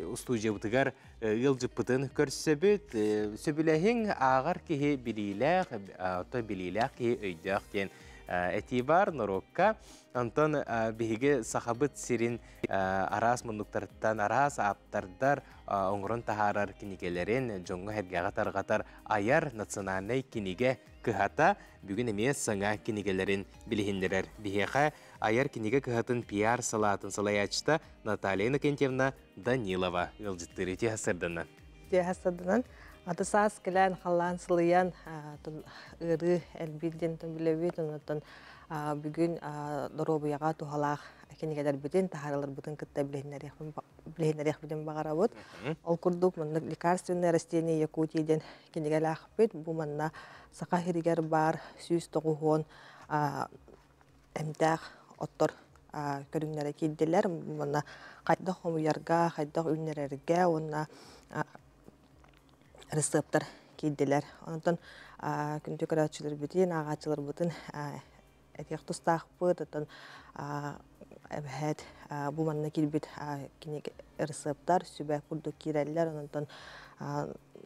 устуудьуйабытыгар ыалдьыппытын көрсөбүт. Сөбүлэһиҥ ааҕар киһи билиилээх, оттон билиилээх киһи өйдөөх диэн этии бар норуокка. Онтон биһиги Сахабыт сирин араас муннуктарыттан араас ааптардар оҥорон таһаарар кинигэлэрин дьоҥҥо-сэргэҕэ тарҕатар айар национальнай кинигэ кыһата бүгүн эмиэ саҥа кинигэлэрин билиһиннэрэр. Биһиэхэ айар кинигэ кыһатын пиар салаатын салайааччыта Наталья Иннокентьевна Данилова ыалдьыттыыр. Ити сырдынан. Ити сырдынан. Аты саас кэлэн халлаан сылыйан ыарыы элбиир диэн билэбит. Онтон бүгүн доруобуйаҕа туһалаах кинигэлэрбитин, таһаараларбытын кытта билиһиннэриэхпитин баҕарабыт. Ол курдук маннык лекарственное растение Якутии диэн кинигэлээхпит. Бу манна Саха сиригэр баар 190 эмтээх оттор көрүҥнэрэ киирдилэр. Манна хайдах хомуйарга, хайдах үүннэрэргэ уонна рецептар киирдилэр. Онтон күндү көрөөччүлэрбитин, ааҕааччыларбытын этиэх тустаахпыт. Оттон эбэһээт бу манна киирбит кинигэ рецептар сүбэ курдук киирэллэр. Онтон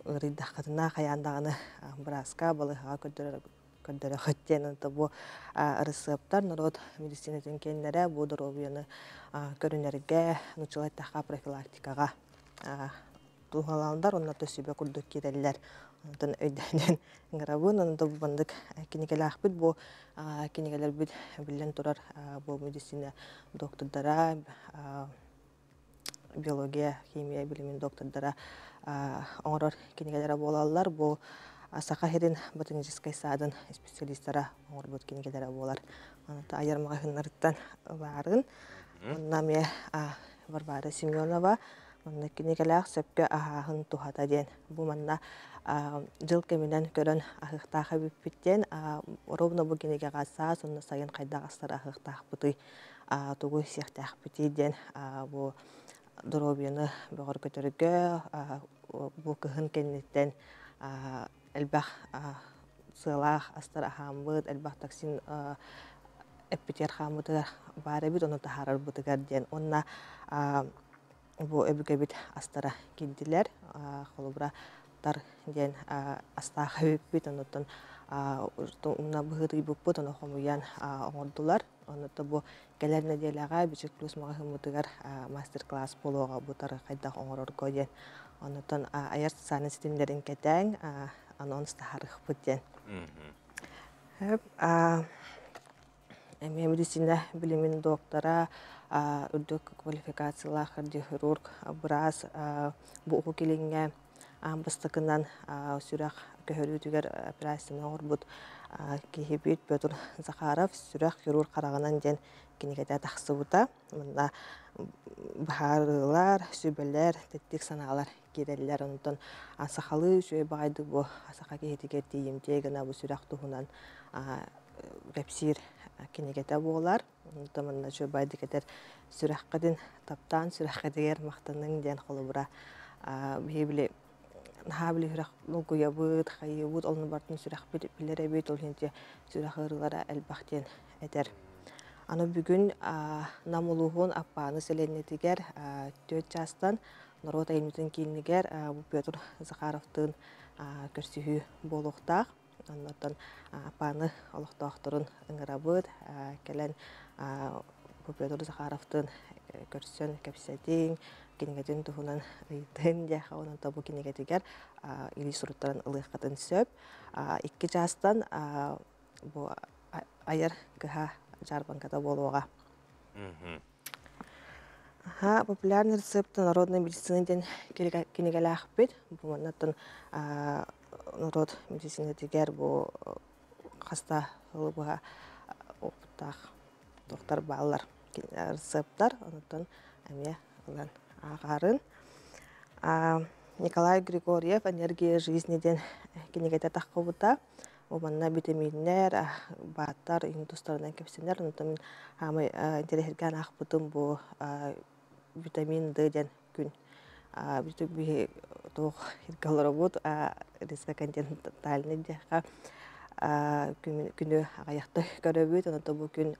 ыарыйдаххытына хайаан даҕаны бырааска, балыыһаҕа көрдөрөр көрдөрөхөт диэн онто бу рецептар норуот медицинатын киэннэрэ бу доруобуйаны көрүнэргэ, нууччалыы эттэххэ профилактикаҕа туһалааллар, онно сүбэ курдук киирэллэр. Онтон өйдөөнөн ыҥырабын, онто бу маннык кинигэлээхпит бу кинигэлэрбит биллэн турар бу медицина доктордара, биология, химия билимин доктордара оҥорор кинигэлэрэ буолаллар. Бу Саха сирин ботаническай саадын специалистара оҥорбут кинигэлэрэ буолар. Онто айар маҕаһыыннарыттан баарын. Онно эмиэ Варвара Семенова манна кинигэлээх сөпкө аһааһын туһата диэн. Бу манна дьыл кэминэн көрөн аһыахтаах эбиппит диэн. Ровно бу кинигэҕэ саас уонна сайын хайдах астар аһыахтаахпытый, тугу сиэхтээхпитий диэн бу доруобуйаны бөҕөргөтөргө, бу кыһын кэнниттэн элбэх сыалаах астар аһааммыт, элбэх токсин эппитигэр хааммытыгар баар эбит, ону таһаарарбытыгар диэн. Уонна бу өбүгэбит астара киирдилэр. Холобура, тар диэн астаах эбиппит, оннуттан умна быһыытыйбыппыт, ону хомуйан оҥордулар. Оннута бу кэлэр нэдиэлэҕэ Бичик Плюс маҕаһыыммытыгар мастер-класс буолуоҕа бу тары хайдах оҥорорго диэн. Оннуттан айар социальнай ситимнэрин кэтээҥ, анонс таһаарыахпыт диэн. Эмиэ медицина билимин доктора, үрдүк квалификациялаах кардиохирург, быраас бу Уһук Илиҥҥэ аан бастакынан сүрэх көһөрүүтүгэр операцияны оҥорбут киһибит Петр Захаров «Сүрэх хирург хараҕынан» диэн кинигэтэ тахсыбыта. Манна быһаарыылар, сүбэлэр, тэттик санаалар киирэллэр. Онтон сахалыы үчүгэй баҕайдык бу саха киһитигэр тиийимтиэ гына бу сүрэх туһунан кэпсиир кинигэтэ буолар. Онтон манна үчүгэй баҕайдык этэр сүрэххитин таптаан сүрэххитигэр махтаныҥ диэн холобура биһи били наһаа били сүрэх долгуйабыт, хайыыбыт, онно барытын сүрэхпит билэр эбит, ол иһин сүрэх ыарыылара элбэх диэн этэр. Аны бүгүн Нам улууһун Аппааны сэлиэнньэтигэр 4 чаастан норуот айымньытын киинигэр Петр Захаровтыын көрсүһүү буолуохтаах. Оннуттан Аппааны олохтоохторун ыҥырабыт, кэлэн Петр Захаровтыын көрсөн кэпсэтиҥ, кинигэтин туһунан ыйытын диэхэ, онон бу кинигэтигэр илии суруттаран ылыаххытын сөп. 2 чаастан бу айар кыһа дьаарбаҥката буолуоҕа. Аха, популярный рецепт народной медицины диэн кинигэлээхпит. Бу маннаттан норуот медицинэтигэр бу хаста сылы быһа опыттаах доктор бааллар рецептар, онтон эмиэ ылан ааҕарын. Николай Григорьев «Энергия жизни» диэн кинигэтэ таххыбыта. Бу манна битэмииннэр, бааттар иҥ тустарынан кэпсэнэр. Онтон мин хаамай интэриэһиргээн аахпытым бу витамин Д диэн күн. Бүтүк биһи туох иргэ олоробут рискоконтинентальный диэххэ күнү аҕыйахта көрөбүт. Онон бу күн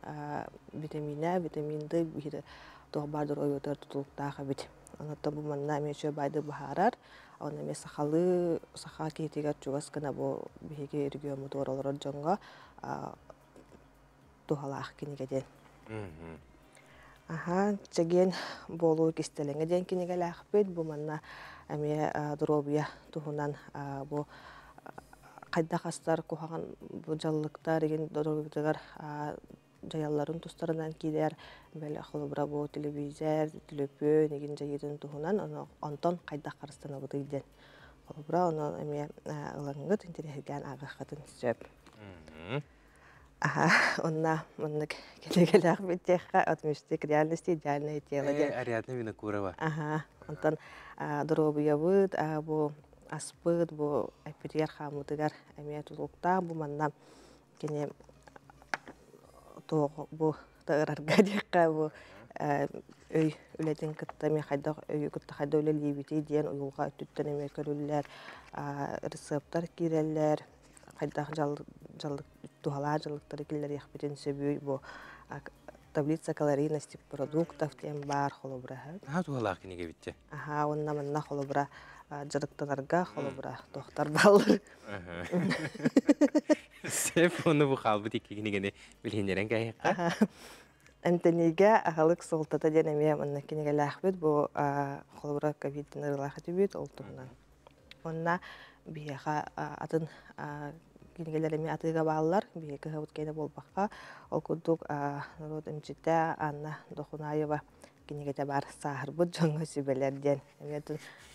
витаминэ, витамин Д биһиги туох баар доруобуйатыгар тутулуктаах эбит. Онон бу манна эмиэ үчүгэй баайды быһаарар. Онно эмиэ сахалыы, саха киһитигэр чугас гына бу биһиги региоммутугар олорор дьоҥҥо туһалаах кинигэ диэн. Аха, чэгиэн буолуу кистэлэҥэ диэн кинигэлээхпит. Бу манна эмиэ доруобуйа туһунан бу хайдах астар куһаҕан бу дьаллыктар игин доруобуйатыгар дьайалларын тустарынан киирэр бэл холобура бу телевизор, төлөпүөн игин дьайыытын туһунан онтон хайдах харыстанабытый диэн холобура ону эмиэ ылаҥҥыт интэриэһиргээн ааҕыаххытын сөп. Аха, онна маннык кинигэлээх диэххэ от мечты к реальности идеальное тело диэн. Ариадна Винокурова. Аха, онтон доруобуйабыт бу аспыт бу эппитигэр хааммытыгар эмиэ тутулуктаах бу манна кини туох бу ырарга диэххэ бу өй үлэтин кытта эмиэ хайдах өйү кытта хайдах үлэлиибитий диэн уйулҕа өттүттэн эмиэ көрүллэр рецептар киирэллэр хайдах дьаллык туһалаах дьаллыктары киллэриэхпитин сөбүй бу таблица калорийности продуктов диэн баар холобура. Наһаа туһалаах кинигэ битте. Аха, уонна манна холобура дьарыктанарга холобура туохтар бааллар. Сөп, оны бу хаалбыт икки кинигэни билиһиннэрэн кээһиэххэ. Эмтэниигэ аһылык суолтата диэн эмиэ манна кинигэлээхпит. Бу холобура ковидтан ырылаах этибит ол туһунан. Онна биһиэхэ атын кинигэлэр эмиэ атыыга бааллар. Биһиги кыһабыт киэнэ буолбакка. Ол курдук норуот эмчитэ Анна Дохунаева кинигэтэ баар сааһырбыт дьоҥҥо сүбэлэр диэн. Эмиэ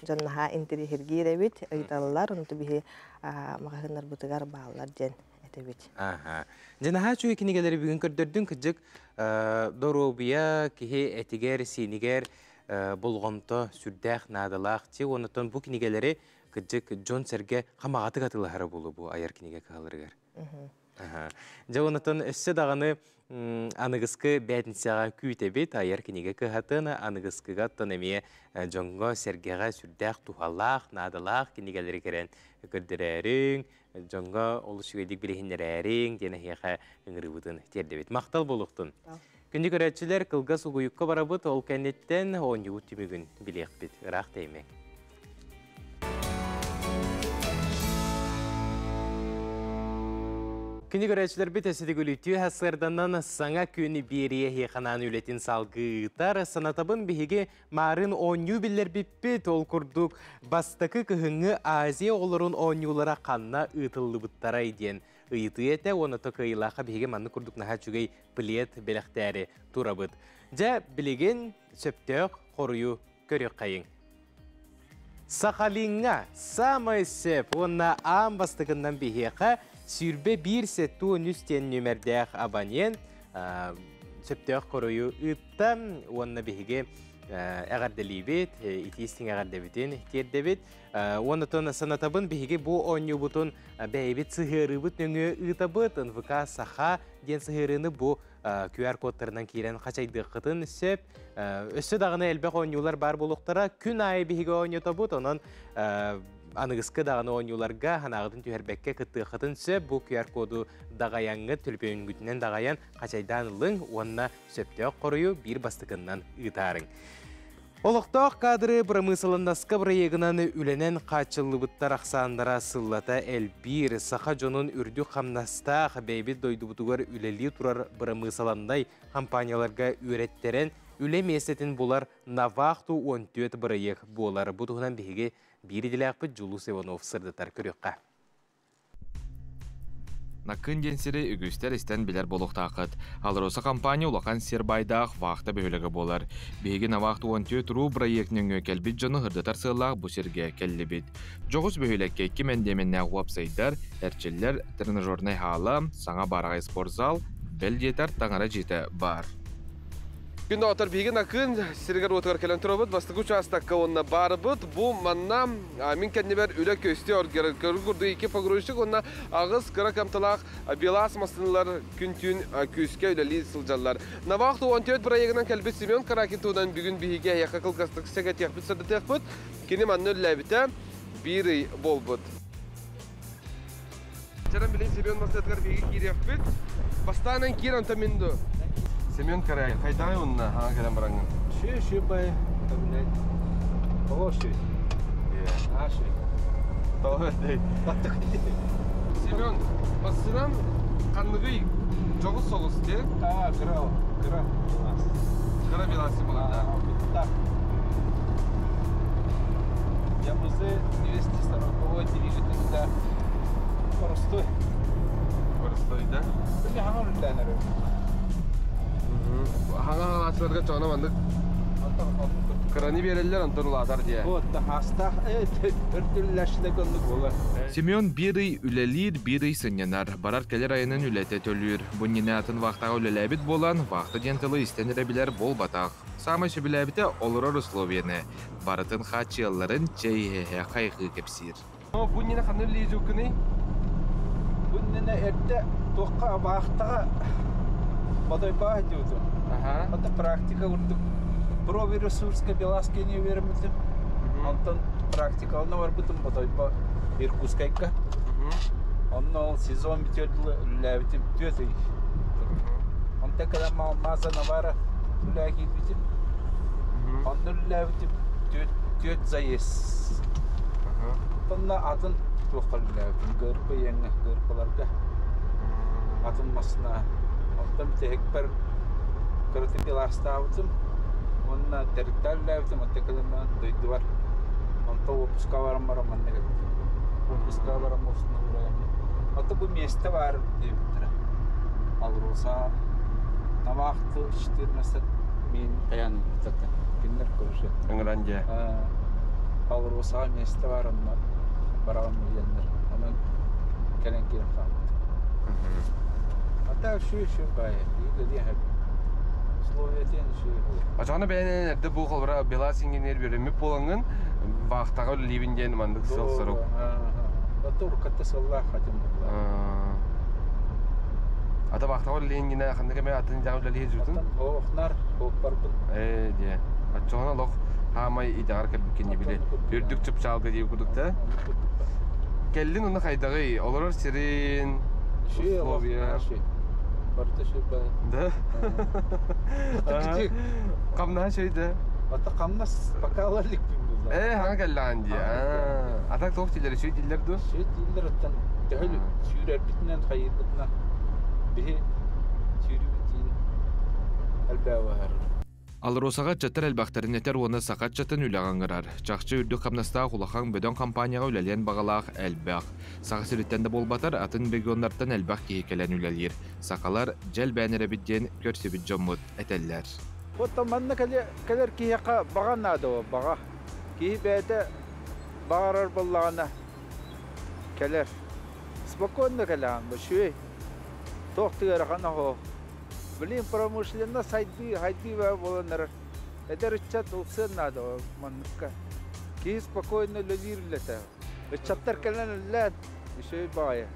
дьон наһаа интэриэһиргиир эбит, ыйыталлар, онту биһи маҕаһыыннарбытыгар бааллар диэн этэбит. Аха. Дьэ наһаа үчүгэй кинигэлэри бүгүн көрдөрдүҥ кырдьык доруобуйа киһи этигэр, сиинигэр болҕомто сүрдээх наадалаах. Ти оннуттан бу кинигэлэри кырдьык дьон-сэргэ хамаҕатык атыылаһара буолуо бу айар кинигэ кыһаларыгар. Дьэ оннуттан өссө даҕаны аныгыскы бээтинсэҕэ күүтэбит айар кинигэ кыһатын аныгыскыга оттон эмиэ дьоҥҥо сэргэҕэ сүрдээх туһалаах, наадалаах кинигэлэри кэрэн көрдөрөөрүҥ, дьоҥҥо олус үчүгэйдик билиһиннэрээриҥ диэн эһиэхэ ыҥырыыбытын тиэрдэбит. Махтал буолуохтун. Күндү көрөөччүлэр, кылгас угуйукка барабыт, ол кэнниттэн оонньуубут түмүгүн билиэхпит. Ыраах тэйимэҥ. Күнү көрөөччүлэрбит өссө сырданан саҥа күн биэриэ ханаан үлэтин салгыы ыытар. Санатабын биһиги маарын оонньуу биллэрбиппит, ол курдук бастакы кыһыҥҥы Азия оҕолорун оонньуулара ханна ыытыллыбыттарай диэн ыйытыы этэ, уонна кыайыылаахха биһиги маннык курдук наһаа үчүгэй плед бэлэхтээри турабыт. Дьэ, билигин сөптөөх хоруйу көрүөххэйиҥ. Сахалиҥҥа саамай сөп уонна аан бастакыннан биһиэхэ 21 73 диэн нүөмэрдээх абонент сөптөөх хоруйу ыытта уонна биһиги эҕэрдэлиибит, итии-истиҥ эҕэрдэбитин тиэрдэбит. Уонна санатабын биһиги бу оонньуубутун бэйэбит сыһыарыыбыт нөҥүө ыытабыт, НВК Саха диэн сыһыарыыны бу QR-кодтарынан киирэн хачайдыаххытын сөп. Өссө даҕаны элбэх оонньуулар баар буолуохтара. Күн аайы биһиги оонньотобут, онон аныгыскы даҕаны оонньууларга ханаағытын түһэрбэккэ кыттыаххытын сөп. Бу QR-коду даҕайаҥҥыт, төлөпүөҥҥүтүнэн даҕайан хачайдаан ылыҥ уонна сөптөөх хоруйу биир бастакыннан ыытаарыҥ. Олохтоох кадры бырамыысыланнаска бырайыагынан үлэнэн хааччыллыбыттар ахсааннара сыллата элбиир. Саха дьонун үрдүк хамнастаах бэйбит дойдубутугар үлэлии турар бырамыысыланнай компанияларга үөрэттэрэн үлэ миэстэтин булар На вахту 14 бырайыак буолар. Бу туһунан биһиги биир идэлээхпит Дьулус Иванов сырдатар, көрүөххэ. Накын диэн сири үгүстэр истэн билэр буолуохтааххыт. Алроса компания улахан сир баайдаах вахта бөһүөлэгэ буолар. Биһиги На вахту 14 ру проект нөҥүө кэлбит дьону сырдатар сыаллаах бу сиргэ кэллибит. Дьоҕус бөһүөлэккэ икки мэндиэмэннээх уопсайдар, эрчиллэр тренажернай хаала, саҥа баараҕай спортзал, бэл диэтэр таҥара дьиэтэ баар. Күн доҕоттор, биһиги Накыын сиригэр уотугар кэлэн турабыт. Бастакы учаастакка уонна баарбыт. Бу манна мин кэннибэр үлэ көстүү оргер курдук икки погрузчик уонна аҕыс кыра кыамталаах Белаз массыыналар күн-түүн күүскэ үлэлии сылдьаллар. На вахту 14 бырайыагынан кэлбит Семен Каракин туһунан бүгүн биһиги эһиэхэ кылгастык сэгэтиэхпит, сырдатыахпыт. Кини манна үлэлээбитэ биир ый буолбут. Чаран билин Семен массыынатыгар биһиги киириэхпит. Бастаанан киир онто мин ду. Семен Карай, хайдаҕай уонна хаҥа кэлэн бараҥҥын? Шү, шү бай, блядь. Того шү. А, шү. Того Семен, массыынан ханныгый дьоҕус соҕус дии? А, кыра, кыра. Кыра Беласи буолар да? Так. ЯМЗ 240 двигатель, простой. Простой, да? Били хаҥа үллээнэр. Хаҥа хаҥалааччыларга чоҕуна маннык кыраны биэрэллэр, онтон улаатар дии. Вот, хастаах өртүллэшне көннүк буолар. Семен биир ый үлэлиир, биир ый сынньанар. Барар кэлэр айанын үлэтэ төлүүр. Бу иннинэ атын вахтаҕа үлэлээбит буолан, вахта диэн тылы истэн эрэ билэр буолбатах. Саамай сөбүлээбитэ олорор условияны. Барытын хааччыйалларын чэй иһэ хайҕыы кэпсиир. Бу иннинэ ханна үлэлии сылдьыбыккыный? Бу иннинэ эрдэ туохха вахтаҕа Бодойбоо диэбитим. Это практика курдук. Профресурска Белазка үөрэммитим. Онтон практикалана барбытым Бодойбо Иркутскайга. Онно ол сезон бүтүөр дылы үлэлээбитим 4 ый. Онтон кэлэн Алмаза Навара үлэҕэ киирбитим. Онно үлэлээбитим түөрт заезд. Онно атын туохха үлэлээбитим ГРП иэҥҥэ, ГРПларга атын массыына. Онтон бүтэһикпэр кыратык Белазтаабытым уонна тэрилтэ үлэлээбитим. Онтон кэлэн дойдубар онтон отпуска баран баран манна кэлбитим. Отпуска баран устунан Ото бу место бар диэбиттэрэ. Алроса На вахту 14 мин таян ыыппыттар. Кинилэр короче. Ыҥыран дьэ. Алроса место бар онно бараҕын диэннэр. Онон кэлэн киирэн хаалбыт. А так шү шү бай. Диэн условия тен шү. Очоҕуна бэйэнэн эрдэ бу холбура Белаз инженер үөрэммит буолаҥҥын вахтаҕа үлэлиибин диэн маннык сыл-сорук. Ото уруккатта сыллаах хатым буолла. Ата вахтаҕа үлэлиэн ханнык эмэ атын дьаҕа үлэлии сылдьыбытын? Оохнар, барбын. Ээ диэ. Оччоҕуна олох хаамай идэҕэр кэлбиккин били. Үрдүк чыпчаалга диир курдук да. Кэллин уну хайдаҕый? Олорор сирин, условия. Барыта шү бай. Да? Хамнаһа шөйдө. Ата хамнас пока ала иликпин. болла. Э, хаңа келлаан дии. Атак тоқ тилер, сүй тилер ду? Сүй тилер оттан төһөл сүүрэрбитинэн хайырбытынан биһи сүүрүбүтин элбээваһар. Алросаға чаттар элбахтарын этер уонна саха чатын үлэҕэ ыҥырар. Чахчы үрдүк хамнастаах улахан бөдөҥ компанияҕа үлэлиэн баҕалаах элбэх. Саха сириттэн да буолбатар, атын регионнартан элбэх киһи кэлэн үлэлиир. Сахалар дьэл бээн эрэбит диэн көрсүбүт дьоммут этэллэр. Оттон манна кэлэр киһиэхэ баҕа наада, баҕа. Киһи бэйэтэ баҕарар буоллаҕына кэлэр. Спокойно кэлэҕин, бу туох тыарахан оһо. Блин, промышленно сайды, хайды болан эрэр. Эдэр ыччат ылсыан наада манныкка. Киһи спокойно үлэлиир үлэтэ. Ыччаттар кэлэн үллээн, үчүгэй баҕайы.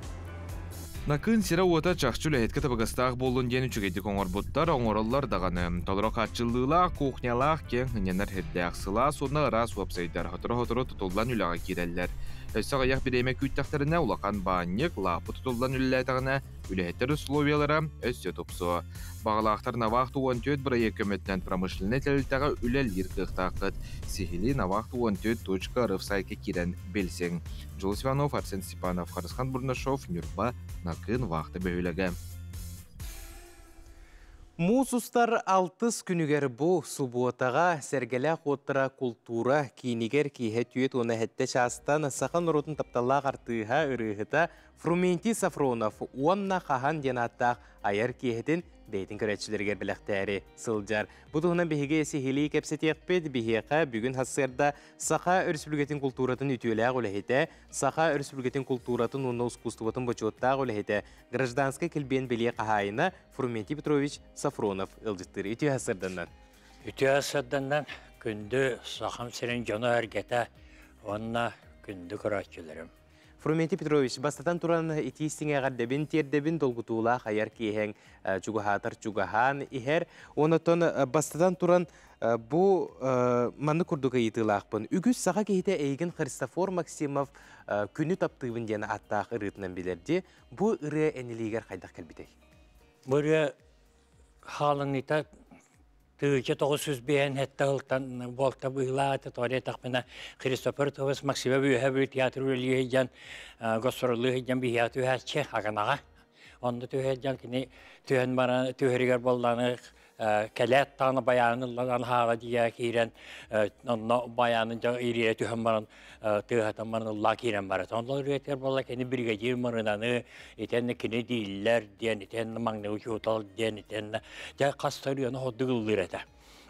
Накыын сирэ-уота чахчы үлэһитке табыгастаах буоллун диэн үчүгэйдик оҥорбуттар, оҥороллор даҕаны. Толору хааччыллыылаах, кухнялаах, киэҥ сынньанар сирдээх, сылаас уонна ыраас уопсайдар сотору-сотору тутуллан үлэҕэ киирэллэр. Өссө аҕыйах бириэмэ күүттэхтэринэ улахан баанньык, лааппы тутуллан үлэлээтэҕинэ, үлэһиттэр условиялара өссө тупсуо. Баҕалаахтар Навахт 14 бырайыак көмөтүнэн промышленнай тэрилтэҕэ үлэлиир кыахтааххыт. Сиһилии Навахт 14.рф сайтка киирэн билсиҥ. Дьулус Иванов, Арсен Степанов, Харысхан Бурнашов, Ньурба, Накыын вахта бөһүөлэгэ. Муус устар алтыс күнүгэр бу субуотаҕа Сэргэлээх уоттара култуура киинигэр киэһэ түөрт уонна сэттэ чаастан саха норуотун тапталлаах артыыһа, ырыаһыта Фрументий Сафронов уонна Хаһан диэн ааттаах айар киэһэтин бэйэтин көрөөччүлэригэр бэлэхтээри сылдьар. Бу туһунан биһиги сиһилии кэпсэтиэхпит. Биһиэхэ бүгүн сарсыарда Саха Өрөспүүбүлүкэтин култууратын үтүөлээх үлэһитэ, Саха Өрөспүүбүлүкэтин култууратын уонна ускуустубатын бочуоттаах үлэһитэ, гражданскай килбиэн бэлиэ хаһаайына Фрументий Петрович Сафронов ыалдьыттыыр. Үтүө сарсыарданнан. Үтүө сарсыарданнан күндү Сахам сирин дьоно-сэргэтэ уонна күндү көрөөччүлэрим. Фрументий Петрович, бастатан туран итии истиҥ эҕэрдэбин тиэрдэбин, долгутуулаах айар киэһэҥ чугаһаатар чугаһаан иһэр. Онотон бастатан туран бу маннык курдук ыйытыылаахпын. Үгүс саха киһитэ эйигин Христофор Максимов «Күнү таптыыбын» диэн ааттаах ырыатынан билэрди. Бу ырыа эн илиигэр хайдах кэлбитэй? Бу ырыа хааланыыта 1957 сылтан буолта быһыылаах тоҕо диэтэхпинэ, Христофор Товас Максимов үөһэ Бүлүү театр үлэлии сылдьан, гастроллуу сылдьан биһиэхэ түһээччи Аганаҕа. Онно түһэ сылдьан кини түһэн баран түһэригэр буоллааны кэлээт даҕаны байаанын ылланан хаала дии киирэн, онно байаанын ириэрэ түһэн баран тыаһатан баран ыллаа киирэн барар. Онно ырыатыгар буолла кини бригадир мырынаны итиэннэ кини дииллэр диэн, итиэннэ маҥнай учуутал диэн, итиэннэ дьэ хас да ырыаны ордук ыллыыр этэ.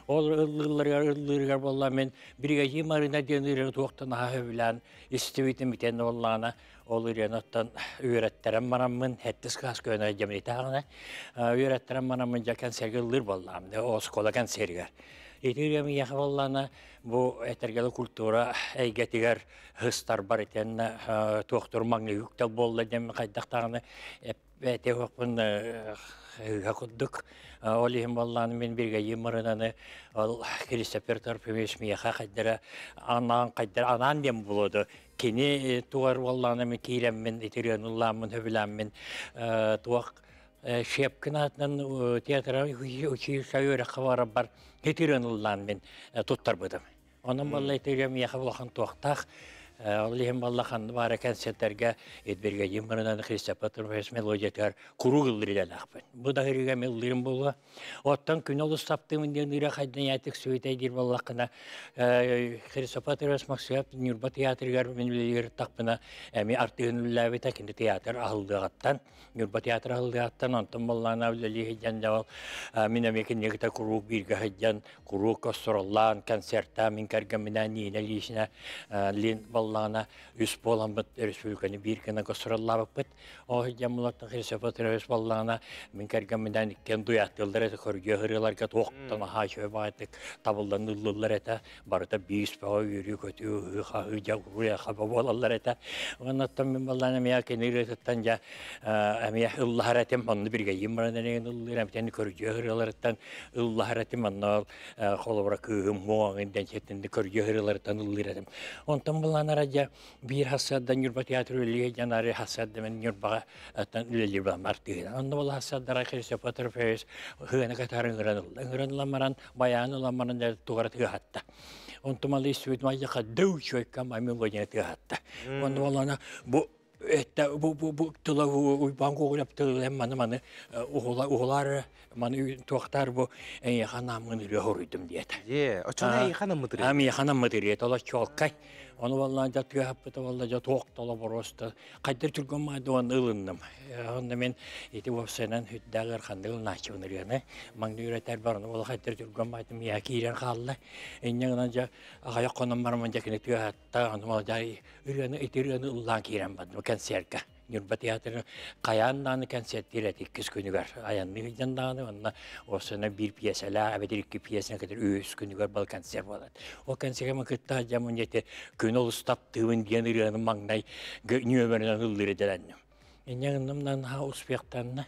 Ол ыллыылларыгар ыллыырыгар буолла мин бригадир Марина диэн ырыаны туохтан наһаа сөбүлээн истибитим, итиэннэ буоллаҕына ол ырыаны оттон үөрэттэрэн бараммын сэттис кылаас көнө дьэмнитээҕинэ үөрэттэрэн бараммын дьэ кэнсиэргэ ыллыыр буоллаҕым оскуола кэнсиэригэр. Ити ырыам ийэхэ буоллаҕына бу этэргэлэ культура эйгэтигэр һыстарбар итиэннэ туохтур маҥнайгы үктэл буолла диэн хайдах даҕаны этиэхпин ыга курдук. Ол иһин буоллаҕына мин биригэдьиир Маринаны ол Кристофер Торфимович миэхэ хайдара анаан хайдара анаан диэн буолуо кини тугар буоллаҕына мин киирэммин ити ырыаны ыллааммын сөбүлээммин туох Щепкин аатынан театра училище үөрэххэ барарбар ити ырыаны ыллаан мин туттарбытым. Онон буолла ити ырыа миэхэ улахан туохтаах. Ол иһин буолла ханна баара кэнсиэртэргэ Бригадир Маринаны Христофор Трофимович мелодиятыгар куруук ыллыыр идэлээхпин. Бу да ырыа мен ыллыырым буолуо. Оттон күн олус таптыымын диэн ырыа хайдан яатык сүөтэй диир буоллаххына, Христофор Трофимович Максимов Ньурба театрыгар мин үлэлиир тахпына эми артыыһын үлэлээбитэ кини театр аһыллыаҕыттан Ньурба театр аһыллыаҕыттан онтон буоллаҕына үлэлии сылдьан дьэ мин эмиэ кинигэкитэ куруук бииргэ сылдьан куруук гастроллаан концертаан мин кэргэмминээн Нина Ильинична Лин буоллаҕына үс буоламмыт республиканы биир гына гастроллаабыппыт. Ол сылдьан булаттан Христофор Трофимович буоллаҕына мин кэргэмминээн иккиэн дуяттыыллар этэ көргө ырыаларга туохтан аһаа үчүгэй баҕайытык табыллан ыллыыллар этэ. Барыта биис бөҕө үөрүү-көтүү, ыһыы-хаһыы, дьэ уруй-хаба буолаллар этэ. Оннуттан мин буоллаҕына эмиэ кини ырыатыттан дьэ эмиэ ыллаһар этим, онно биригэйиим баран эригин ыллыыр, эбэтэр көрдьүө ырыаларыттан ыллаһар этим, онно холобура кыыһым муоҥын диэн сиэттинди көрдьүө ырыаларыттан ыллыыр этим. Онтон буллаанара дьэ биир хассыардан Ньурба театр үлэлиир дьон ары хассыарда мен Ньурбаҕа үлэлиир балам артыыһынан. Онно була хассыардара Христофор Трофеевич хыаны катары ыҥыран ылла. Ыҥыран ылан баран байаан ылан баран тугара тыаһатта. Онтум алы истибит майяха дөү чөйкам мелодия тыаһатта. Онну болана бу этте бу бу бу тыла уйбан кугулап тылы маны маны уһула уһулар маны туохтар бу эйхана мын хоруйдум диэт. Е, очона эйхана мытыры. Ами эйхана мытыры тола чолкай. Оны валла жа тыахаппыта валла жа туох тола бороста. Кайдыр түргөн майдуан ылынным. Онда мен ити вопсенен хүддәгәр хандыл начыбын ырыаны. Маңды үйрәтәр барны валла кайдыр түргөн майдым я кирен халла. Иннегенен жа агая конам барман жакыны тыахатта аны валла жа ырыаны ити ырыаны ыллан кирен бадым концертка. Нюрба театры каяннаны концерт тирет иккис күнүгөр аянны жанданы онна осына бир пьесала абедир икки пьесаны кадыр үс күнүгөр бал концерт болот. Ол концертке мен кытта жамын жете күн олустап тыбын диэн ырыаны маңнай нөмөрүнөн ыллыры деланным. Иннегиннымнан ха успехтанна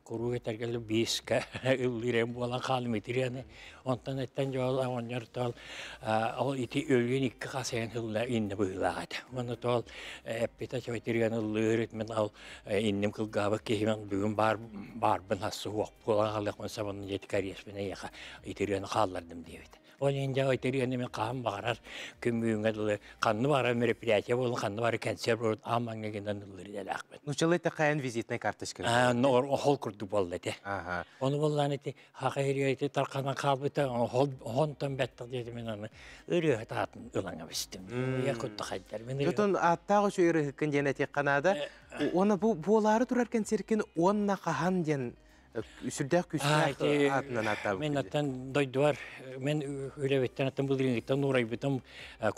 куруу этергелі биске ыллырем буолан хаалым итирианы. Онтон эттен жол оонньор тол ол ити өлгөн икки хасайын хылла инне быылаат. Оны тол эппите чойтириан ыллырыт мен ал иннем кылгаабы киһимен бүгүн бар барбын хассы хуок буолан халык мен сабын жети карьерспен яха итириан хааллардым диэбит. Ол инде итирианы мен каам багарар күн дылы канны бара мероприятие болун, канны бара концерт болун, амаңгегенен ыллыр делакмын. Ну, чылы каян визитная карточка. А, но хол курду болду эте. Оны боллан эти хакайри эти тарканан калбыта, хол хонтон беттик деди мен аны ыры таатын ылаңа бистим. Я кутта хайдар. Мен Жотон аттагы şu ыры хыккын диэн эти канада. Оны бу буолары турар концерткен онна кахан диэн сүрдээх күстээх атынан аттабы. Мен аттан дойдуар, мен үлебеттен аттан булдырынгыттан нурайбытым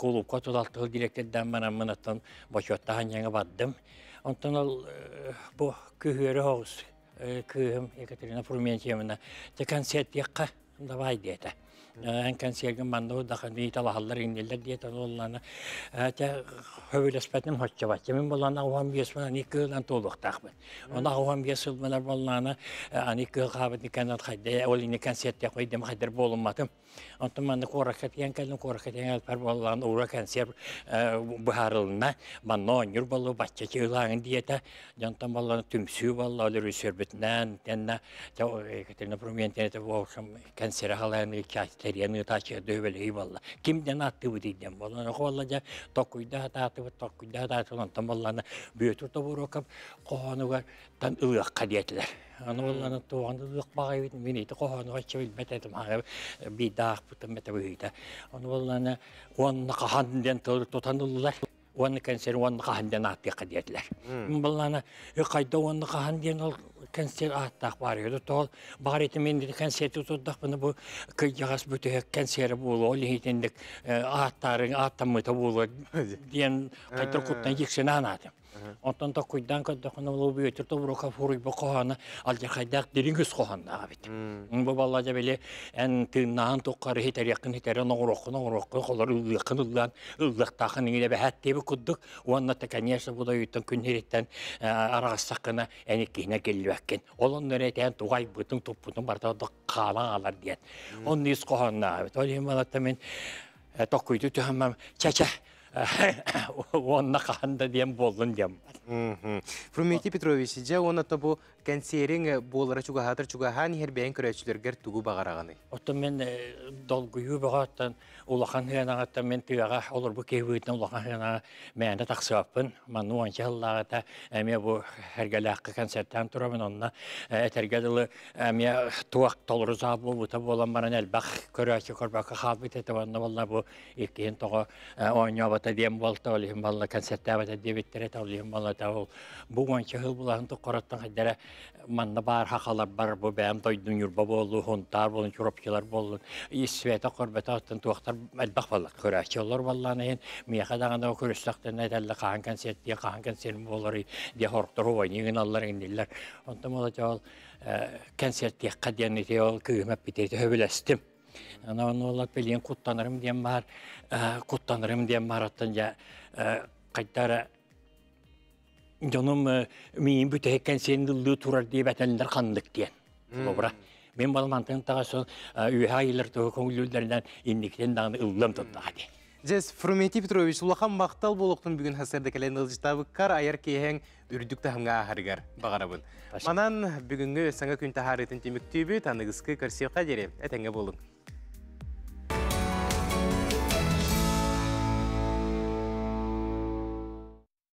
клубка тудалтыл директордан мана мен аттан бочоттахан яңа бардым. Онтон ол бу күһүөрө хоғус кыым Екатерина Фрументьевна те концерт якка давай диэте. Эн концертген манды дахан талахаллар иңнелер диэте оллана те хөбүлеспетим хоччабат. Мен болана уам бесмен ани кылан толуктакмын. Она уам бесил менер боллана ани кыл кабыт никанат хайде ол ини концерт я койдым хайдер болунматым. Онтон манды коракат ян кэлин коракат ян алпар боллан ура концерт быхарылына манно нюр болу бачча чыглагын диэте. Жонтон боллана түмсүү болла олер үсөрбүтнен тенна Екатерина Фрументьевна в общем концерт халаяны частерияны тачы дөбөлөй болла. Кимден аттыбы дейден болла. Холла жа токуйда таатыбы токуйда таатыбы онтон болланы бөтүр тобурокап кохонугар тан ылыакка диэтилер. Аны болланы туган ылыак багай бит мен ити кохонуга чебил бететим хага бидаах бутым бете быйта. Аны болланы онна кахан ден тотаныллар. Онны концерт онны кахан ден аттыакка диэтилер. Болланы кайда онны кахан ден ол концерт аттак бар еді. Тол бар eti мен де концерт tutдак буну бу кыйгас бүтө концерт болу ол хитендик аттарын аттамыта болу диен кайтыр куттан жиксен анады. Онтон та куйдан көдө болу бүйөтүр тобрука фуруй бу кохана ал жакайдак дирингүс кохана бит. Бу балла жабеле эн тынаан токкары хитер якын хитер ноңрокку ноңрокку холор ыллыкын ыллан ыллыктахын иңе бәхәт теби куддук. Уанна та конечно бу да үттен күн хириттен арагастакына эниккине келбәккен. Олон нөретен тугай бутун туппутун барта да калан алар диен. Он нис кохана бит. Ол хималатта мен токкуйду төһөмм чача онна каханда диэн болдун диэн. Фрументий Петрович, жа оны тобу концерин болара чугахатыр чугахан хербэйн көрөчүлөргер тугу багараганы. Оттон мен долгую багаттан улахан хыянагаттан мен тыяга олор бу кебитен улахан хыянага мәнде таксыаппын. Манну анча хыллагата эме бу хергелякка концерттан турабын онна этергедылы эме туак толору заа болбута болан баран элбах көрөчү көрбакка халбыт эте онна болла бу иккин того ойнобата диэн болта олихин балла концерттабата дебиттере олихин балла та ол бу анча хыл булаһын токкораттан хаддара манна бар хакалар бар бу бәм тойдун юрба болду хонтар болун чуропчулар болду исвета корбета аттан туактар элбах балла көрөчү олор балланы мияха даганда көрүстактан айталла каан концерт дия каан концерт болор дия хорктор ойнигин аллар индиллер онтон мола жол концерт диякка диэн ити ол кыымап битети хөбүлэстим. Ана оны олар билен куттанырым диэн бар, куттанырым диэн бар аттан жа кайдара Жонум миин бүтәккән сен дылды турар дип әтәлләр ханлык диен. Добра. Мен балмантын тагасы үйә елләр төгө көңүлләрдән инниктен дагы ыллым тотты. Жес Фрументий Петрович, улахан мактал болуктун бүгүн хасырда келен ылжытабыккар аяр кейхен үрдүк тахымга ахаргар багарабын. Манан бүгүнгү саңа күн тахарытын темиктүүбү таныгыскы көрсөкка дере этеңге болуң.